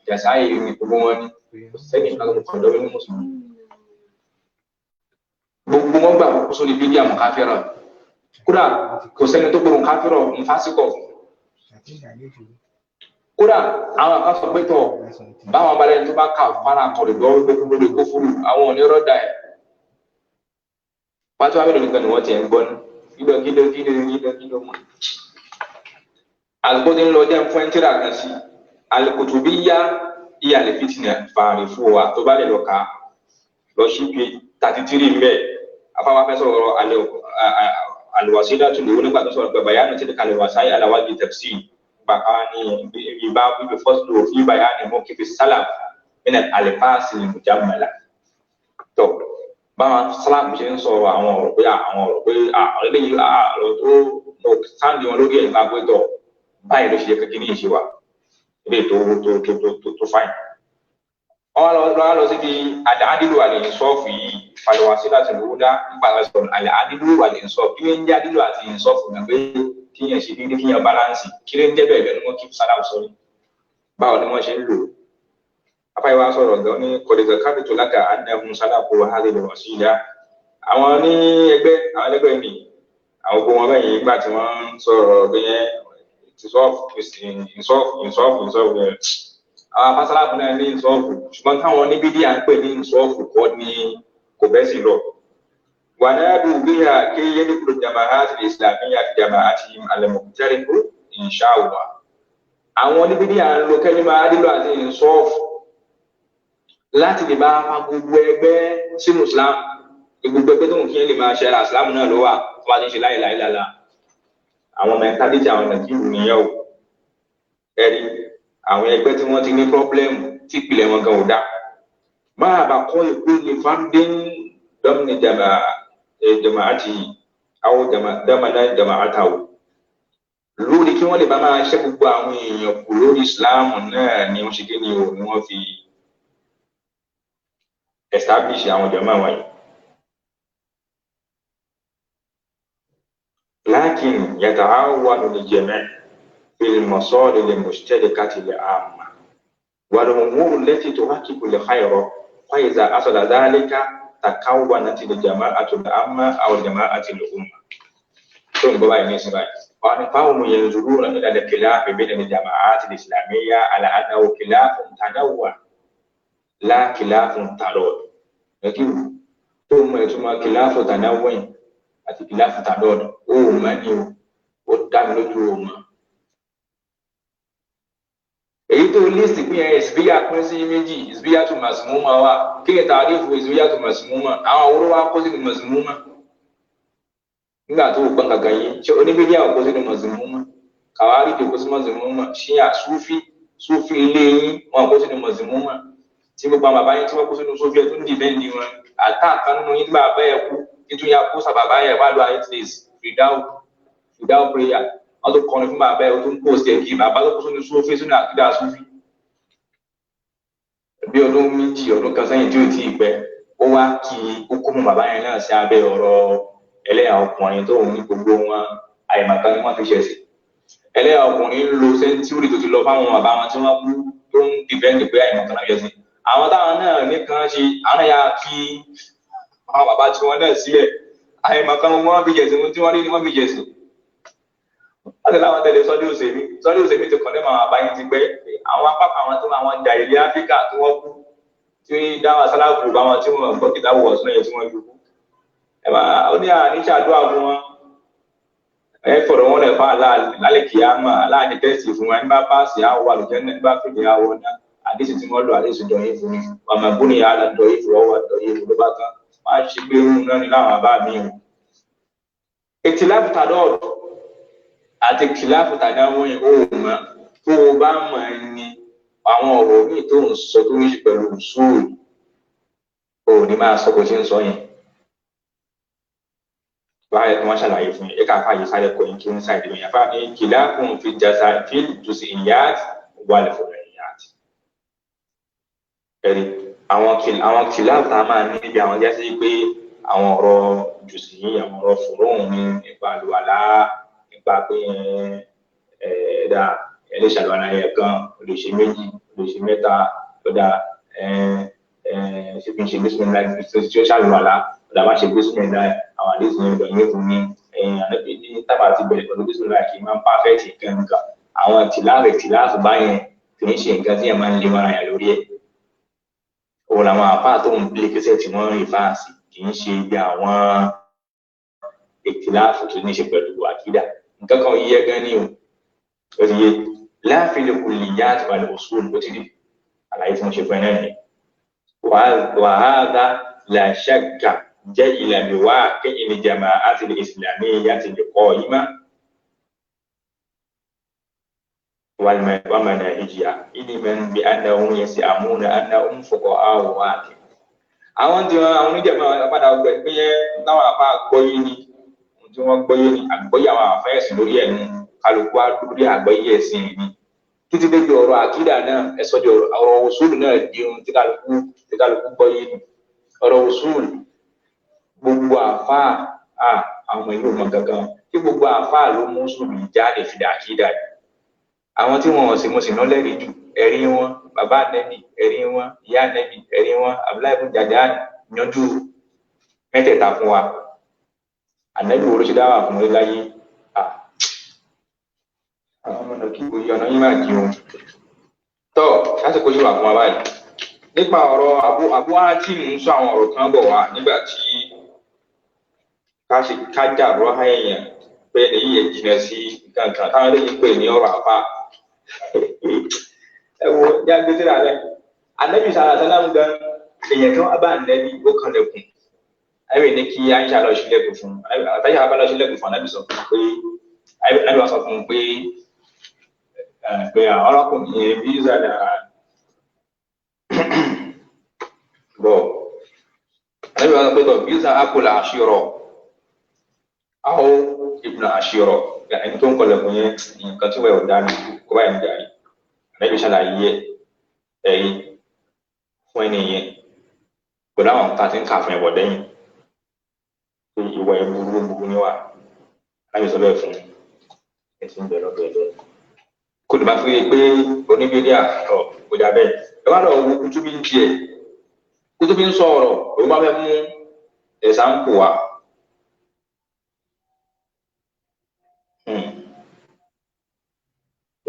Jàsáyé ni, gbogbo wọn ni, kò sẹ́ni kan tó Qaradawi ní mùsùlùmí. Gbogbo wọn gbà kó sórí bídíà mọ̀káfẹ́rọ̀, kódà kò sẹ́ni tó gbogbo mọ̀káfẹ́rọ̀ nfásíkọ̀. Kódà àwọn kan sọ pé tọ̀ báwọn abalẹ̀ tó bá kà fara kọ̀rọ̀dọ̀ wípé kó lórí kó fúru àwọn onírọ̀dà ẹ̀. Pátó abẹ́rẹ́ nìkan ni wọ́n ti ẹ̀ ń gbọ́ ní kílò kílò kílò kílò kílò mọ́. Àgbo tí ń lọ jẹ́ fún ẹ́ńtírà kan sí Al-Kutubiyya ìyàlẹ̀ fìtìnà fàárì fún wa tó bá lè lọ ka lọ sí page 33 mbẹ́. Afáwa fẹ́ sọ̀rọ̀ alwasilatu lòun nígbà tó sọ̀rọ̀ pé bayanu tilka alwasai ala wajhi tafsir bàbá ní ìbá ibi fọ́sùlù òfin bayani mawqifi salaf min al-alfas al-mujammala. Tó báwọn salaf ṣe ń sọ àwọn ọ̀rọ̀ pé àwọn ọ̀rọ̀ pé àwọn eléyìí ọ̀rọ̀ tó sáǹdì wọn lórí ẹ̀ bá pé tọ̀ báyìí ló ṣe yẹ kí ní ìṣe wa ilé tó tó tó tó tó fáìn. Wọ́n wá lọ síbi àdáàdìlú àlè-ìsọ́ọ̀fù yìí falwasilatul ula nípa sọ̀rọ̀ àlè-àdìlú àlè-ìsọ́ọ̀fù. Kí ló ń jẹ́ àdìlú àti ìsọ́ọ̀fù náà pé kíyàn ṣe dídí kíyàn báláǹsì, kí ló ń jẹ́ bẹ́ẹ̀ lẹ́nu wọn kí sálàmù sọ ní báwo ni wọ́n ṣe ń lò ó. Afáyé wa sọ̀rọ̀ gan ní kọ̀dẹ̀gà kábìtò lákà ánàhùn sálàkù wàhálì lọ́wọ́ sí ìyá. Àwọn ní ẹgbẹ́ àwọn ẹlẹ́gbẹ́ mi àwọn ogun wọn bẹ́yìn nígbà tí wọ́n ń sọ̀rọ̀ pé yẹn ìsọ́ọ̀fù ìsọ́ọ̀fù ìsọ́ọ̀fù ìsọ́ọ̀fù yẹn. Àwọn afásálàfù náà ní ìsọ́ọ̀fù ṣùgbọ́n táwọn níbí díà ń pè ní ìsọ́ọ̀fù kọ́ ni kò bẹ́ sí lọ. ونادوا بها كي يدخلوا الجماعات الإسلامية في جماعتهم المختلف إن شاء الله. Àwọn oníbíbí à ń lo kẹ́límà adílò àti ìsọ́ọ̀fù láti lè bá fa gbogbo ẹgbẹ́ sínú Islam, gbogbo ẹgbẹ́ tó ń kí ẹ lè máa ṣe ara Islam náà ló wà tó bá ti ń ṣe láìláìláìlá. Àwọn mẹ́tálítì àwọn Nàìjíríà nìyẹn o. Ẹ̀rí àwọn ẹgbẹ́ tí wọ́n ti ní pọ́blẹ́mù tí ìpìlẹ̀ wọn gan ò dá. Máa bà kọ́ ìpínlẹ̀ fáńdín dọ́mìnì jamaati aw damana jamaatawo lórí kí wọ́n lè bá máa ṣe gbogbo àwọn èèyàn kù lórí Islam náà ni wọ́n ṣe kí ni o ni wọ́n fi establish àwọn jama wọ̀nyí. Lakin yata'awwanu al-jami' fil masalih al-mushtarakati al-'amma wal-umur allati tuhaqqiqu al-khayra fa idha hasala dhalika takawwanat al-jama'atu al-'amma aw al-jama'atu al-umma. Tó ń gbọ́ báyìí ní ìsìn báyìí. Wọ́n fáwọn yanzuruna ila al-khilaf bayna al-jama'at al-islamiyya ala annahu khilafun tanawwu' la khilafun tadad. Ẹ̀kí tó mọ ìtumọ̀ khilafu tanawwu' àti khilafu tadad ó mọ̀ ní o, ó dá mi lójú o mọ̀. Èyí tó lísì pín yẹn ìsìbíyà pín sí méjì, ìsìbíyà tó màsímúmà wà. Kí ni tàrífù ìsìbíyà tó màsímúmà? Àwọn àwòrán wa kó sínú màsímúmà. Nígbà tó gbọ́n kankan yìí, ṣé oníbíbíà kó sínú màsímúmà? Kàwárí kò kó sí màsímúmà. Ṣíyà súfí súfí ilé yín wọn kó sínú màsímúmà. Tí gbogbo àwọn bàbá yín tí wọ́n kó sínú súfí ẹ̀ tó ń dìbẹ́ǹdì wọn. Àtàkàn nínú yín tí bàbá yẹn kú, títún ya kó sàbàbá yẹn wá lọ ayé tìlẹ̀sì fìdáwò prayer. Wọ́n tó kọrin fún bàbá ẹ̀ tó ń pòsì ẹ̀ kí bàbá tó kó sínú súfí sínú àkídà súfí. Bí ọdún méjì ọdún kan sẹ́yìn tí ò tí ì pẹ́, ó wá kí ó kó mọ bàbá yẹn náà sí abẹ́ ọ̀rọ̀ Ẹlẹ́yà ọkùnrin tó ń ní gbogbo wọn àìmọ̀kan ni wọ́n fi ṣẹ̀sìn. Ẹlẹ́yà ọkùnrin ń lo sẹ́ńtúrì tó ti lọ fáwọn bàbá wọn tí wọ́n kú tó ń dìbẹ́ǹdì pé àìmọ̀kan náà ṣẹ̀sìn. Àwọn táwọn náà nìkan ṣe àwọn náà yà fi àwọn bàbá tí wọ́n náà sílẹ̀. Àìmọ̀kan wọn fi ṣẹ̀sìn, tí wọ́n rí ni wọ́n fi ṣẹ̀sìn. Wọ́n ti láwọn tẹ̀lé Sọ́dí Òsèmí. Sọ́dí Òsèmí ti kàn lẹ́mọ̀ àbáyé ti pẹ́. Àwọn apá kan àwọn tó máa wọn jà ilé Áfíríkà tí wọ́n kú tí dáwà sáláàfù bá wọn tí wọ́n gbọ́ kìtàbù wọ̀ sínú yẹn tí wọ́n fi kú. Ẹ máa ó ní àníṣàdúrà fún wọn. Ẹ fọ̀rọ̀ wọn lẹ̀ fún alẹ́ kìámà aláàní tẹ́sì fún wọn. Ẹni bá páàsì àwọ̀ àlùjẹ́ náà, ẹni bá fìdí àwọ̀ náà. Àdéṣì tí wọ́n lò àdéṣì dọ̀yìn fún mi. Màmá bóni àlà dọ̀yìn fún ọwọ́ dọ̀yìn fún ló bá tán. Wọ́n á ṣe pé irun náà ní láwọn àbá mi o. Ìtìláfù tàdọ́ọ̀dù àti kìláàfù tàdáwọ́ yẹn ó mọ̀ tó o bá mọ̀ ní àwọn ọ̀rọ̀ míì tó ń sọ tó ń ṣe pẹ̀lú sùúrù ò ní máa sọ bó ṣe ń sọ yẹn. Báyọ̀ tí wọ́n ṣàlàyé fún yín, ẹ̀ka àfáàyè sáré kọ́ yín kí ń ṣàìdí yẹn. Àfáà ní kìláàfù fi jàsà fi jùsì ìyá wà lẹ́fọ̀rọ̀ ìyá. Ẹ̀rí àwọn kìláàfù tá a máa ní níbi àwọn jásí pé àwọn ọ̀rọ̀ jùsì yìí, àwọn ọ̀rọ̀ fòróhùn ní nípa àlùwàlá, nípa pé ẹ̀ẹ́dà ẹ lè ṣàlùwàlá yẹn kan, o lè ṣe méjì, o lè ṣe mẹ́ta, ó dà ṣe fi ń ṣe bísímìlá tí ó ṣàlùwàlá, ó dà má ṣe bísímìlá, àwọn àdéhùn yẹn gbọ̀nyìn fún mi, ànábì ní tábà ti bẹ̀rẹ̀ pẹ̀lú bísímìlá kì í máa ń pàfẹ́ẹ̀tì nǹkan. Àwọn tìláàfù báyẹn kì í ṣe nǹkan tí yẹn máa ń lé mọ́ra yẹn lórí ẹ̀. Òun làwọn àfáà tó ń plé kẹsẹ̀ tí wọ́n ń rìn fáàsì kì í ṣe ibi àwọn ìtìláàfù tó ní ṣe pẹ̀lú àkídà. Nǹkan kan yíyẹ gan ni o, ó ti yé láàfin lè kò lè yá àti wàlẹ̀ òṣùwọ̀n ó ti di àlàyé tí mo ṣe fún ẹ náà nìyẹn. Wàhálà làṣàkà jẹ́ ìlànà wá kí ìlìjàmà àti ìsìlámì àti ìkọ́ yìí má. ومناهجها علما بأنهم يزعمون أنهم فقهاء واقع. Àwọn tí wọn àwọn oníjàmbá padà gbẹ pé yẹn táwọn àfa gbọ́yé ni tí wọ́n gbọ́yé ni àgbọ́yé àwọn àfẹ́sìn lórí ẹ̀ ní kálukú lórí àgbọ́yé ẹ̀sìn ni títí débi ọ̀rọ̀ àkídà náà ẹ̀sọ́ di ọ̀rọ̀ òṣùlù náà di ohun tí kálukú gbọ́yé ni ọ̀rọ̀ òṣùlù gbogbo àfa àwọn ìlú mọ̀ gangan tí gbogbo àfa ló mú sùlù jáde fìdá àkídà yìí. Àwọn tí wọn sì mo sì ná lẹ́rìí jù ẹ̀rí wọn bàbá ànẹ́bì ẹ̀rí wọn ìyá ànẹ́bì ẹ̀rí wọn Abdullahi ibn Jadaan yanjú mẹ́tẹ̀ẹ̀ta fún wa. Ànẹ́bì wo ló ṣe dáwà fún wọn láyé? Àwọn ọmọ náà kí òye ọ̀nà yín máa di ohun. Tọ́ lásìkò ṣe wà fún wa báyìí. Nípa ọ̀rọ̀ Abu Hatim ń sọ àwọn ọ̀rọ̀ kan bọ̀ wá nígbà tí ká jà rọ́ èèyàn pé èyí yẹn jìnnà sí nǹkan kan táwọn eléyìí pè ní ọ̀rọ̀ àfa. Ẹ wo ní agbésíra rẹ anabi sàlá sàlám gan èèyàn kan bá anabi ó kan lẹ̀kùn anabi ní kí Aisha lọ ṣílẹ̀kùn fún Aisha bá lọ ṣílẹ̀kùn fún anabi sọ fún pé anabi wá sọ fún pé pé ọlọkùnrin yẹn bí sàlá bọ anabi wá sọ pé tọ bí sàlá akọlà àṣírọ àwọn ibùnà àṣírọ ẹni tó ń kọlẹ̀kùn yẹn nǹkan tí wọ́n yóò dá ní kó báyìí ń darí ànábì ṣàlàyé ẹ̀yìn fún ẹni yẹn pẹ̀lú àwọn nǹkan tí ń kà fún ẹ̀bọ̀ lẹ́yìn pé ìwà ẹ̀ burú burú níwà ànábì sọ bẹ́ẹ̀ fún ẹ tí ń bẹ lọ́dọ̀ ẹ̀ bẹ́ẹ̀. Kó lè bá fi rí i pé oníbíríà ọ̀ kò dà bẹ́ẹ̀ ẹ wá lọ wo Kútúbí ń tiẹ̀ Kútúbí ń sọ ọ̀rọ̀ òun bá fẹ́ mú ẹ̀sánpù wá.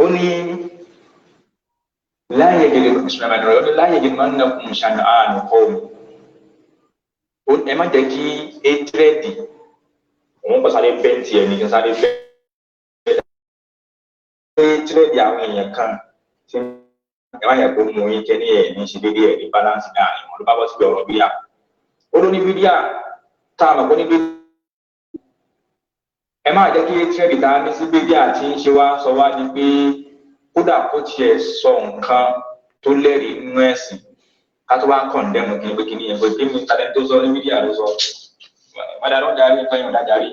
Ó ní láyé gẹ́gẹ́ ó ní láyé gẹ́gẹ́ máa ń nàkún ṣàna àánú kọ́ òun. Ẹ má jẹ́ kí étrẹ́dì òun kọ́ sáré bẹ́ǹtì ẹ̀ ní kí n sáré bẹ́ǹtì étrẹ́dì àwọn èèyàn kan tí ẹ má yẹ kó mú yín kẹ́ ní ẹ̀ ní ṣe déédéé ẹ̀ ní báláǹsì láàrin wọn ló bá bọ́ síbi ọ̀rọ̀ bíyà. Ó ló ní bídíà tá a mọ̀ pé ní bídíà ẹ má jẹ́ kí étrẹ́dì tá a ní sí bídíà tí ń ṣe wá sọ wá ní pé kódà kó tiẹ̀ sọ nǹkan tó lẹ́rìí nínú ẹ̀sìn ká tó wá kọ̀ǹdẹ́mù kí n pé kí ni yẹn pé kí ni tàbí tó sọ ní mídíà ló sọ wọ́n dáná darí nǹkan yẹn ò dárí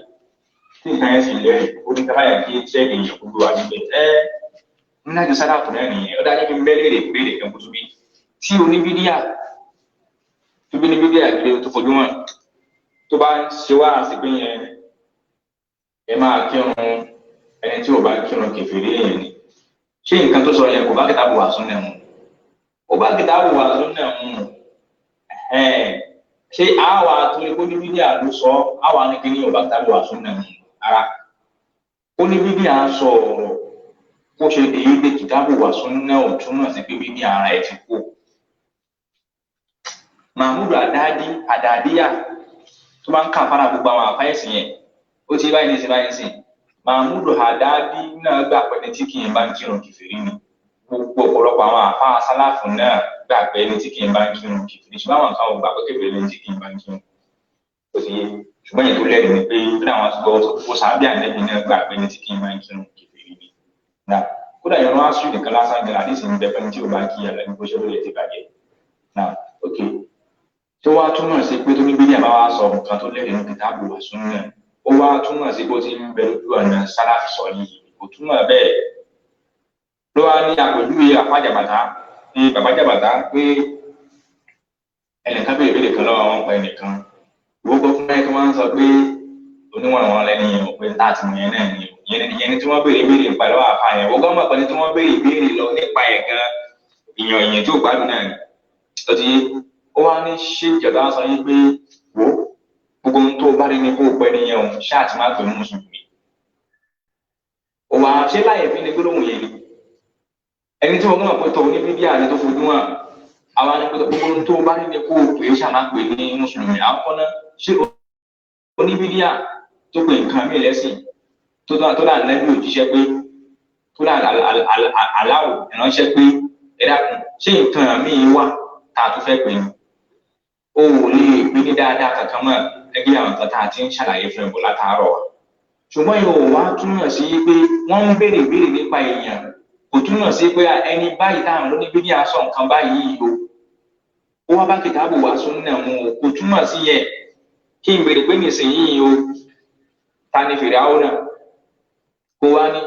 tí nǹkan yẹn sì lẹ́rìí ó ní kábàyà kí tẹ́ẹ̀lì yẹn kó gbé wa níbẹ̀ ẹ́ ńlá ju sálàfù náà nìyẹn ó dájú pé mẹ́lẹ̀rẹ̀ béèrè kan kó tóbi tí oníbídíà tó bí ní bídíà gbé tó fojú hàn tó bá ń ṣe wá àsìkò yẹn Ẹ máa kírun, ẹni tí ò bá kírun kèfèrí èèyàn ni. Ṣé nǹkan tó sọ yẹn kò bá kìtàbù wà súnà mu? Ó bá kìtàbù wà súnà mu. Ṣé àwa torí kó ní bídíà ló sọ, àwa ní kí ní ò bá kìtàbù wà súnà mu? Ara ó ní bídíà sọ ọ̀rọ̀ kó ṣe déédéé kìtàbù wà súnà ò túmọ̀ sí pé bídíà ara ẹ̀ ti kú. Mahmudu Adadi Adadiya tó máa ń kà fara gbogbo àwọn àfáìsì yẹn, ó ti báyìí ní sí báyìí sí. Mahmudu Adadi náà gbà pé ní tí kì í bá ń kírun kìfìrí ni. Gbogbo ọ̀pọ̀lọpọ̀ àwọn àfáà sálàfù náà gbà pé ní tí kì í bá ń kírun kìfìrí, ṣùgbọ́n àwọn kan ò gbà pé kèfèrí ní tí kì í bá ń kírun. Ó ti yé, ṣùgbọ́n yẹn tó lẹ́rìí ni pé bí àwọn gbọ́ sàbí ànẹ́bí náà gbà pé ní tí kì í bá ń kírun kìfìrí ni. Náà kódà ìrún aṣọ nìkan lásán gan àdìsí ń bẹ fẹ́ni tí ò bá kí ẹ̀ lẹ́nu bó ṣe lóye ti bàjẹ́. Náà ok, tó wá túmọ̀ sí pé tó ní bídíà bá wá sọ nǹkan tó lẹ́rìí ní kìtàbù wà súnà, ó wá túmọ̀ sí bó ti ń bẹ lójú ọ̀nà sálàfì sọ yìí, kò túmọ̀ bẹ́ẹ̀. Ló wá ní àpèjúwe àfàjàbàtà ní bàbá jàbàtà pé ẹnìkan béèrè béèrè kan lọ́wọ́ wọn pa ẹnìkan. Ìwọ gbọ́ fún ẹ tó máa ń sọ pé oníwọ̀n wọn lẹ́ni yẹn ò pé tá àti mọ̀ yẹn náà ni o. Ìyẹn ni tí wọ́n béèrè béèrè nípa lọ́wọ́ àfa yẹn. Wọ́n gbọ́ mọ̀ pé ní tí wọ́n béèrè béèrè lọ nípa ẹ̀ gan ìyàn ìyẹn tí ò gbádùn náà ni. Ó ti yé, ó wá ní ṣé ìjọba sọ yín pé wò gbogbo ohun tó bá rí ni kó o pẹ́ nìyẹn o, ṣáà ti máa pè ní mùsùlùmí. Ó wá ṣé láyè fi ni gbólóhùn yẹn ni. Ẹni tí wọ́n mọ̀ pé tọ̀ ní bíbí àná tó fojú hàn, àwa ni pé gbogbo ohun tó bá rí ni kó o pè é ṣáà máa pè ní mùsùlùmí. Àwọn kan náà ṣé oníbídíà tó pe nǹkan mí lẹ́sìn tó dà nẹ́bí òjíṣẹ́ pé tó dà aláwò ìránṣẹ́ pé ẹ dákun ṣé nǹkan míì wà tá a tún fẹ́ pè ní? O ò lè pè ní dáadáa kankan mọ́ ẹgbẹ́ àwọn nǹkan tá a ti ń ṣàlàyé fún ẹ̀bùn látàárọ̀ wa. Ṣùgbọ́n yóò wá túmọ̀ sí pé wọ́n ń béèrè béèrè nípa èèyàn, kò túmọ̀ sí pé ẹni báyìí táwọn lóníbídíà sọ nǹkan báyìí o. Ó wá bá kìtàbù wá súnà mu o, kò túmọ̀ sí yẹn. Kí n béèrè pé nísìnyí o, ta ni Fìràwọ́nà? Kó wá ní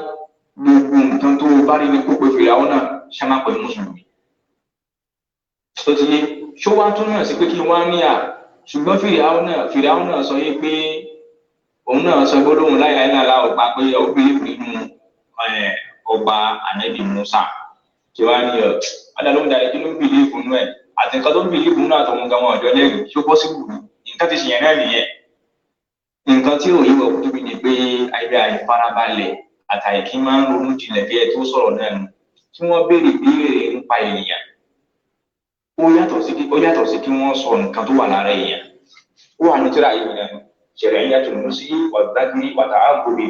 gbogbo nǹkan tó bá rí ni kó pe Fìràwọ́nà ṣá máa pè mùsùlùmí. Tó ti yé, ṣó wá túmọ̀ sí pé kí n wá ní à, ṣùgbọ́n Fìràwọ́nà sọ yé pé òun náà sọ gbólóhùn láyà ńlá la ọba pé ó bìlífù nínú ọba ànábì Musa. Kí wá ní ọ, ọ̀dà ló ń darí kí ló ń bìlífù nínú ẹ̀, àti nǹkan tó ń bìlífù nínú àtọ̀hún gan wọn ọ̀jọ́ lẹ́rìí, ṣó pọ́sibù ni? Nǹkan ti ṣèyàn náà nìyẹn. Nǹkan tí òye wọ̀ kútu ni pé àìbẹ́ àìfarabalẹ̀ àtàìkí máa ń ronú jinlẹ̀ bí ẹ tó sọ̀rọ̀ náà nù. Tí wọ́n béèrè béèrè nípa ènìyàn, ó yàtọ̀ sí kí wọ́n sọ nǹkan tó wà lára èèyàn. Ó wà ní tíra yìí náà, ṣẹlẹ̀ ń yàtọ̀ lọ sí wàdágírí wàtàágòrè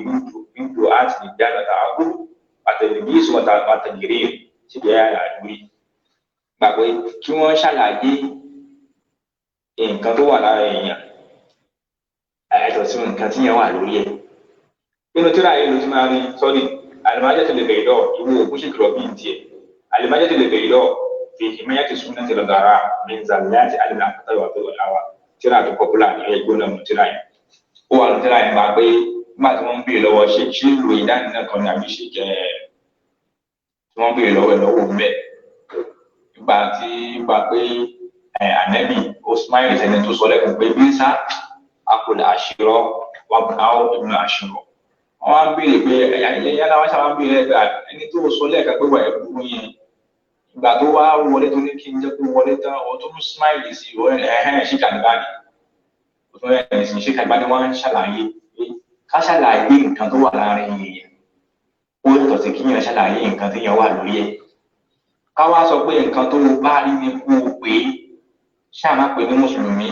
bíntò àti ìjà wàtàágò àtẹ̀lẹ́gísù wàtàgìrì síbi àdúrí. Gbàgbé kí wọ́n ṣàlàyé nǹkan tó wà lára èèyàn ẹ̀tọ́ sí nǹkan tí yẹn wà lórí ẹ̀. Nínú tíra yìí ló ti máa rí sọ́rí àlùmájẹ́ tó lè bẹ̀rẹ̀ lọ ìwé òkú sì kìlọ̀ bíi tiẹ̀. Àlùmájẹ́ tó lè bẹ̀rẹ̀ lọ fi ìmọ̀yà ti súnmọ́ ti lọ́gàrà mẹ́nzàláàtì àlùmọ́ àkọ́tà ìwà tó wà tíra tó pọ́pùlà ní ẹgbẹ́ náà tíra yìí. Ó wà ní tíra yìí bá pé nígbà tí wọ́n ń béèrè lọ́wọ́ ṣé ṣé lo ìdánilẹ́ kan ní àbí ṣe jẹ́ tí wọ́n ń béèrè lọ́wọ́ ẹ̀ lọ́wọ́ mbẹ́. Nígbà tí gbà pé ànẹ́bì ó smile sẹ́ni tó sọ lẹ́kùn pé bí sá akọlẹ àṣírọ wàbùnáwó ìmú àṣírọ. Wọ́n á béèrè pé ẹyà náà wọ́n sábà ń béèrè ẹgbẹ́ ẹni tó sọ lẹ́ẹ̀kan pé wà ẹ burú yẹn. Ìgbà tó wá wọlé tó ní kí n jẹ́ kó wọlé tán, ó tún smile sí i, ẹ̀hẹ́n ṣì kàdébá ni. Ó tún rẹ̀ sí ṣì kàdébá ni wọ́n ń ṣàlàyé pé ká ṣàlàyé nǹkan tó wà láàrin èèyàn. Ó yàtọ̀ sí kí yẹn ṣàlàyé nǹkan tí yẹn wà lórí ẹ̀. Ká wá sọ pé nǹkan tó bá rí ni kó o pè é, ṣáà má pè ní mùsùlùmí.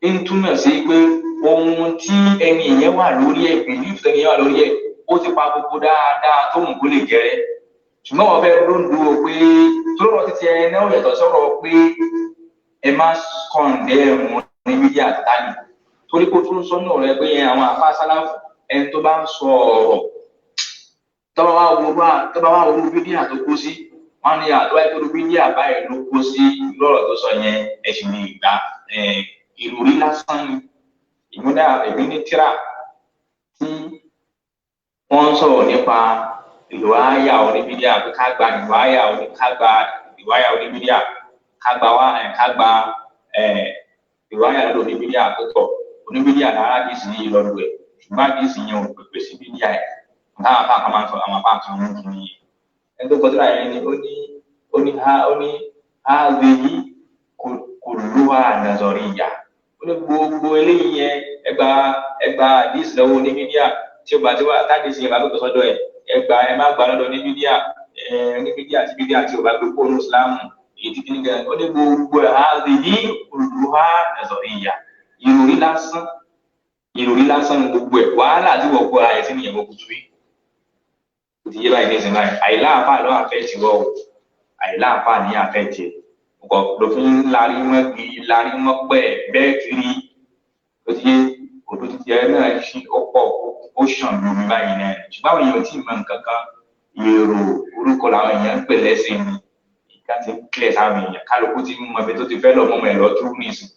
Ń túmọ̀ sí pé ohun tí ẹni yẹn wà lórí ẹ̀, bìlífù ẹni yẹn wà lórí ẹ̀, ó ti pa gbogbo dáadáa tó mú kó lè jẹrẹ. Ṣùgbọ́n wọ́n fẹ́ lóńdó pé tó lọ́rọ̀ títí ẹ náà yàtọ̀ sọ̀rọ̀ pé ẹ má kọ̀ǹdẹ́ẹ̀mù ní mídíà tálì. Torí kó tún sọ náà rẹ pé àwọn àfa sálàfù ẹni tó bá ń sọ ọ̀rọ̀ tọ́ba wá wo mídíà tó kó sí, wọ́n ní àtọ́wá ìtọ́jú mídíà báyìí ló kó sí lọ́rọ̀ tó sọ yẹn ẹ̀sìn ní ìgbà ìròrí lásán ni. Ìmúdá èmi ní tíra tí wọ́n ń sọ̀rọ̀ nípa ìwáyà oníbídíà pé ká gba ìwáyà oní ká gba ìwáyà oníbídíà ká gba wá ká gba ìwáyà lọ́dọ̀ oníbídíà pẹ̀tọ̀ oníbídíà lára kì í sì ní ìlọ́dún ẹ̀. Ṣùgbọ́n àdìsí yẹn ò pèpè sí bídíà ẹ̀. Táwọn afá kan máa ń sọ, àwọn afá kan ń kí ni ẹni tó kọjú láyé ni ó ní ó ní ha ó ní ha lèyí kò lóha nàzọrí ìyá. Ó ní gbogbo eléyìí yẹn, ẹgbà ẹgbà àdìsí lọ́wọ́ ní bídíà tí ó bá ti wá tádìsí yẹn bá gbé sọ́dọ̀ ẹ̀, ẹgbà ẹ má gbà lọ́dọ̀ ní bídíà, ẹ ní bídíà tí bídíà tí ò bá gbé kó ní ìsìlámù èyí tí kìíní gan. Ó ní gbogbo ẹ̀ ha lèyí kò lóha nàzọrí ìyá, ìròrí lásán, ìròrí lásán ni gbogbo ẹ̀. Wàhálà tí wọ́n kó ara ẹ̀ sí nìyẹn, wọ́n kutu bí ó ti yé báyìí ní ìsìn báyìí. Àìláàfáà ló àfẹ́ ti wọ́ o, àìláàfáà ní àfẹ́ tiẹ̀ ọkọ̀ ló fi ń larí mọ́ kiri, larí mọ́ pẹ́ bẹ́ẹ̀ kiri. Ó ti yé òdo ti tiẹ̀ náà ṣí ọ̀pọ̀ ó ṣàn lómi báyìí náà. Ṣùgbọ́n àwọn èèyàn tí ì mọ nǹkan kan, èrò orúkọ làwọn èèyàn ń pè lẹ́sìn ni. Nǹkan ti ń kílẹ̀ sáwọn èèyàn, kálukú ti mọ ibi tó ti fẹ́ lọ mọ́mọ́ ẹ̀ lọ tú nísìn,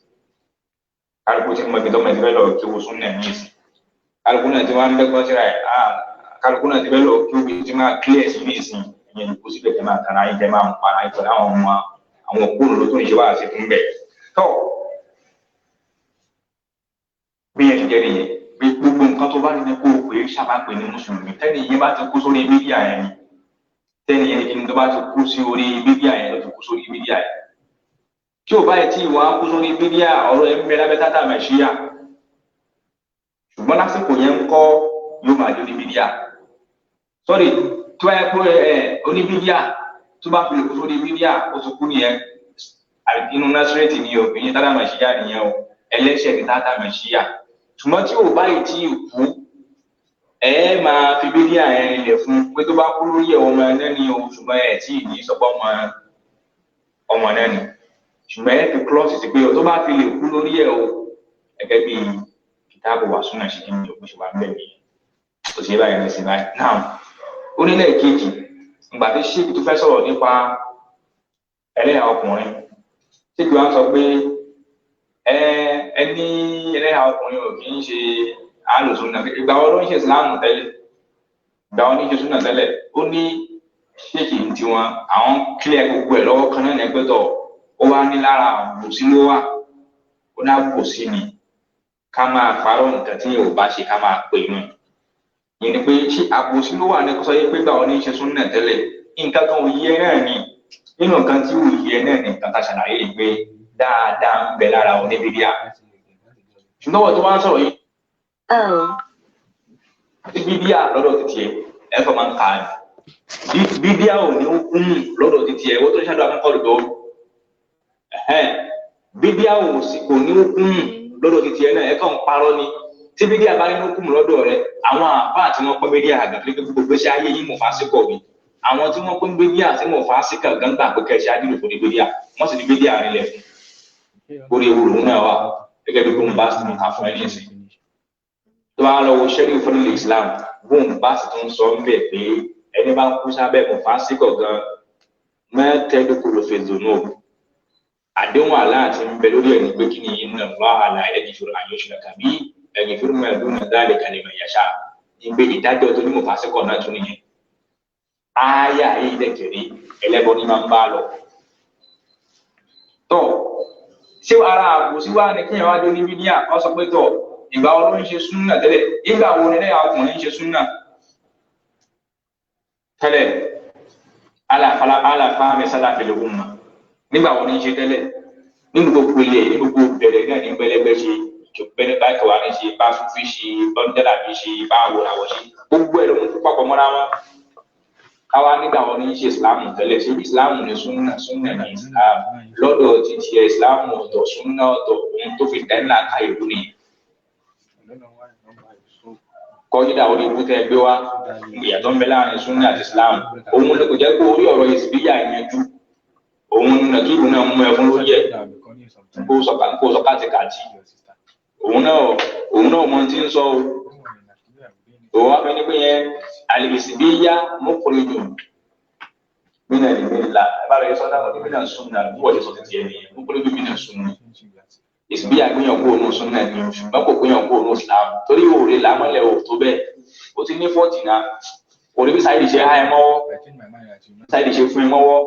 kálukú ti mọ ibi tó mọ ti fẹ́ lọ kí wo sún náà nísìn, kálukú náà ti wá ń dẹ́gbọ́n síra ẹ̀, kálukú náà ti fẹ́ lọ kí omi ti máa clear sí nísìn. Ìyẹn ní kó síbẹ̀ kẹ́ máa tara yín, kẹ́ máa ń para yín pẹ̀lú àwọn ọmọ àwọn òkúrò ló tó ń ṣe wá sí fún bẹ́ẹ̀. Tọ́ bí yẹn ti jẹ́ nìyẹn, bí gbogbo nǹkan tó bá ní kó o pè é sábà pè ní mùsùlùmí, tẹ́ni yẹn bá ti kú sórí mídíà yẹn ni, tẹ́ni yẹn kí ni tó bá ti kú sí orí mídíà yẹn ló ti kú sórí mídíà yẹn. Tí ò báyìí tí ìwà kú sórí mídíà, ọ̀rọ̀ ẹ̀ ń bẹ lábẹ́ tátà mẹ̀ṣíà, ṣùgbọ́n lásìkò yẹn ń kọ́ yóò máa jẹ́ oníbídíà. Sọ́rí, tó bá yẹ kó ẹ oníbídíà tó bá fi lè kú sórí mídíà, ó ti kú nìyẹn. Inú násírẹ́tì ni o, ìyẹn tátà mẹ̀ṣíà nìyẹn o, ẹlẹ́ṣẹ̀ ní tátà mẹ̀ṣíà. Ṣùgbọ́n tí ò báyìí tí ì kú, ẹ máa fi bídíà yẹn rinlẹ̀ fún pé tó bá kú lórí ẹ̀ ọmọ náà ni o, ṣùgbọ́n ẹ̀ tí ì ní sọpọ́ ọmọ náà ni. Ṣùgbọ́n ẹ fi klọ́ọ̀sì sí pé tó bá fi lè kú lórí ẹ̀ o, gẹ́gẹ́ bí kìtáàbù wà súnà ṣe kí ni òkú ṣe wà ń bẹ̀ nìyẹn. Ó ṣe báyìí ní sinmi náà. Onílẹ̀ kejì, ìgbà tí ṣéèkì tó fẹ́ sọ̀rọ̀ nípa ẹlẹ́yà ọkùnrin, ṣéèkì wa ń sọ pé ẹni ẹlẹ́yà ọkùnrin ò kì í ṣe alùsùnà. Ìgbà wo ló ń ṣe ìsìláàmù tẹ́lẹ̀? Ìgbà wo ní ṣe súnà tẹ́lẹ̀? Ó ní ṣéèkì ń tiwọn àwọn kílẹ̀ gbogbo ẹ̀ lọ́wọ́ kan náà ní ẹgbẹ́tọ̀. Ó wá ní lára àbòsí ló wà, ó ní àbòsí ni ká máa parọ́ nǹkan tí yóò bá ṣe ká máa pè mọ́. Ìyẹn ni pé ṣé àbòsí ló wà ní kó sọ yẹ pé gbà wọn ní ṣe súnà tẹ́lẹ̀? Nǹkan kan ò yẹ náà ni, nínú nǹkan tí ò yẹ náà ni nǹkan tá a ṣàlàyé yìí pé dáadáa ń bẹ lára oníbíbíà. Ṣùgbọ́n wọ́n tó wá ń sọ̀rọ̀ yìí bíbíà lọ́dọ̀ títí ẹ̀ ẹ̀fọ́ máa ń kà á ní bíbíà ò ní kún lọ́dọ̀ títí ẹ̀ wọ́n tó ń ṣàdúrà fún kọ́ọ̀lù dọ́ọ̀lù bíbíà kò ní kún lọ́dọ̀ títí ẹ̀ náà ẹ̀ kàn ń parọ́ ni. Tí bíbíà bá ní kún lọ́dọ̀ rẹ, àwọn àbá tí wọ́n pọ́n bíbíà àgbà pé gbogbo gbèsè ayé yìí mọ̀ fásikọ̀ mi, àwọn tí wọ́n pọ́n bíbíà tí mọ̀ fásikọ̀ gángbà pé kẹ́sì ádìrò fún ní bíbíà, wọ́n sì ní bíbíà rinlẹ̀ fún orí ewu lòun náà wà gẹ́gẹ́ bí bóun bá sì mú ká fún ẹ nísìnyí. Tó bá lọ wo sẹ́rí fún ilé Islam, bóun bá sì tún sọ ń bẹ̀ pé ẹni bá ń kú sábẹ́ mọ̀ fásikọ̀ gan mẹ́tẹ́ẹ̀dókòlò fèzò náà, àdéhùn àlá àti ń bẹ lórí ẹni pé kí ni iná lọ́ àlà ẹni fúru àyọ̀ṣùnà tàbí ẹni fúru mẹ́ẹ̀dún náà dáàlì kalẹ̀ mọ̀ yàṣà ní pé ìdájọ́ tó ní mọ̀ fásikọ̀ náà tún nìyẹn. Ááyà yìí dẹ̀kẹ̀rí ẹlẹ́bọ ní máa ń bá lọ. Tọ́ ṣé ara àbòsí wá ní kíyàn wá dé ní bídíà? Wọ́n sọ pé tọ̀ ìgbà wo ló ń ṣe súnà tẹ́lẹ̀? Ìgbà wo ni lẹ́yìn ọkùnrin ń ṣe súnà tẹ́lẹ̀? Aláfa mẹ́sàlá fẹlẹ̀ wò mà nígbà wo ni ń ṣe tẹ́lẹ̀? Nínú gbogbo ilé, ní gbogbo bẹ̀rẹ̀ náà ní gbẹlẹgbẹ ṣe bẹ́ẹ̀ bá kẹwàá ní ṣe bá fúnfí ṣe bọ́ńdẹ́là bí ṣe bá wòràwọ̀ ṣe gbogbo ẹ̀ ló mú papọ̀ mọ́ra wọn. Káwá nígbà wo ni ń ṣe ìsìláàmù tẹ́lẹ̀? Ṣé ìsìláàmù ni súnà, súnà ní ìsìláàmù lọ́dọ̀ títí ẹ̀, ìsìláàmù ọ̀tọ̀ súnà ọ̀tọ̀, ohun tó fi dá ńlá ka ìlú nìyẹn. Kọ́jídà orí ibú tẹ́ gbé wá, ìyàtọ̀ ń bẹ láàrin súnà àti ìsìláàmù, òun ló kò jẹ́ kó orí ọ̀rọ̀ ìsìbíyà yanjú, òun nàkíbù náà mú ẹfún lórí ẹ̀ kó sọ káàtìkàtì, òun náà mọ tí ń sọ o. Òun wá fẹ́ ní pé yẹn àlèsìbíyà mọ́kùnrin mina ni mila ẹ bá rẹ sọ dáhùn ní mina sunna bí wọ́n ṣe sọ títí ẹ nìyẹn mọ́kùnrin mina sunna ìsìbíyà gbìyànjú kó onú sunna ni, ṣùgbọ́n kò gbìyànjú kó onú Islam torí òòrè làmọ́lẹ̀ ò tó bẹ́ẹ̀. Ó ti ní fọ́ọ̀tì náà, òòrè bí sáyidì ṣe há ẹ mọ́wọ́, sáyidì ṣe fún ẹ mọ́wọ́,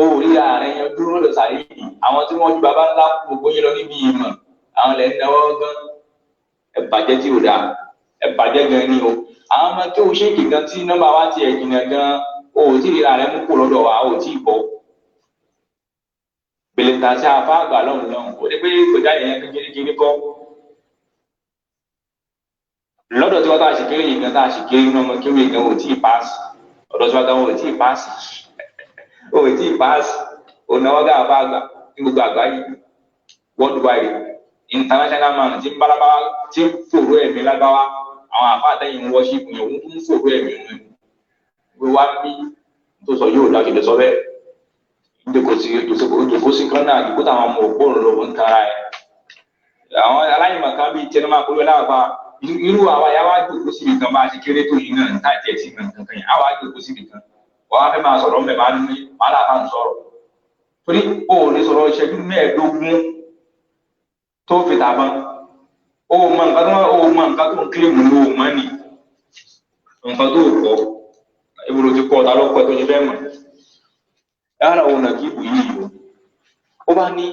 òòrè ààrẹ yẹn dúró lọ sáyidì. Àwọn tí wọ́n ju baba ńlá gbogbo yín lọ níbi ìmọ̀ àwọn lẹ́ ń náwó gan. Ẹ bàjẹ́ tí ò dáa, ẹ bàjẹ́ gan ni o. Àwọn ọmọ tó ṣéèkì gan tí nọ́mbà wa ti ẹ̀ jìnnà gan, o ò tí ì ríra rẹ mú kó lọ́dọ̀ wa, o ò tí ì bọ̀. Bèlèǹtà sí afá àgbà lọ́hùn lọ́hùn, ó ní pé kọjá yẹn kékeré kọ́. Lọ́dọ̀ tí wọ́n tá a ṣe kéré yìí gan, tá a ṣe kéré nínú ọmọ kéwì gan, ò tí ì paasi. Ọ̀dọ̀ tí wọ́n gan ò tí ì paasi. Ò tí ì paasi. Ònàwọ́ gá afá àgbà ní gbogbo àgbáyé. Worldwide international man tí ń bálábáwá tí ń fòrò ẹ̀mí lágbáwá, àwọn àfa àtẹ̀yìn ń wọ́ṣípù yẹn, òun tún ń fòrò ẹ̀mí wọn. Wíwá ń bí tó sọ yóò dájú lè sọ bẹ́ẹ̀. Ìjòkó sí kan náà, ìjòkó táwọn ọmọ òpó òun ń tara ẹ̀. Àwọn aláìmọ̀ kan bíi tẹnu máa polówó láwàfà irú àwa yà wá jòkó síbi kan bá a ṣe kéré tó yìí náà níta ìtẹ̀ tí nǹkan kan yẹn, àwa jòkó síbi kan. Wọ́n á fẹ́ máa sọ̀rọ̀ mbẹ̀ máa ní wàhálà fáwọn sọ̀rọ̀. Torí o ò lè sọ̀rọ̀ ìṣẹ́jú mẹ́ẹ̀ẹ́dógún tó fi tàbọn. O mọ nǹkan tó o mọ nǹkan tó ń kílèmù ní o mọ ni. Nǹkan tó kọ, ìwúrò ti kọ ọ̀tá ló kọ tó ṣe fẹ́ mọ̀. Yàrá òun nà kí ibù yìí o. Ó bá ní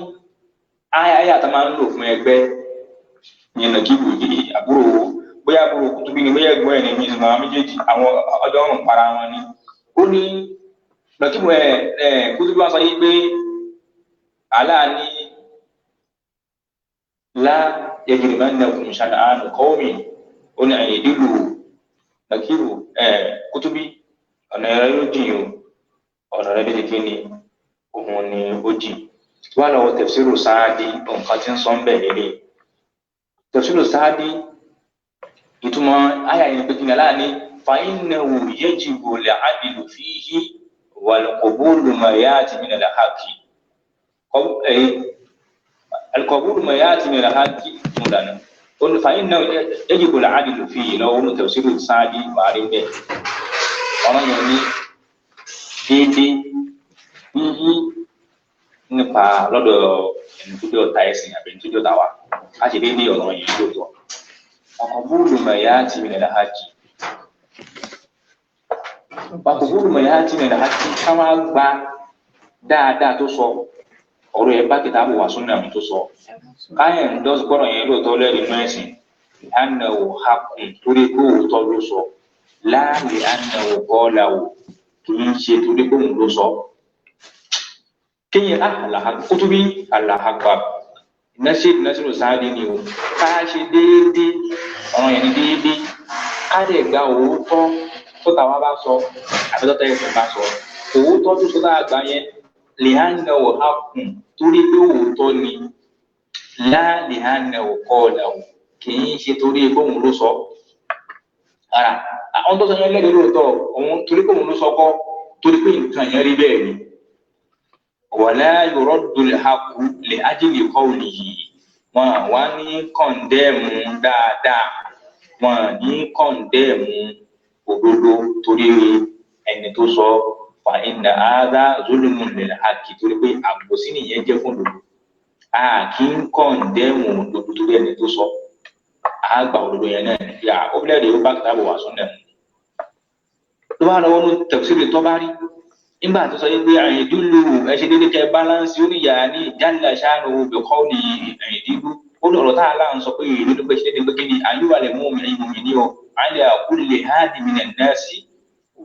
ayé àtà máa ń lò fún ẹgbẹ́ yẹn nà kí ibù yìí àbúrò bóyá àbúrò Kútúbí ni bóyá ẹ̀gbọ́n ẹ̀ ní ìsìn àwọn méjèèjì àwọn ọjọ́ ọ̀rùn para wọn ni. Ó ní nà kí ibù ẹ̀ Kútúbí wá sọ yìí pé àlá ní la yajrimannakum shana'anu qawmin ó ní àyè dílù nàkírù Kútúbí ọ̀nà ẹ̀rọ yóò jìn o, ọ̀nà rẹ̀ lédè kí ni òun ni ó jìn. Wà lọ́wọ́ tafsiru Sáàdì nǹkan tí ń sọ ń bẹ̀ lélẹ̀. Tafsiru Sáàdì ìtumọ̀ àyà yẹn pé kí ni aláàní fa innahu yajibu al-'adlu fihi wal-qabulu ma ya'ti min al-haqqi. Al-qabulu ma ya'ti min al-haqqi múlànà. Fa innahu yajibu al-'adlu fihi lọ́wọ́ ní tafsiru Sáàdì wàá rí bẹ́ẹ̀. Ọ̀rọ̀ yẹn ní déédéé yíyí nípa lọ́dọ̀ ẹni tó jẹ́ ọ̀tá ẹ̀sìn àbí ẹni tó jẹ́ ọ̀tá wa ká ṣe déédéé ọ̀rọ̀ yẹn lóòótọ́. Ọkọ̀ mọ̀ yá ti mi nàlá hajj. Ọkọ̀ mọ̀ yá ti mi nàlá hajj ká wá gba dáadáa tó sọ ọ̀rọ̀ ẹ̀ bá kìtàbù wà súnà mi tó sọ. Káyọ̀ ń dọ́sí gbọ́dọ̀ yẹn lóòótọ́ lẹ́rìí inú ẹ̀sìn. Ìhànà ò hakùn torí pé òótọ́ ló sọ. Láàlì ànà ò kọ́ làwò kì í ṣe torí pé òun ló sọ. Kéèyàn àlàhà Kútúbí àlàhàgbà nasiru Sáàdì ni o. Ká ṣe déédéé ọ̀ràn yẹn ni déédéé ká lè gba òótọ́ tó tàwa bá sọ àbí tó tẹ̀ ẹ̀sìn bá sọ. Òótọ́ tó sọ tá a gbà yẹn lè á nà ò á kùn torí pé òótọ́ ni. Lá lè á nà ò kọ́ ọ̀là o kì í ṣe torí pé òun ló sọ. Ara àwọn tó sọ yẹn lẹ́rìí lóòótọ́ òun torí pé òun ló sọ kọ́ torí pé nǹkan yẹn rí bẹ́ẹ̀ ni. Wala yuraddu al-haqqu li ajli qawlihi. Wọn wá ní kọ̀ǹdẹ́ẹ̀mù dáadáa, wọn ní kọ̀ǹdẹ́ẹ̀mù òdodo torí ẹni tó sọ fa inna hadha zulmun lil haqqi torí pé àbòsí nìyẹn jẹ́ fún òdodo. A kì í kọ̀ǹdẹ́ẹ̀mù òdodo torí ẹni tó sọ. A gba òdodo yẹn náà ní pé ó bílẹ̀ rèé ó bá kìtàbù wà súnà mu. Tó bá lọ́wọ́ ní tafsiri tó bá rí nígbà tó sọ pé àyìndúlù ẹ ṣe déédéé kẹ báláǹsì ó ní yàrá ní jalla sha'nuhu bi qawli àyìndúlù ó ní ọ̀rọ̀ tá a láǹ sọ pé ìlú ní pé ṣe déédéé pé kí ni ayyuhal mu'minun ní o ala kulli hadi minan nasi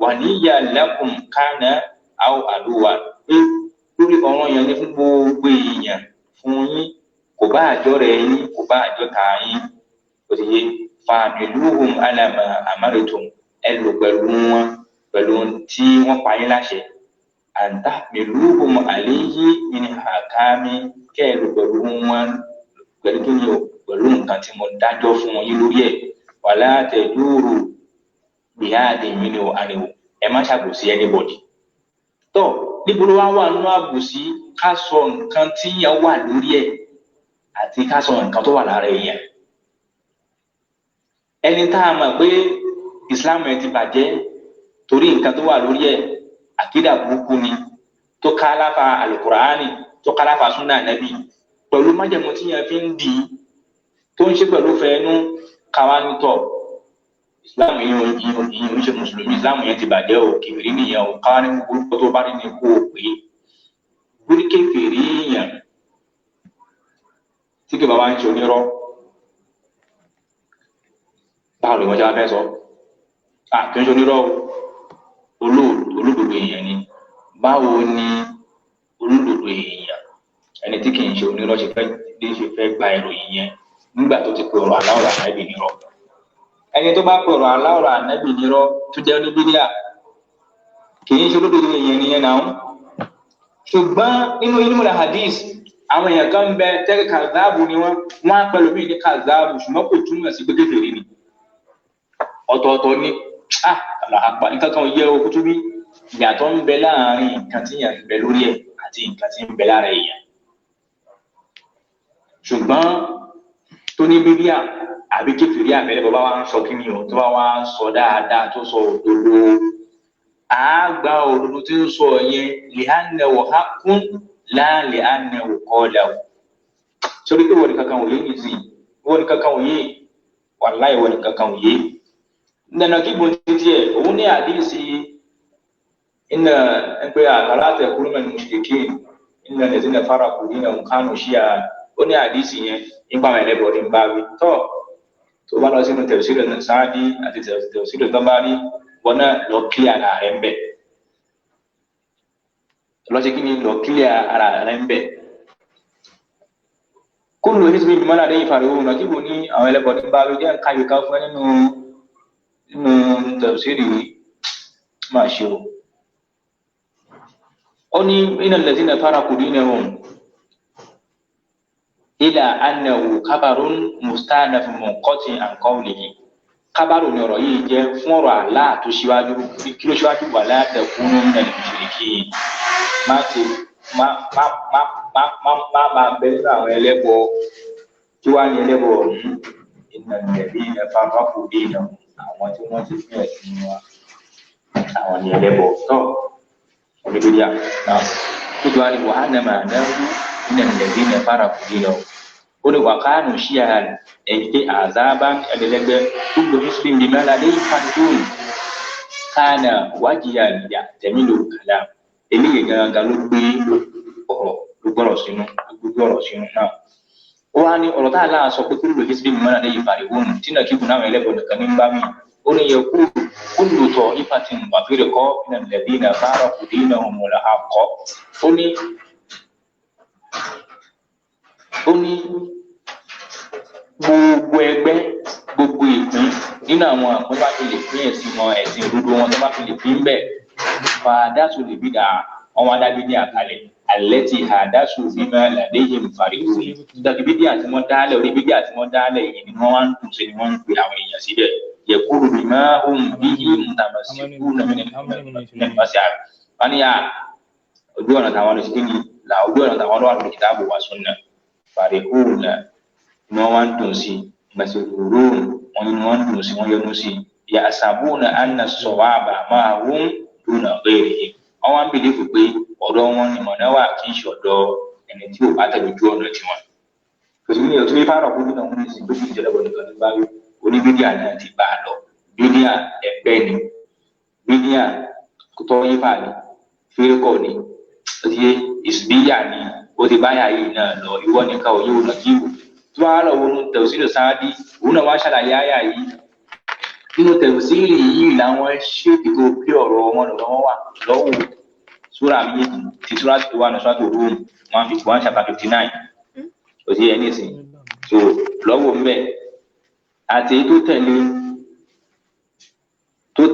waliyyan lakum kana aw aduwwan pé lórí ọ̀rọ̀ yẹn ní fún gbogbo èèyàn fún yín kò bá àjọ rẹ̀ yín kò bá àjọ ta yín ó ti yé fa'amiluhum ala ma amartum ẹ lò pẹ̀lú wọn pẹ̀lú tí wọ́n pa yín láṣẹ àǹtá mìlúhùn àléyé ní àkámi kẹ́ẹ̀lú pẹ̀lú wọn pẹ̀lú kí ni o pẹ̀lú nǹkan tí mo dájọ́ fún yín lórí ẹ̀ wàlá tẹ̀dúró bíháàdì mi ni o àníwò ẹ má ṣàbòsí anybody. Tó níbo ló wá wà nínú àbòsí ká sọ nǹkan tí yẹn wà lórí ẹ̀ àti ká sọ nǹkan tó wà lára èèyàn. Ẹni tá a mọ̀ pé Islam ẹ ti bàjẹ́ torí nǹkan tó wà lórí ẹ̀ àkídà burúkú ni tó káláfa alukuraani tó káláfa súnà nàbí pẹ̀lú májẹ̀mú tí yẹn fi ń di tó ń ṣe pẹ̀lú fẹ́ẹ́nú káwá nítọ̀ Islam yìí ń ṣe mùsùlùmí Islam yẹn ti bàjẹ́ o kèfèrí nìyẹn o káwá ní gbogbo tó bá rí ni kó o pè é lórí kèfèrí yẹn tí kì bàbá ń ṣe onírọ́ Báwo ni wọ́n ṣe wá fẹ́ sọ? Kì í ṣe onírọ́ olódodo èèyàn ni. Báwo ni olódodo èèyàn ẹni tí kì í ṣe onírọ́ ṣe fẹ́ gba ìròyìn yẹn nígbà tó ti pe ọ̀rọ̀ aláwọ̀ ànábì nírọ́? Ẹni tó bá pe ọ̀rọ̀ aláwọ̀ ànábì nírọ́ tó jẹ́ oníbíríà kì í ṣe olódodo èèyàn nìyẹn náà. Ṣùgbọ́n nínú ilmu hadith àwọn èèyàn kan bẹ tẹ́lẹ̀ kàzáàbù ni wọ́n á pẹ̀lú mí ní kàzáàbù, ṣùgbọ́n kò túmọ̀ sí pé kèfèrí ni. Ọ̀tọ̀ọ̀tọ̀ ni àpá nǹkan kan yẹ o kútúbí. Ìyàtọ̀ ń bẹ láàárín nǹkan tí yàn ń bẹ lórí ẹ̀ àti nǹkan tí ń bẹ lára èèyàn. Ṣùgbọ́n tó ní bíbíà àbí kèfèrí àbẹ̀lẹ̀ bàbá wa ń sọ kí ni o, tó bá wa ń sọ dáadáa tó sọ òdodo, àgbà òdodo tí ń sọ yẹn lè á kún láàlẹ̀ ànàwò kọ́ọ̀lá o. Sórí pé wọ́n ní kankan òye nìsín, wọ́n ní kankan òye, wàláì wọ́n ní kankan òye. Nana kí bo títí ẹ̀, òun ní àdínsì iná pé àkàrà àtẹ̀kùrú mẹ́rin mùsùlùkì iná lẹ́sìn náà fara kù nínú kánò ṣíà, ó ní àdínsì yẹn nípa àwọn ẹlẹ́bọ̀ ní bá wí. Tọ́ tó bá lọ sínú tẹ̀sílẹ̀ náà sáádì àti tẹ̀sílẹ̀ tó bá rí wọn náà lọ kílẹ̀ ara rẹ̀ ń bẹ̀. Lọ sí kí ni lọ kílẹ̀ ara rẹ̀ ń bẹ̀. Kúlù hizbi bima ladayhim farihun náà kí bo ní àwọn ẹlẹ́bọ̀ ní bá wí jẹ́ nǹkan yìí ká fún ẹ nínú tafsiri máa ṣe o. Ó ní innal ladhina faraqu dinahum ila annahu khabarun mustanafun munqati'un an qawlihi. Kábàrò ni ọ̀rọ̀ yìí jẹ́ fún ọ̀rọ̀ Allah tó ṣíwájú. Kí ló ṣíwájú? Wala takunu minal mushrikin. Má ṣe má má má má má má máa bẹ nínú àwọn ẹlẹ́bọ. Kí wàá ní ẹlẹ́bọ ọ̀hún? Innal ladhina farraqu dinahum, àwọn tí wọ́n ti fún ẹ̀sìn wọn, àwọn ní ẹlẹ́bọ. Tọ́ oníbíríà náà tó tó wá ní wàhánà máa náwó innal ladhina farraqu dinahum. Ó ní wàkánù ṣíà ẹ̀yìn pé àzábá ẹlẹ́lẹ́gbẹ́ gbogbo muslim bima ladayhim farihun kánà wájìyà tẹ̀mílò kàlà. Eléyìí gangan ló gbé ọ̀rọ̀ ló gbọ́rọ̀ sínú ló gbé ọ̀rọ̀ sínú náà. Ó wá ní ọ̀rọ̀ tá a láà sọ pé kullu hizbin bima ladayhim farihun tí náà kíkùn náà ẹlẹ́bọ̀ nìkan ní bá mi. Ó ní yẹ kullu ta'ifatin wa firqa minal ladhina faraqu dinahumul haqq. Ó ní gbogbo ẹgbẹ́ gbogbo ìpín nínú àwọn àpín bá fi lè pín ẹ̀sìn wọn ẹ̀sìn òdodo wọn tó bá fi lè pín bẹ́ẹ̀ fàdásù lè bí dà wọn wá dábí ní àkàlẹ̀ alẹ́ ti àdásù bímọ làdéhìn fàríwò dàbí bídí àti wọn dálẹ̀ orí bídí àti wọn dálẹ̀ yìí ni wọ́n wá ń dùn sí ni wọ́n ń pè àwọn èèyàn síbẹ̀ yẹkúrú bímọ ohun bíyì mùtàmásíkú nàmínàmásíà wọn ni à ojú ọ̀nà táwọn lọ sí kí ni là ojú ọ̀nà táwọn lọ́wọ́ àlùkìtà kìtàbù wa sunnah farihuna ni wọ́n wá ń dùn sí masrurun wọn ni wọ́n ń dùn sí wọ́n yọnu sí yahsabuna anna sawaba ma'ahum duna ghayrihim. Wọ́n wá ń bìlífù pé ọ̀dọ̀ wọn ni mọ̀nà wà kì í ṣe ọ̀dọ̀ ẹni tí ò bá tẹ̀lé ojú ọ̀nà tiwọn. Kò sí ní ọtún fárọ̀ kó nínú àwọn oníṣìí tó kì í jẹ́lẹ́bọ̀ nìkan ní báyìí oníbídíà náà ti bá a lọ. Bídíà ẹgbẹ́ ni, bídíà tọ́yífà ni, fírikọ̀ ni, ìsbíyà ni, ó ti báyà yìí náà lọ. Ìwọ nìkan òye ònà kí wò tó wá lọ wọnú tẹ̀síìrì sáádì òun náà wá ṣàlàyé àyà yìí. Nínú tẹ̀síìrì yìí làwọn ṣéèkì tó bí ọ̀rọ̀ wọn lọ́wọ́ wọn wà lọ́wọ́ súrà méjì ti súrà tó wà ní súrà tó Rúùmù 151 chapter 59 ó ti yẹ nísìn tó lọ́wọ́ mbẹ́ àti tó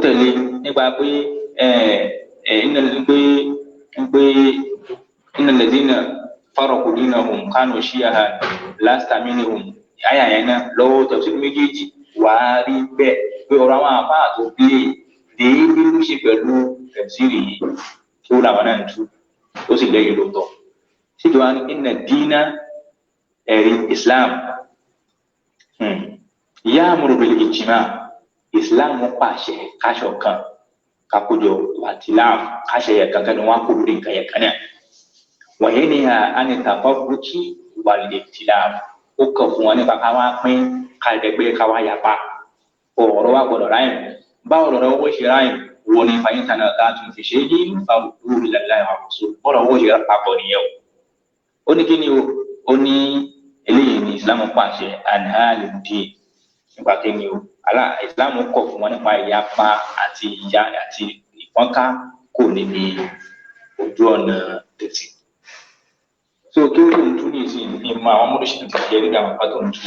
tẹ̀lé nípa pé pé innal ladhina faraqu dinahum kanu shi'an lasta minhum àyà yẹn náà lọ́wọ́ tafsir méjèèjì wà á rí bẹ́ẹ̀ pé ọ̀rọ̀ àwọn àfáà tó bílẹ̀ déédéé ló ṣe pẹ̀lú tafsiri yìí tó làwọn náà ń tú ó sì lẹ́yìn lóòótọ́. Ṣíkì wá ní inna dina ẹ̀rí Islam ya'muru bil ijtima' Islam pàṣẹ káṣọ kan kakójọ wàtíláàmù káṣẹ yẹ kankan ni wọn á kó lórí nǹkan yẹ kan náà. Wọ̀nyí ni a ní tafarruqi wal ikhtilaf ó kàn fún wọn nípa ká wá pín ká dẹgbẹ́ ká wá yapa. Ọ̀rọ̀ wa gbọ́dọ̀ ráyìn báwo lọ̀rọ̀ owó ṣe ráyìn wọ́n ní fàyín tán náà láti fi ṣe yí farudduhu ilallahi wa rasul bọ́dọ̀ owó ṣe papọ̀ nìyẹn o. Ó ní kí ni o? Ó ní eléyìí ní Islam pàṣẹ anhalidi Nípa kí ni o, alá ìsìláàmù kọ̀ fún wọn nípa ìyapa àti ìyà àti ìfọ́nká kò níbi ojú ọ̀nà tẹ̀sí. So kí ó lóun tún ní ìsìn ní mọ àwọn mọ́lẹ́sì tó ti jẹ́ nígbà àwọn pátó ń tu,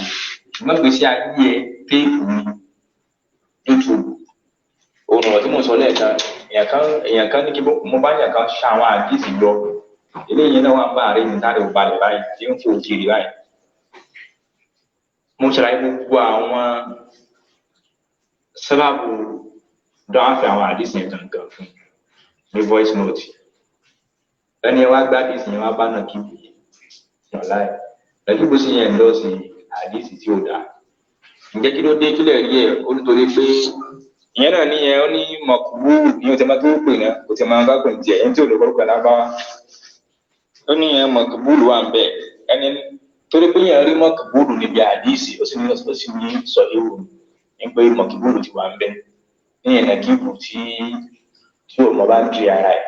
ṣùgbọ́n gbèsè ayé ẹ téèpù ní YouTube. Òun ọ̀rọ̀ tí mo sọ lẹ́ẹ̀kan, èèyàn kan ní kí mo bá èèyàn kan ṣa àwọn àdìsí lọ. Eléyìí náà wà ń bá àárẹ̀ mi sáré ò balẹ̀ báyìí tí ń fò kiri báyìí. Mo ṣàlàyé gbogbo àwọn sábàbù dọ́wọ́fẹ́ àwọn àdìsí yẹn gangan fún ní voice note. Ẹni ẹ wá gbá àdìsí yẹn wá bá náà kíbi ọ̀la ẹ̀. Lẹ́kí bó sì yẹn lọ sí àdìsí tí ò dáa. Ǹjẹ́ kí ló dé kílẹ̀ rí ẹ̀? Ó nítorí pé ìyẹn náà níyẹn ó ní mọ̀kúbú ní o ti máa tó pè náà o ti máa bá pè ní tiẹ̀ ẹni tí ò lè kọ́kọ́ lábáwá. Ó ní yẹn mọ̀kúbúlù wà ń bẹ̀ ẹni torí pé yẹn rí mọ̀kúbúlù níbi àdìsí ó sì ní sọ ewu ní pé mọ̀kúbúlù ti wà ń bẹ̀ ní yẹn nàkíbù tí ò mọ̀ bá ń di ara ẹ̀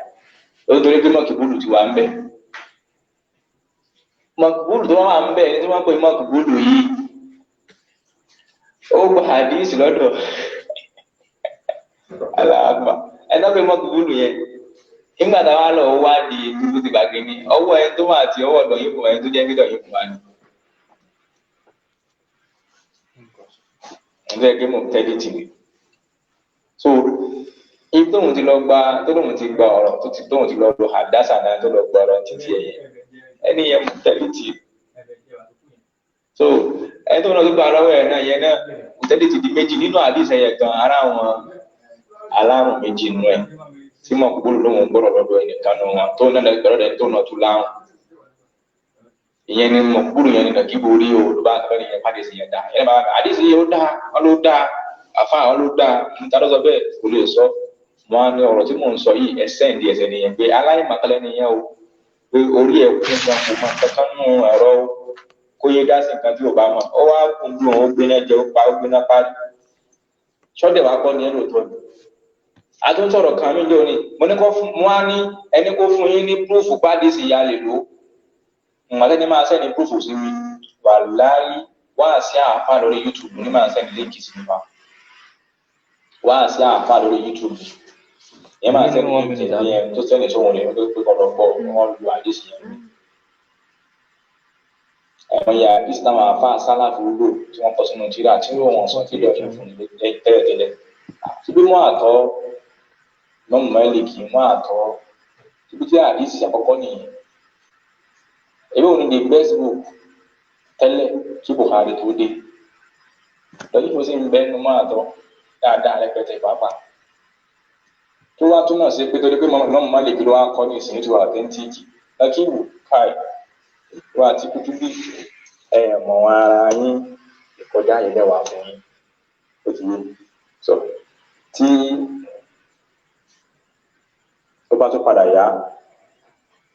ó torí pé mọ̀kúbúlù ti wà ń bẹ̀. Mọ̀kúbúlù tó wà ń bẹ̀ ẹni tí wọ́n pè mọ̀kúbúlù yìí ó gba àdìsí lọ́dọ̀ aláàgbà ẹni tó pè mọ̀kúbúlù yẹn nígbà tá a wá lọ wá di gbogbo ti gbàgbé ní ọwọ́ ẹni tó máa ti ọwọ́ ọ̀dọ̀ yìí fún ẹni tó jẹ́ gbídọ̀ yìí fún wa ni. Ẹni tó yẹ kí mò ń tẹ́lẹ̀ tì mí. So ibi tóun ti lọ gba tó lóun ti gba ọ̀rọ̀ tó ti tóun ti lọ lo àdásà náà tó lọ gba ọ̀rọ̀ títí ẹ̀yẹ ẹni yẹn mò ń tẹ́lẹ̀ tì. So ẹni tó lọ tó gba lọ́wọ́ ẹ̀ náà yẹn náà mò ń tẹ́lẹ̀ tì di méjì nínú àdìsẹ̀ yẹn gan ara àwọn alárùn méjì nù ẹ̀ tí mo kúrò lóhùn gbọ́dọ̀ lọ́dọ̀ ẹnìkan nù wọn tó náà gbọ́dọ̀ ẹni tó náà tún láhùn. Ìyẹn ni mo kúrò yẹn nìkan kí borí o ló bá fẹ́ yẹn pàdé sí yẹn dá. Yẹn bá àdìsí yẹn ó dá wọn ló dá àfa wọn ló dá níta ló sọ bẹ́ẹ̀ kò lè sọ. Mo á ní ọ̀rọ̀ tí mò ń sọ yìí ẹsẹ̀ ń di ẹsẹ̀ nìyẹn pé aláìmọ̀kálẹ́ nìyẹn o pé orí ẹ̀ kún gan kò mọ kankan nù ẹ̀rọ kó yé dá sí nǹkan tí ò bá mọ̀. Ó wá kún bí òun ó gbéná jẹ ó pa ó gbéná parí. Ṣọ́dẹ̀ wá kọ́ ni ẹ lóòótọ́ ni àtúntọ̀rọ̀ kan mí lónìí mo ní kó fún mo á ní ẹni kó fún yín ní púrúfù pàdé sí ìyá lè lò ó màtẹ́ni máa sẹ́ni púrúfù sí mi wà láyé wá sí àáfà lórí YouTube ní máa sẹ́ni líǹkì sí mi wá sí àáfà lórí YouTube ìyẹn máa sẹ́ni líǹkì sí yẹn tó sẹ́ni sóhun rẹ̀ pé kọ́ lọ gbọ́ wọ́n lu àdéṣì yẹn mi. Àwọn ìyá àdéṣì táwọn àáfà sálàfù lò tí wọ́n kọ sínú tírà tí wọ́n sọ kílọ̀ fún tẹ́lẹ̀tẹ́lẹ̀ síbí mọ́ àtọ́ mọ́mú Málíkì mọ́ àtọ́ ibi tí àdìsí àkọ́kọ́ nìyẹn. Èmi ò ní the best book tẹ́lẹ̀ kí Buhari tó dé. Lọ́yìn mo sì ń bẹ́nu mọ́ àtọ́ dáadáa rẹpẹtẹ pàápàá. Tó wá túmọ̀ sí pé torí pé mọ́mú Málíkì ló wá kọ́ ní ìsìn tó authentic. Lọ́kìwù káì wá àti kútúbí ẹ̀ mọ̀ ara yín ìkọjá ìlẹ́wà fún yín. Ó ti yé. So tí tó bá tún padà yá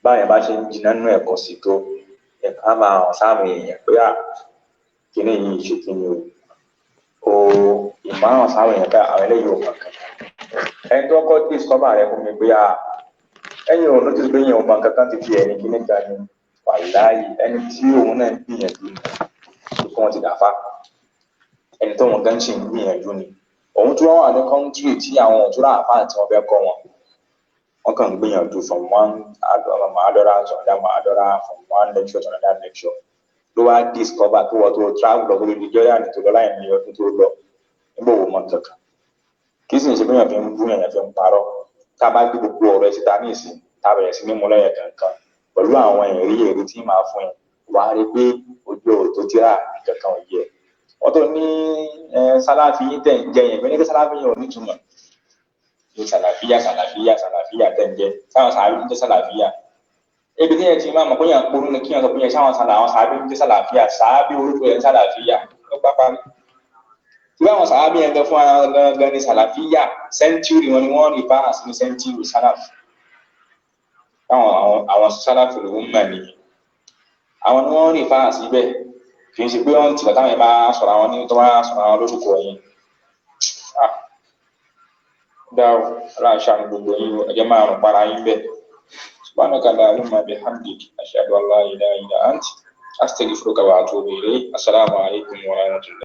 báyẹn bá ṣe ń jiná nínú ẹ̀kọ́ sí tó ẹ̀ka á máa hàn sáàmù èèyàn pé à kíní yìí ṣe kíni o ìmọ̀ hàn sáàmù èèyàn pé àwọn eléyìí ò mọ̀ kankan. Ẹni tó kọ́ discover rẹ fún mi pé à ẹ̀yin ò notice pé èèyàn ò mọ̀ kankan ti fi ẹ̀yìn kíní kan ni wàláyé ẹni tí òun náà ń gbìyànjú ni kí wọ́n ti dàfa ẹni tó wọn gan ṣe ń gbìyànjú ni òun tún wà ní kọ́ńtírì tí àwọn òtúrà àfáà tí wọ́n fẹ́ kọ́ wọn. Wọ́n kàn ń gbìyànjú from one mahadara to another mahadara, from one lecture to another lecture ló wá discover tó wọ́n tó travel lọ lórí Jordan tó lọ láì ní ọdún tó lọ nígbà wo mọ̀ kankan kí sì ń ṣe bóyá fi ń bú yàn fi ń parọ́ tá a bá gbé gbogbo ọ̀rọ̀ ẹ síta ní ìsìn tá a bẹ̀rẹ̀ sí ní mú lẹ́yìn kankan pẹ̀lú àwọn ẹ̀rí èrè tí màá fún yẹn wà á rí pé ojú ọ̀rọ̀ tó tíra kankan ò yẹ wọ́n tó ní sálàfí yín tẹ̀ ń jẹ yẹn pé ní kí sálàfí yẹn ò nítumọ̀ ní sàlàfíà sàlàfíà sàlàfíà tẹ̀ ń jẹ sáwọn sàábí ń jẹ sàlàfíà ebi tí yẹn ti máa mọ̀ pé yẹn kúrú ni kí yẹn sọ pé yẹn sáwọn sàlà àwọn sàábí ń jẹ sàlàfíà sàábí orúkọ yẹn sàlàfíà ló bá parí tí báwọn sàábí yẹn gan fún ara gangan ní sàlàfíà sẹ́ńtúrì wọn ni wọ́n rí bá àti ní sẹ́ńtúrì sálàfù àwọn àwọn sálàfù ló ń mọ̀ nìyẹn àwọn ni wọ́n rí bá àti bẹ́ẹ̀ kì í ṣe pé wọ́n ti bàtà yẹn bá sọ̀rọ̀ àwọn ní tó bá sọ̀rọ̀ àwọn lórúkọ yẹn dáwọ aláṣà ní gbogbo yín ẹjẹ máa rùn para yín bẹ́ẹ̀ subhanaka allahumma bihamdik ashhadu an la ilaha illa ant astaghfiruka wa atubu ilayk. Assalamu alaikum wa rahmatullah.